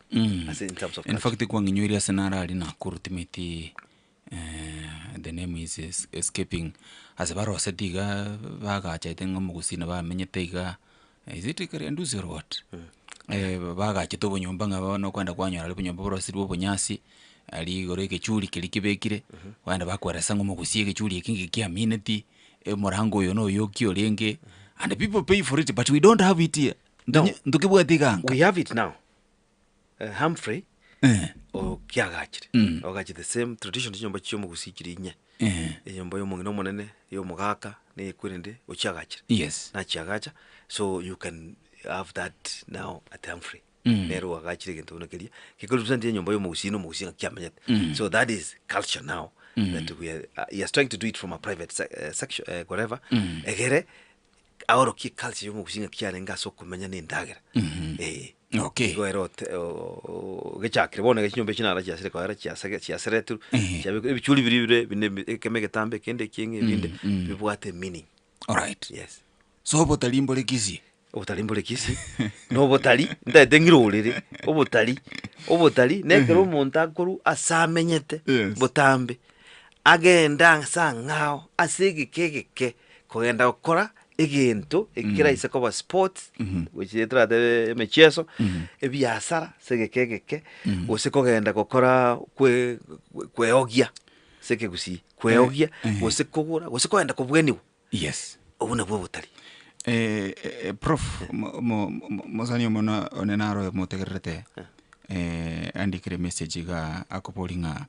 ase in terms of In culture. fact kwang'inyoirie ase naro aria Nakuru timeti the name is escaping ase baroseti iga bagachete ng'a omogusii nabo amenyete iga is it Kariandusi or what? Bagachete obonyomba ng'a bono okoenda kwanyora aria obonyomba borosirwe obonyansi, aria igoro egechuri keria kebekire, kwagenda bakweresa ng'a omogusii egechuri eke nge kiamineti, omorango oyo na oyo oki orenge, and people pay for it but we don't have it here. No. Ntokebwati iga nka. We have it now. Humphrey Eh. okiagachire Mm. ogachire the same tradition chinyomba chiomogusii chiri inye Eh. enyomba ya omong'ina omonene ya omogaka na eyekwerende ochiagachire Yes. nachiagacha so you can have that now at Humphrey Mm. nere oagachire egento buna keria gekorepresent enyomba ya omogusii na omogusii ng'aki amenyete Mm. so that is culture now Mm. that we are, he is trying to do it from a private se section whatever Mm. egere Aorokie culture y'omogusii ng'aki yarenge ase okomenya na endagera. Eh. Okay. Igo ere ote- o- o- gechakire bono iga chinyomba echi naro chiasire koera chiasege chiaseretwe, Ehe. chiabekwa ebichuri biria bire binde bi ekemo egetambe ekende ekieng'e ebinde Mm, mm. bibwate emeaning. Alright. Yes. So obotari mbore Kisii? Obotari mbore Kisii, na obotari ntaete ng'ire orere, obotari, obotari na ekero omonto akorwa ase amenyete Yes. botambe, agende ase ang'ao ase egeka egeke Kogenda gokora egento ekeraise koba sports, which toratebe emechieso, ebiasara ase egeka egeke, gose kogenda gokora kwe kweogia ase ekegusii, kweogia gose kogora gose kogenda kobweniwa. Yes. Obwo nabwo obotari. Prof, mo- mo- mo- mosani omono one naro motegererete, andikire emessage igaa akoboria ng'a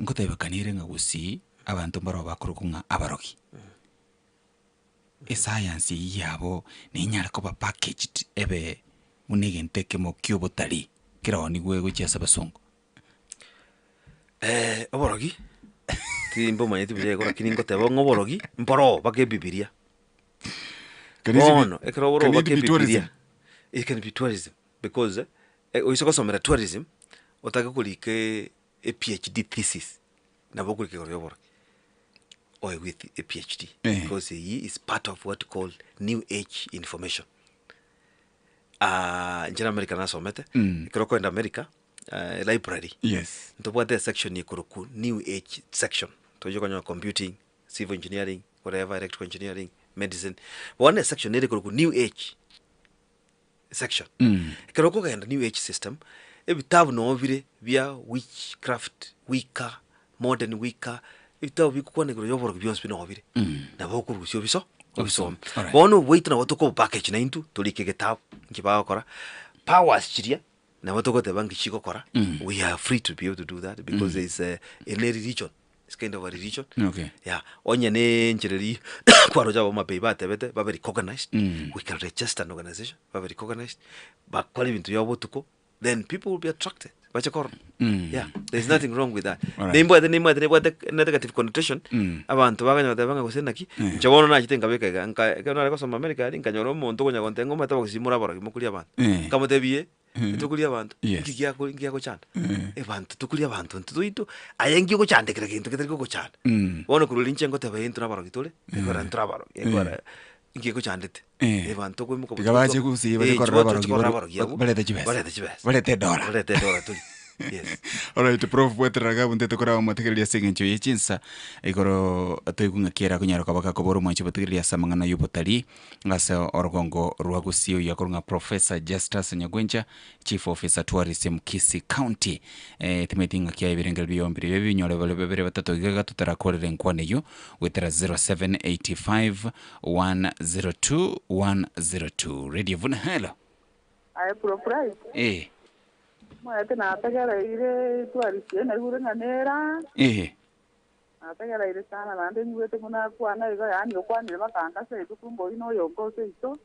ngotebekanire ere ng'a gusii. Abanto mbarabwo bakorokwa ng'a abarogi. Esayansi eyio yabo nenyare koba packaged ebe buna egento ekemo ki'obotarii keraonigwe gochia ase abasongo. Oborogi, timbomanyeti buya igo lakini ngoteba ng'a oborogi mboroo mpaka ebibiria. Can it be- Bono, ekero boroo can it mpaka be tourism? ebibiria, it can be tourism because, oise gosomera tourism, otake korika a PhD thesis. Nabo okorika igoro y'oborogi oegwe a PhD Eh. because eyio is part of what called new age information. Ah, inche na America nasomete, Mm. ekero okoenda America, library, Yes. ntobwate esection ekorokwa new age section, tochia konyora computing, civil engineering, whatever, electrical engineering, medicine, bono esection nere ekorokwa new age section. Ekero okogenda new age system, ebitabu noo bire bia witchcraft, wicca, modern wicca, ebitabu bigokwana igoro ya oborogi bionsi pi noo bire. Nabo okorusia obiso obisome. Alright. Bono obwaito nabo tokobopackage naintwe, torike egetabu nki bagokora, powers chiria nabo togoteba nki chigokora, we are free to be able to do that because there is a ere religion. It's kind of a religion. Okay. Yeah. Onye ne enchera eria kwaroche abamabei batebete babe recognized. Mm. We can register an organization, babe recognized. Bakore ebinto biabo botuko. Then people will be attracted bache korora. Mm. Yeah, there's nothing wrong with that. Alright. Nimbwate nimbwate nebwate negative connotation Mm. abanto baganya goteba ng'a gose naki Eh. inche bono nachete nkabeka iga nka ekero nare gosoma America aria nkanyora omonto okonya gontebia ng'a omanyete abagusii more abarogi mokoria abanto. Eh. Nkamotebia eh, Eh. ntokoria abanto, Yes. nki giako nki giagochanda? Eh. Abanto tokoria abanto intwe toito, aye nki ogochandekera gento getari gogochanda? Mm. Bono korwa riria inche ngoteba eh intwe nabarogi tore, ekogera intwe abarogi, ekogera Eh. nki egochandete? Eh. Abanto okoimoka Tiga botuko bache twa- gusii bache eh, korora chigocha abarogi korora bare- abarogi abwo, barete chibesa. barete chibesa. Barete edora. Barete edora tori. Yes. Alright, Prof bweterera iga abwo ntete koraba omotegereria ase eng'encho ye chinsa igoro toigwe ng'aki ere akonyara koba gakobora omwanchi obotegereria ase amang'ana ya obotarii ase orogongo rwa Gusii oyio akorwa ng'a Professor Justus Nyagwencha Chief Officer Tourism Kisii County. Eh, timanyeti ng'aki aye ebirengererio biombire ebi ebinyore bare babere batato iga iga totarakorera enkwana eyio goetera 0785 102 102. Radio Vuna hello. Aye Proprice, Eh, omanyete nategereire twarisie naigure ng'a nera, eh. nategereire sana naende nyigwete buna akwana iga yaani okwanire mpaka seito kumbe oyio na oyonka ase seito,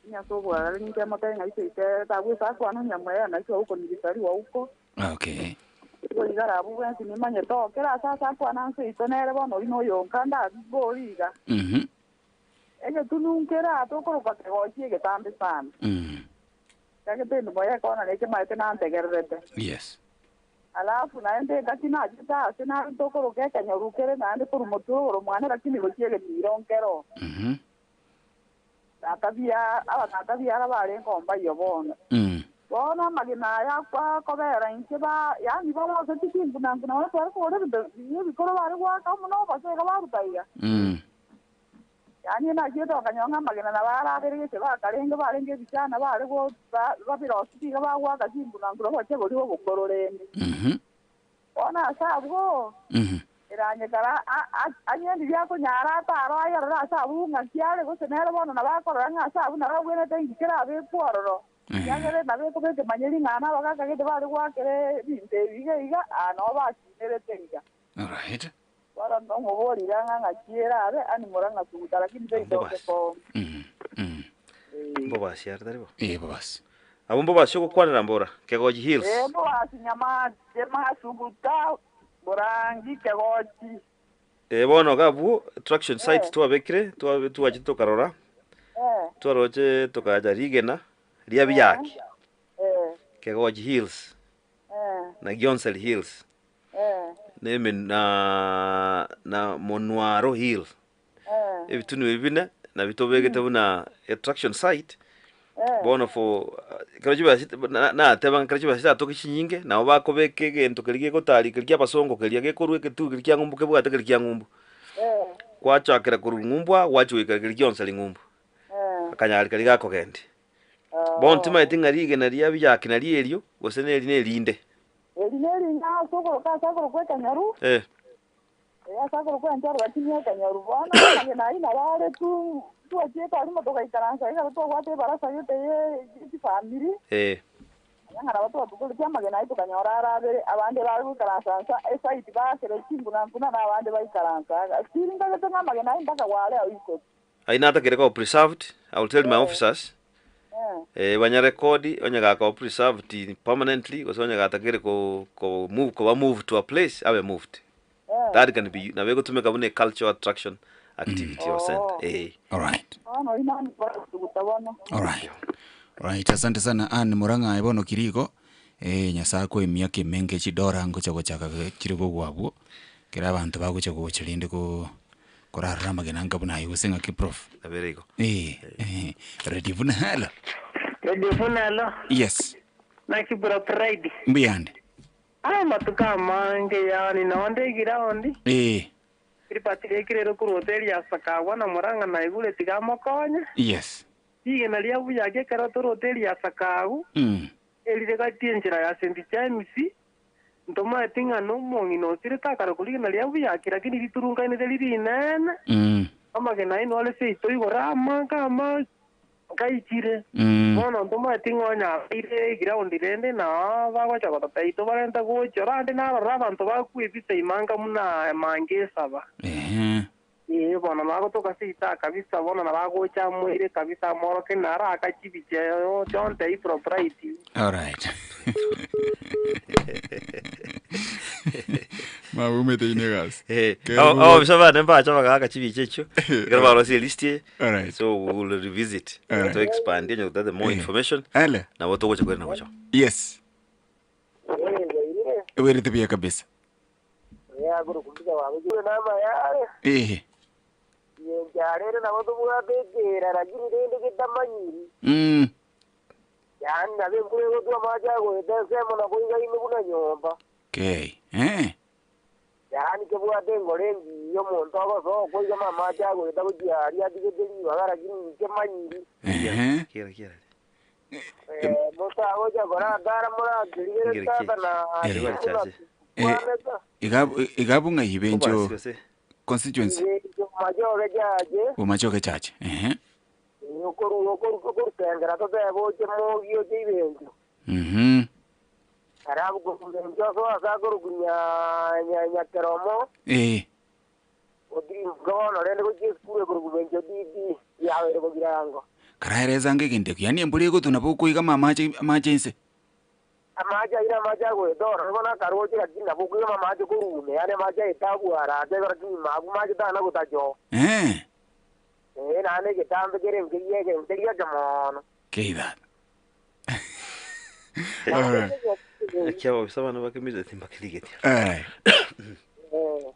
Nyase obwagare ninche amotebie ng'a iso ite tabwesa akwana onyamwea naki okonibisariwa uko. Okay. Igo iga arabwo bwensi nimanyete oo kera ase ase akwana nse ito nere bono oyio noyonka ndabibori iga. Egetunu nkere aa tokoroka kegochi egetambe sana. Kagete enumo y'ekona nekemaete nantegererete. Yes. Alafu naende engaki nachete ase nare tokoroka ekenyoru kere naende korwa motwe igoro mwane lakini gochia egetiro nkero. Tata bia abatata biara barenge ombayio bono. Bono amagena aya akobera inche ba yaani baroseti chinguna-nguna bono tware kogora ebinto biria ebikoro bare goaka amo na obosega iga baruta iga. Yaani nachiete okanyora ng'a amagena nabo arabere gese bakarenge barenge ebichana bare go ba babiroseti iga bagoaka chinguna-nguna boche boria obokoro rende. Bono ase abwo, eranyekara anye ndiria akonyara ataro ayerore ase abwo ng'aki are, gose nere bono nabo akorora ng'a ase abwo nabo abwenerete inki kerabekwe ororo, ekiagera nabo ekoba ekemanyeri ng'a nabagaaka gete bare goakera ebinto ebi iga iga, aa nao bakinerete iga. Alright. Bono nomoborie iga ng'a ng'aki erabe, animora ng'a suguta, lakini toitoke kooma. Mbobasi are tari bo? Eh, bobasi. Abwo mbobasi ogokwanera mbora, Kegochi Hills. Ee, mbobasi Nyamache, Masuguta, Borangi, Kegochi. Eh, bono iga abwo attraction sites twabekire, twabe twachete tokarora, twaroche tokacha rigena ria Biaki, Kegochi Hills, na Gionseri Hills, na eme na na Monwaro Hill. Ebitunwa ebi bine nabio tobegete buna attraction site, bono for ekero chibesa nateba ng'a ekero chibesa chiratoke chinyinge, nabo bakobeka egento keria gegotari keria kia abasongo keria gekorwa egetuu keria kia ng'umbu kebwate keria kia ng'umbu. Gwachakera korwa ng'umbu aa gwachia goika keria gionsi aria ng'umbu, akanyari karia gakogendia. Bono timanyeti ng'a rigena ria biaki nario erio, gose neri nerinde. Eri nering'ana ase okoroka ase akorokwa ekenyoru. Ee, ase akorokwa enchoro lakini ekenyoru. Bono amagena ayio nabo are tu, twachiete arimo togaikaransa iga twabwate ebarasa gete ye ye chifamiri. Onye ng'a nabo twatugoretie amagena ayio tokanyora are abere, abande bare goikaransa nsa eside baakere chinguna-nguna na abande baikaransa iga. Still nkagete ng'a amagena ayio mpaka gware ao isiko. Ayio natakire koba preserved, I will tell my officers, eh, banya record onye gakoba preserved permanently gose onye gatakire ko ko move koba moved to a place abe moved. That can be nabo egotumeka buna a cultural attraction activity or center eh. Alright. Bono oyio nani koruta bono. Alright. Right, asante sana Ann Murang'a aye bono kiriko eh, Nyasaye akoe emiaka emenge chidora ngocha gochaka chire kogwa abwo, ekero abanto bagocha gocha rende ko Korarore amagena anga buna aye gose ng'aki prof. Nabere igo. Eh, eh, Radio buna halo. Radio buna halo. Yes. Naki bro Pride. Mbuyande. Aya matuko amange yaani nonde egiraundi. Eh. Ripati riekire korwa hoteli ya Sakawa na Murang'a naigure tiga amokonye. Yes. Rigena ria buyaki ekero tore hoteli ya Sakawa. Erire gati enchera ya St. James, ntomaeti ng'a nomong'ina osirete akarokwa rigena ria buyaki, lakini riturunkanete rire rinene, amagena aino are seito igoro amange ama gaichire. Bono ntomaeti ng'a onye abeire eground rende nao bagocha gototebia tobarente gocha, orande narore abanto bakwebisa imanga buna mange esaba. Ee bono nagotoka seita kabisa bono nabagocha moire kabisa moroke naraka chibicha chonte iproprite. Alright. Maumete ine gasi. Ababisa bane mbacha bagaka chibicha echio ekero barosie list eye. Alright. So we will revisit Alright. to expand onye gotaka more information. Ele. Nabo togocha kwerana gocha. Yes. Ewerete buya kabisa. Ehe. Rero nabo tobwate ekera lakini rende getamanyiri. Yaani nabo embura egotwa amache agoeta ensemo nabo igaine buna nyomba. Okay. Eh. Yaani kebwate engoro engiya omonto ogosoa okoigama amache agoeta gochia aria atigete ribaga lakini kemanyiri. Ehe. Kera kera. Motagocha koratara morakirigere tata na Igabu ng'ai bencho Obasi gose. constituency machoge chache bomachoge chache. Ehe. okorusengera totebe oche mogi oche ibencho. Alafu kubencho soa sakoruku nyakeromo. Otirimbuka bono rende gochia esukuru ekoruku bencho dd yabere bogirango. Karaereza ngegende yani embura egotwa nabo okoigama amache amache ense. Amache aire amache agoeta ororo bono akaroche lakini nabo okoigama amache korume yaani amache aeta abwara ake lakini mabu mache tana gotacho. Naende egetambe kere nkerieke nkerieke mono. Keitha. Ekia ababisa bane bakemize timbakirigetia. Alright.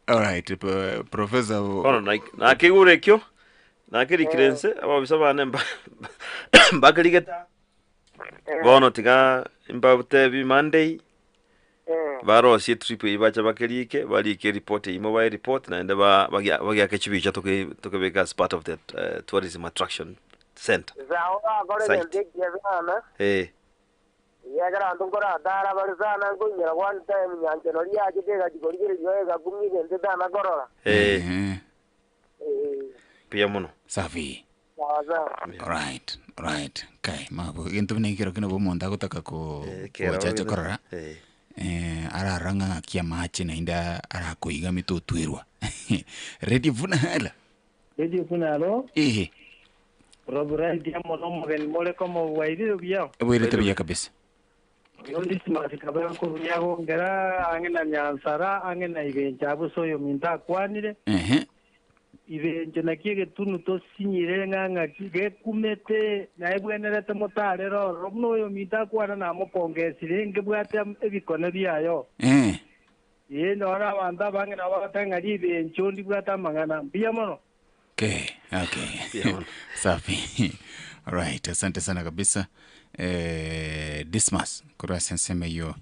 Alright, Professor. Bono nakigure ekio nakirikire ense ababisa bane mbakirigeta bono tiga mbatebi Monday barosie trip eyio bacha bakirike barike report eyio mobile report naende bagiake chibicha tokebeka as part of the tourism attraction center. Sawa bakore Site. egento ekiya sana. Yegera anto nkoratara bari sana nkoinyora one time nyancheno riachete egachi korigereria egakumia egento etana korora. Mbuya mono. Safi. Sawa sawa. Alright, alright. Kai, mabo egento buna ekero kino omonto agotaka ko kero gochacha gete- korora. Arara ng'a ng'aki amache naende arakoiga mitotwerwa. Radio Vuna hala. Radio Vuna alo. Ehe. Rob Right amo nomogeni more komo bwairire buya. Bwairete buya kabisa. Dismas kabera kuruya gongera ang'e na Nyansara ang'e na Ibencho abuso oyo minto akwanire. Ibencho naki egetunu tosinyire ng'a ng'aki gekumete naye bwenerete motarere ororo buna oyo minto akwana namopongesire nkebwate ebikone biayo. Ee noro abanto abange nabo bagoteba ng'a ribencho ndibwate amang'ana mbuya mono. Okay, okay. Safi. Alright, asante sana kabisa. Dismas korwa ase ensemo eyio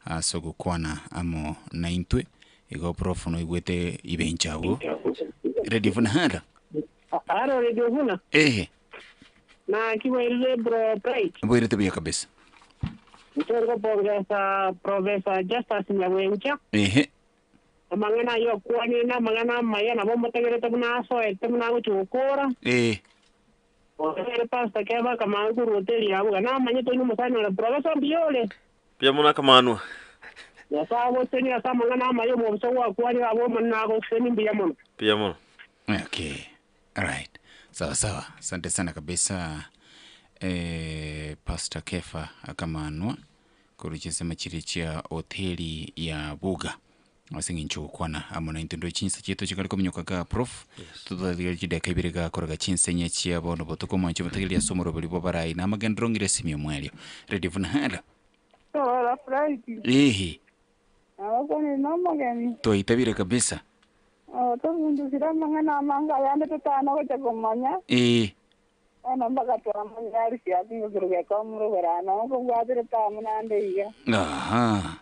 ase ogokwana amo naintwe igo prof noigwete ibencho abwo. Radio Vuna hala. Aro Radio Vuna. Ehe. Na kiwairire bro Bright. Bwairete buya kabisa. Ntori kopongeza Professor Justus Nyagwencha. Amang'ana ayo akwanire na amang'ana amaya nabo motegerete buna asoete buna agochi gokora. Ore pastor keba kamanga korwa hoteli yabo gana amanyete oine omosani ore Professor mbuya ore. Mbuya mono akamanwa. Nyasaye agosenie ase amang'ana amaya omobisa gwakwanire abo omonene agosenie mbuya mono. Mbuya mono. Okay. Alright. Sawa sawa. Asante sana kabisa. Pastor Kefa akamanwa korwa chisemo chiria chia hoteli ya Buga ase eng'encho gokwana amo naintwe ndo chinsa chiaito chikare kominyoka ga prof. Totatiga chideka ibere gakorega chinsenye chia bono botuko mwanche motegereria ase omoroberi bwa barai na amagendero ng'ire esimi omwerio. Radio Vuna hala. Ora Frank. Ehe. Abakwanire nomogeni. Twaitabire kabisa. Tobundusire amang'ana amange ayande totana gocha komanya. Bono mpaka twamanya arisi ati ngokero gekomorogorana okobwatire tamu nande iga. Aha.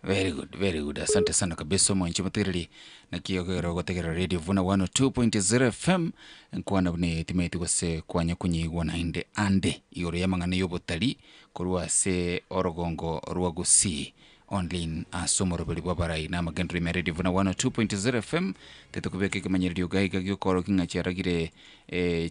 Very good, very good. Asante sana kabisa mwanchi mutegereri nakio gotegerera Radio Vuna 102.0 FM nkwana bune timeti gose kwanya kunyiigwa naende ande igoro ya mang'ana y'obotari korwa ase orogongo rwa Gusii online ase omoroberi bwa barai na amagendero ime Radio Vuna 102.0 FM tetukubeka ekemanyererio gaiga giokoro king'a chiaragire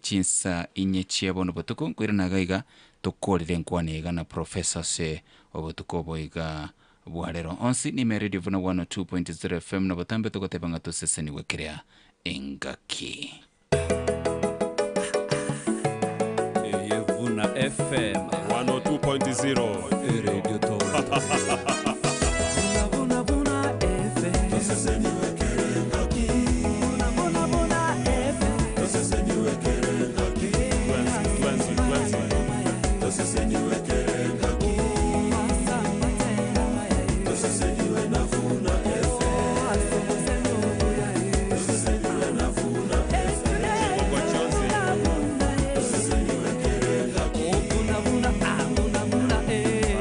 chinsa inye chia bono botuko nkoirana gaiga tokorire nkwana iga na Professor ase obotuko obo iga bwarero onsi nime Radio Vuna 102.0 FM na botambe togoteba ng'a toseseniwe kerea Engaki. Eye Vuna FM 102.0 Radio Toronto. Vuna Vuna FM. Vuna Vuna FM.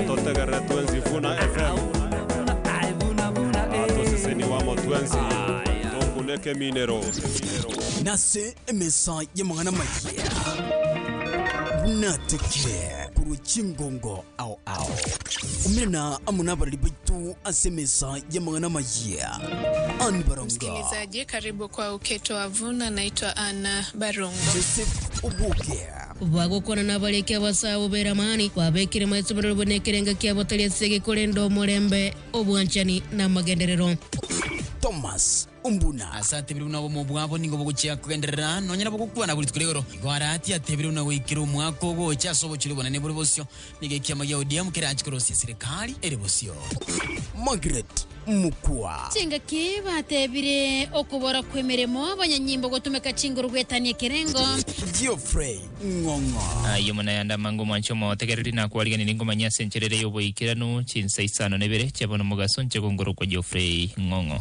Atotegerera twensi Vuna FM. Atoseseniwa amo twensi tokuneke minero. Nase emesa y'amang'ana amayia buna tekire korwa chingongo ao ao. Umerana amo nabarari baito ase emesa y'amang'ana amayia. Ann Barongo. Msikilizaji, karibu kwa Uketo wa Vuna. Naitwa Anna Barungo. Joseph Obuke. Bagokwana nabariki abasaabo b'eramani, babekire maiso buna ekerenga kiabo tari ase egekorenda omorembe, obwanchani, na amagenderero. Thomas Ombuna. Ase atebire buna obomo bwabo nigo bogochia kogenderera nonya nabo gokwana buri rituko rigoro. Igo arati atebire buna goikera omwaka ogocha ase obochori obonene bore bosio, nigo ekiama gia ODM kerache korosia eserekari ere bosio. Margaret Mukua. Chingaki batebire okobora kw'emeremo abanyanyimbo gotumeka chinguru gwetania ekerengo. Geoffrey Ng'ong'o. Ayio muna yande amange omwanche omotegereri nakwariganirie ngomanye ase enchera ere y'oboikeranu chinsa isano na ibere chia bono omogaso inche gongorokwa Geoffrey Ng'ong'o.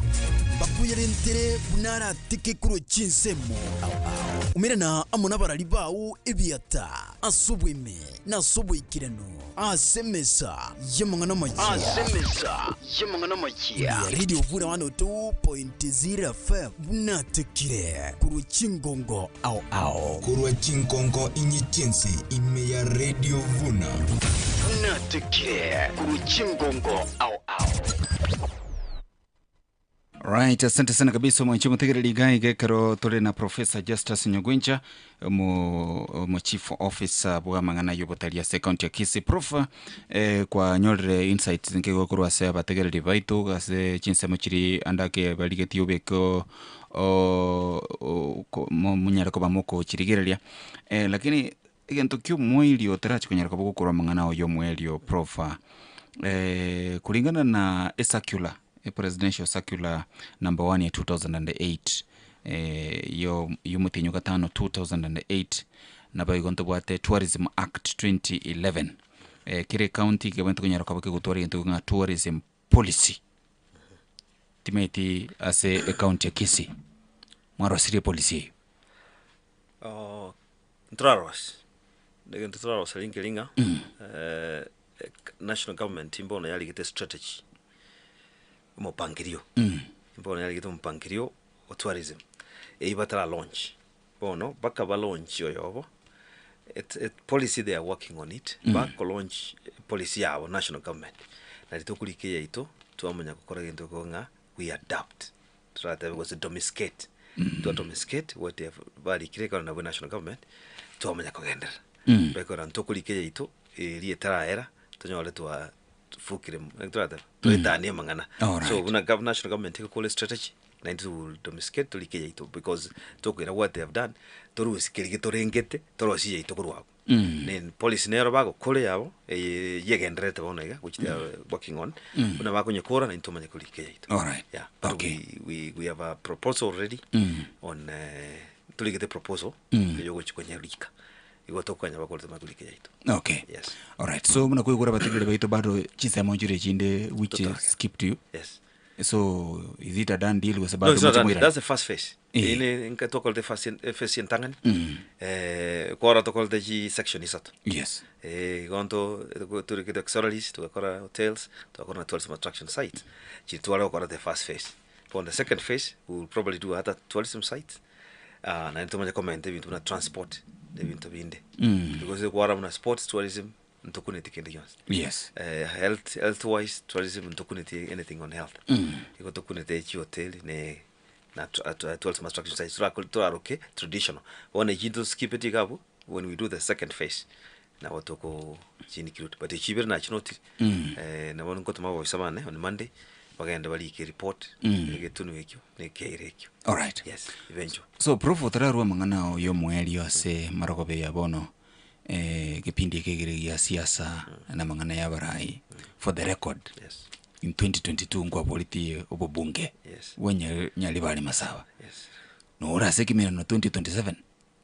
Mbakuyarentere buna arateke korwa chinsemo ao ao. Umerana amo nabarari bao ebiata ase obweme na ase oboikeranu ase emesa y'amang'ana amaya. Ase emesa y'amang'ana amaya. Ya Radio Vuna 102.0 FM buna atekire korwa chingongo ao ao. Korwa chingongo inye chiense ime ya Radio Vuna. Buna atekire korwa chingongo ao ao. Right, asante sana kabisa omwanche omotegereri iga iga ekero tore na Professor Justus Nyagwencha omo omo chief officer bw'amang'ana y'obotari ase county ya Kisii. Prof, eh, kwanyorire insights nke igo korwa ase abategereri baito ase chinsemo chiri ande ake barigetie obeke o o ko monyare koba mokochirigereria eh, lakini egento kia omoerio otarachi konyara koba gokorwa amang'ana ayo y'omoerio Prof, eh, kulingana na ecircular Presidential Circular Number 1 ya 2008 eh, yo y'omotienyi o gatano 2008 naboigo ntobwate Tourism Act 2011 eh, kera ecounty kebwenerete konyara koba kegotwara egento ng'a tourism policy timaeti ase ecounty ya Kisii mwarosirie epolicy eyio. Oh, ntorarosie egento toraroseria nkeri ng'a eh, national government mbono yarigete strategy omopangirio mbono yarigete omopangirio o tourism eywo batara launch bono mpaka ba launch oyobo et et policy they are working on it bako launch policy yabo national government nari tokorika eyaito twamanya gokora egento ekio ng'a we adapt toratebe gose domesticate twa domesticate what they have barikire ekero nabwo national government twamanya kogenderera bekora ntokorika eyaito eria etaraera tonyore twa fukire naki toratebe toetanie amang'ana. Alright. So buna gov national government egokora estrategy naintwe we will domesticate torike eyaito because tokoira what they have done torusie keria getorengete torosie eyaito korwa abwo. Ne policy nero bagokora eyabo eye yegendererete bono iga which they are working on buna bakonyekora naintwe tomanye korika eyaito. Alright. Yeah. But Okay. we, we, we have a proposal already on torigete proposal eyogochi konyerika igo tokoganya bakore tomanye korika eyaito. Okay. Yes. Alright. So buna koigora abategereri baito bado chinsemo nchire chinde which Totoke. skipped you. Yes. So is it a done deal gose No, bado it's not moche done. moirane? That's the first phase. Eh. Ine nka tokorete first eh, phase entang'ani. Eh, kwara tokorete chi section isato. Yes. Eh, igo nto torekete auxiliaries, togakora hotels, togakora na tourism attraction sites. Chiri tware gokora the first phase. Bono the second phase, we will probably do other tourism sites. Ah, naende tomanye komenta ebinto buna transport na ebinto binde. Because kwara buna sports tourism ntokuneti kende gionsi. Yes. Eh, health health wise tourism ntokuneti anything on health. Igo tokunete chihoteli ne na tourism attraction sites toraroke traditional. Bono echi ntoskipeti iga abwo when we do the second phase nabo toko chinclude but echibere nachinotire. Eh, nabo nkotoma abaofisa bane on Monday. Bagende barike ereport, egetunu ekio na ekeire ekio. Alright. Yes, eventual. So prof otararwa amang'ana ao y'omoerio ase marogoba ya bono eh, egepindi eke ekere gia siasa na amang'ana ya abarai for the record Yes. in 2022 nkwaboretie obobunge Yes. bwa Nyari- Nyaribari Masaba Yes. nore ase ekemerano 2027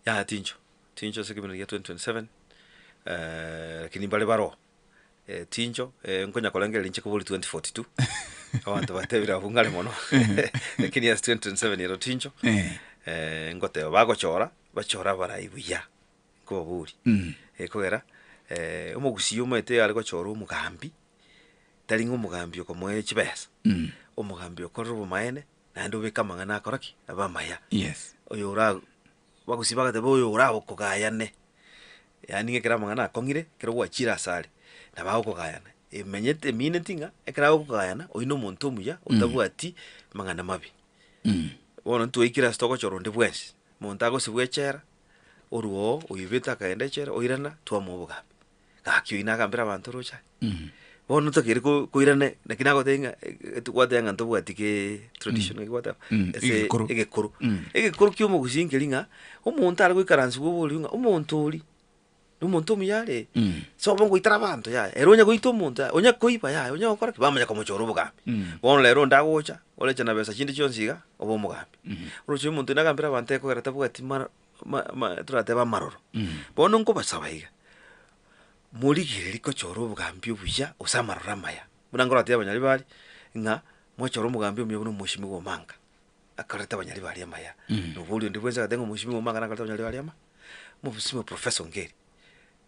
Yaya tincho, tincho ase ekemerano gia 2027 eh, lakini mbare baroo Eh, tincho eh, nkonya korengereria inche kobori 2042 abanto batebire abwo ng'are mono lakini ase 2027 ero tincho Eh. eh, ngoteba bagochora bachore abarai buya nkobabori Mm. ekogera eh, omogusii omanyete are gochora omogambi tari ng'a omogambi okomoa chibesa Mm. omogambi okorire obomaene naende obeke amang'ana akora ki abe amaya Yes. oyo ora Bagusii bagateba oyo oragokogayane, yaani ng'a ekero amang'ana akong'ire, ekero gwachire asare, nabo agokogayana. Emenyete emineti ng'a ekero agokogayana, oyio na omonto omuya otabwati mang'ana mabe. Bono ntwaikire ase togochora onde bwensi, omonto agosibwa echela, orwa oo oibete akagenda echela, oirana, twamoa obogambi. Gaki oyio nagambere abanto roche aye. Bono totakeire ko- koirana naki nagotebia ng'a gwateba ng'a ntobwati ke tradition naki gwateba ase egekoro. egekoro. Egekoro kia omogusii nkeri ng'a, omonto are goikaransiwa oborio ng'a omonto oria, na omonto omuya are, sobo ngoitera abanto yaya, ere onye goita omonto yaya, onye koiba yaya, onye gokora ki, bamanya komochora obogambi. Bono rero onde agocha, oreche na besa chinde chionsi iga, obe omogambi. Oroche omonto oyio nagambere abanto ekogera tabwati mara ma- ma toratebe amaroro. Bono nkobasaba iga, Morigererie kochora obogambi obuya gose amaroro amaya. Buna nkoratebie abanyaribari, ng'a mwachore omogambi omuya buna omoshimiwa Omanga, akorete abanyaribari amaya. Nobori onde bwensi agateba ng'a omoshimiwa Omanga nakorete abanyaribari ama, omosimiwa Professor Ongeri,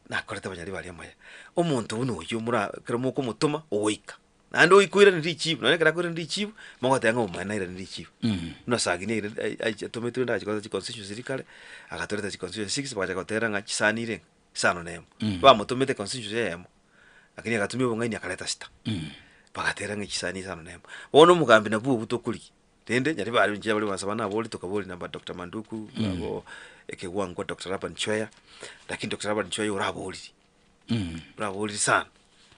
nakorete abanyaribari amaya. Omonto buna oyio mora ekero mokomotoma, ogoika. Naende oikoirania richibu, nonya ekero akoirania richibu, mogoteba ng'a omomaene nairanie richibu. Buna Sagini aire ai- aiche atometwe rende agachi koreta chiconstituency chiria kare, agatoreta chiconstituency six, bagacha gotera ng'a chisani ire ng'a isano na emo. Bamotomete constituency eyemo, lakini agatumia obong'aini akareta sita. Bagatera ng'a chisani isano na emo. Bono omogambi nabwo obwo tokorigia, rende nyaribari inche baria basaba nabori tokabori namba Doctor Manduku, nabo ekegwangwa Doctor Laban Chweya, lakini Doctor Laban Chweya oraboriri, oraboriri sana,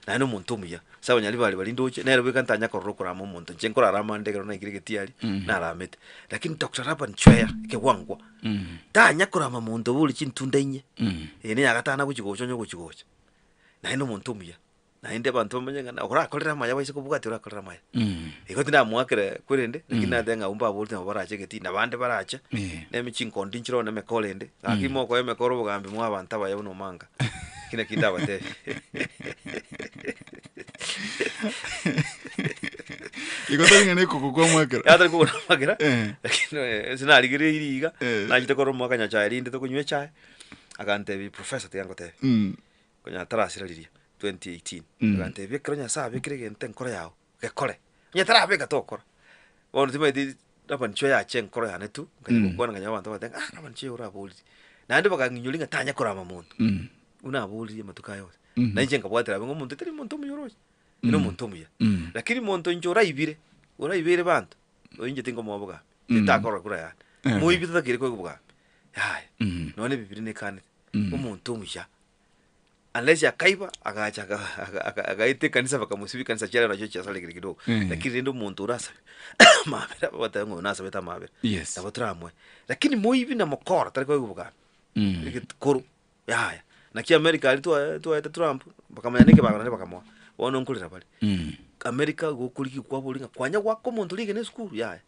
naende omonto omuya, ase abanyaribari baria ndoche, nere bweka ntanya korora okorama omonto, inche nkorarama nde ekero naikire getiari, naramete. Lakini Doctor Laban Chweya ekegwangwa, tanya korama monto bori chintunda inye, eye neya gatano agochi gocha onye ogochi gocha, naende omonto omuya, naende abanto bamanye ng'a orakorere amaya baise kobwatia orakorere amaya. Igo tindamoakera kwerende, lakini nateba ng'a abwo mbaboreti nabo barache egetii, na bande barache, neme chinkondi nchire one emekoro ende, gaki mokoa emekoro obogambi mwa abanto abaya buna omanga, eki naki ndabatebie. Igo tari ng'a nekoko kwamwakera. Yaya tari kogora mwakera, Eh. lakini eh, ase narigereirie iga, Eh. nachete korora omwaka Nyachae rinde tokonywa echae, agantebia professor tiga ngotebie. Konya tarasira riria 2018, agantebia ekero Nyasae abekire egento enkoro yao, gekore, onye tarabeka tokora. Bono timanyeti Laban chwe yacha enkoro yane tu, nkanya gokwana nkanyora abanto bagoteba ng'a ah Laban chwe oraborire. Naende bakang'inyori ng'a tanya korama monto, buna aboririe amatuko aya onsi. Na inche nkabwatera abwo ng'a omonto tari monto omuya oroche, ere omonto omuya. Lakini monto inche oraibire, oraibeire banto, oyo inche tinkomoa obogambi, inche takorora kura yane. Moibi tatakeire koegwa obogambi, yaya, nonya na ebibiria nekanete, omonto omuya. Unless akaiba agacha aka- aka- aka- agaeta ekanisa bakamosibia ekanisa chiarero nachio chiasarekire kidogo. Lakini rende omonto orasabe amabera bagotebi ng'a oyo nasabete amabera. Yes. Nabo toramoe. Lakini moibi na mokora tari koegwa obogambi. Egetikoro yaya. Naki America aria twa twaete Trump, bakamanya na ekebago naende bakamoa. Bono nkorera bare. America gokorigia kwaboria ng'a kwanya goaka omonto rigena esukuru? Yaya.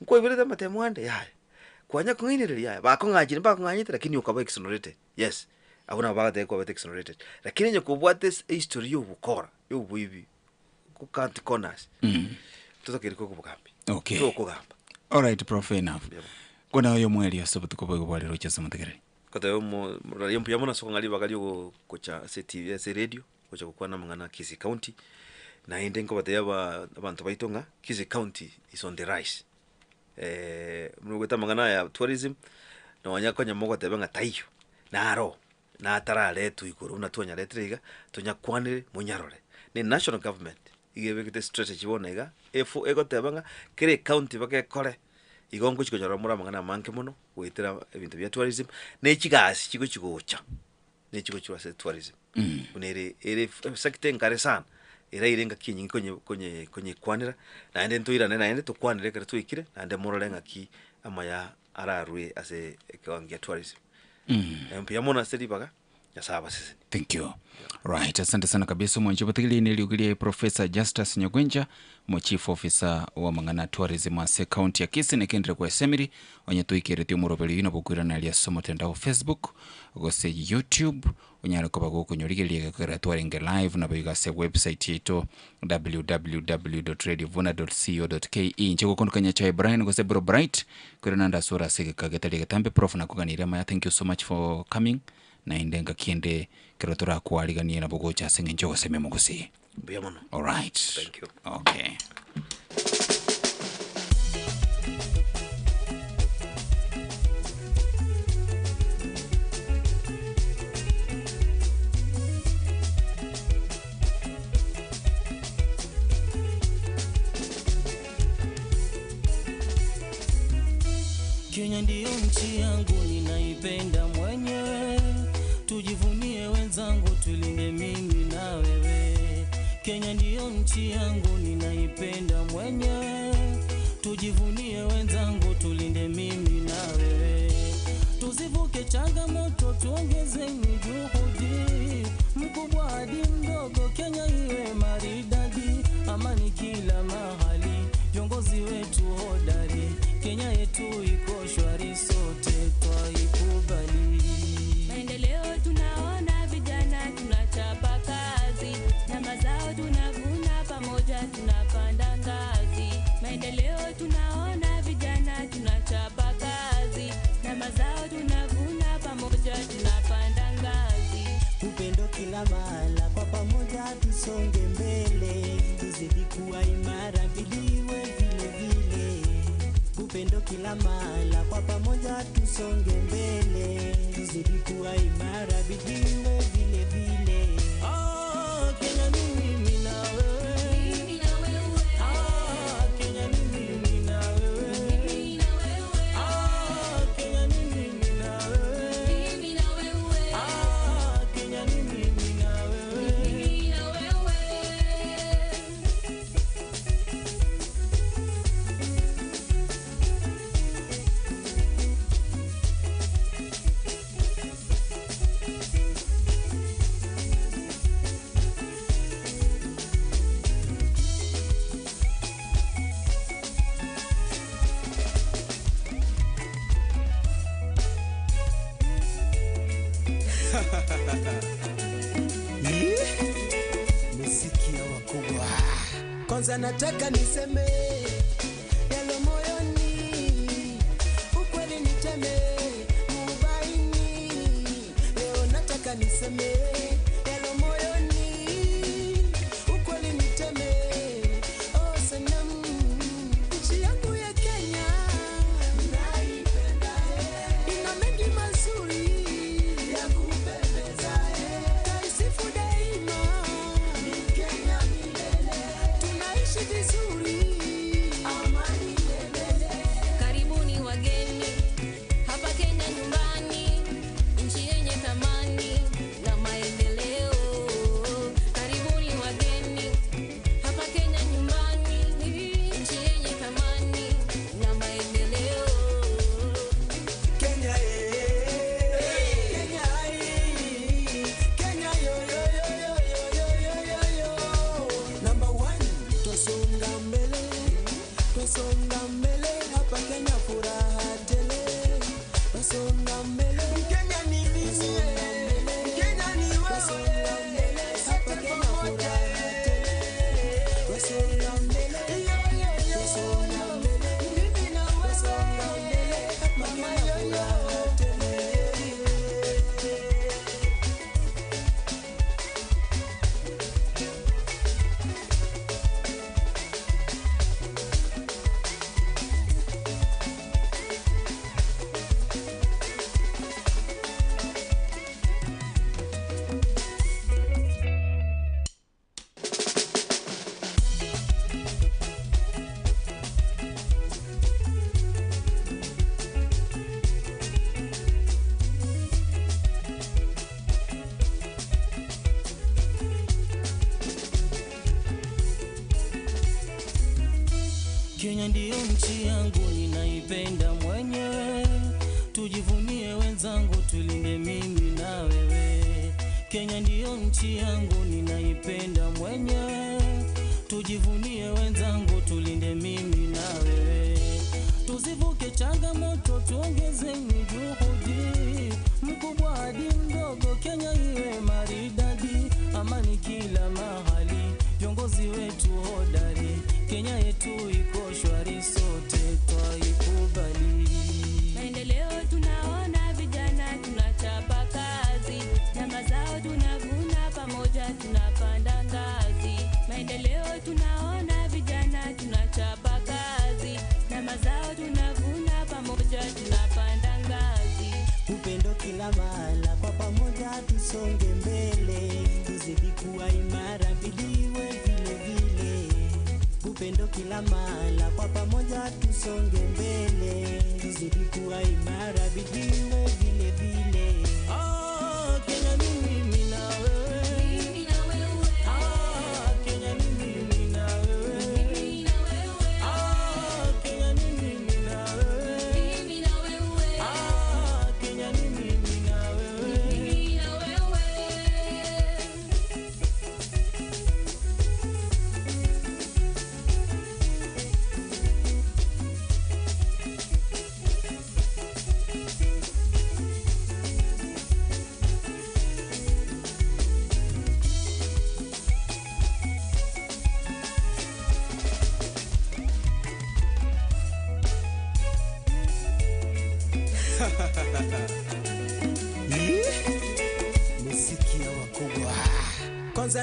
Nkwaiberete amatemo ande? Yaya. Kwanya kong'ainereria? Yaya. Bakong'achire mbakong'anyete lakini okaba exonerated. Yes, abwo nabo bagateba kwabete exonerated. Lakini onye kobwate ase ehistory ya obokora, ya oboibi, go cut corners, totakeire koegwa obogambi. Okay. Tokogamba. Alright prof enough. Kwana oyo omweri ase obotuko boigo bwarire gochia ase omotegereri. Goteba omo raia mbuya mono ase okong'a ribaga ria ogo gocha ase etv ase eradio, gocha gokwana amang'ana a Kisii County, naende nkobatebia aba abanto baito ng'a Kisii County is on the rise. Buna ogoeta amang'ana aya tourism, nonya konya mogoteba ng'a taiyo, naro, natararetwa igoro buna twanyaretire iga, tonyakwanere monyarore. Ne national government, iga ebegete strategy bono iga, efo egoteba ng'a kera ecounty bagekore, igo ngochi konyora more amang'ana amange mono, goetera ebinto bia tourism, na echigasi chigochi gocha, ne chigochirwa ase tourism. Buna ere ere sector enkare sana. Eraire engaki enyinge konye konye konyekwanera, naende ntoirane naende tokwanere ekero twaikire, naende morore ng'aki amaya ararwe ase ekewango gia tourism. Mbuya mono ase ribaga, Nyasaye abasesenie. Thank you. Right, asante sana kabisa omwanchi obotegereria ne eriogi ria Professor Justus Nyagwencha, omo chief officer w'amang'ana tourism ase county ya Kisii nekendire kwa esemiri onye toikeretie omoroberi oyio nabo okoirana aria ase omotandao Facebook gose YouTube onyare koba gokonyorigereria egekogera twarenge live naboigo ase website yaito www.radiovuna.co.ke Inche gokonduka Nyachae Brian gose Bro Bright koirana ande ase ore ase egeka getari egetambe Prof nakoganirie amaya thank you so much for coming naende ngaki ende ekero torakwariganie nabo gocha ase eng'encho yogosemia omogusii. Mbuya mono. Alright. Thank you. Okay. Kenya ndiyo nchi yangu ninaipenda mwenyewe, tujivunie wenzangu, tulinde mimi na wewe. Kenya ndiyo nchi yangu ninaipenda mwenyewe, tujivunie wenzangu, tulinde mimi na wewe. Tuzivuke changamoto, tuongezeni juhudi, mkubwa hadi mdogo, Kenya iwe maridadi, amani kila mahali, viongozi wetu hodari, Kenya yetu iko shwari, sote twaikubali. Maendeleo tunaona, vijana tunachapa kazi na mazao tunavuna, pamoja tunapanda ngazi. Maendeleo tunaona, vijana tunachapa kazi na mazao tunavuna, pamoja tunapanda ngazi. Upendo kila mahala, kwa pamoja tusonge mbele, tuzidi kuwa imara, bidii iwe vile vile. Upendo kila mahala, kwa pamoja tusonge mbele, tuzidi kuwa imara, bidii iwe vile vile. Ah, Kenya ni mimi na wewe. Ah, Kenya ni mimi na wewe. Ah, Kenya ni mimi na wewe. Ah, Kenya ni mimi na wewe. Muziki ya wakubwa. Kwanza nataka niseme yalo moyoni, ukweli niteme mubaini. Leo nataka niseme yalo moyoni, ukweli niteme. Oh, sanamu nchi yangu ya Kenya naipenda, ina mengi mazuri ya kupendeza, taisifu daima ni Kenya milele, tunaishi vizuri, amani milele. Karibuni wageni hapa Kenya nyumbani, nchi yenye thamani na maendeleo. ninaipenda mwenyewe. Tujivunie wenzangu, tulinde mimi na wewe. Kenya ndiyo nchi yangu, ninaipenda mwenyewe. Tujivunie wenzangu, tulinde mimi na wewe. Tusivuke changamoto, tuongezeni juhudi, mkubwa hadi mdogo, Kenya iwe maridadi, amani kila mahali, viongozi wetu hodari, Kenya yetu iko shwari, sote twaikubali. Maendeleo tunaona, vijana tunachapa kazi, na mazao tunavuna, pamoja tunapanda ngazi. Maendeleo tunaona, vijana tunachapa kazi, na mazao tunavuna, pamoja tunapanda ngazi. Upendo kila mahala, kwa pamoja tusonge mbele, tuzidi kuwa imara, bidiwe vile vile. Upendo kila mahala, kwa pamoja tusonge mbele, tuzidi kuwa imara, bidiwe vile vile. Ah, Kenya ni mimi na wewe. Ah, Kenya ni mimi na wewe. Ah, Kenya ni mimi na wewe. Ah, Kenya ni mimi na wewe.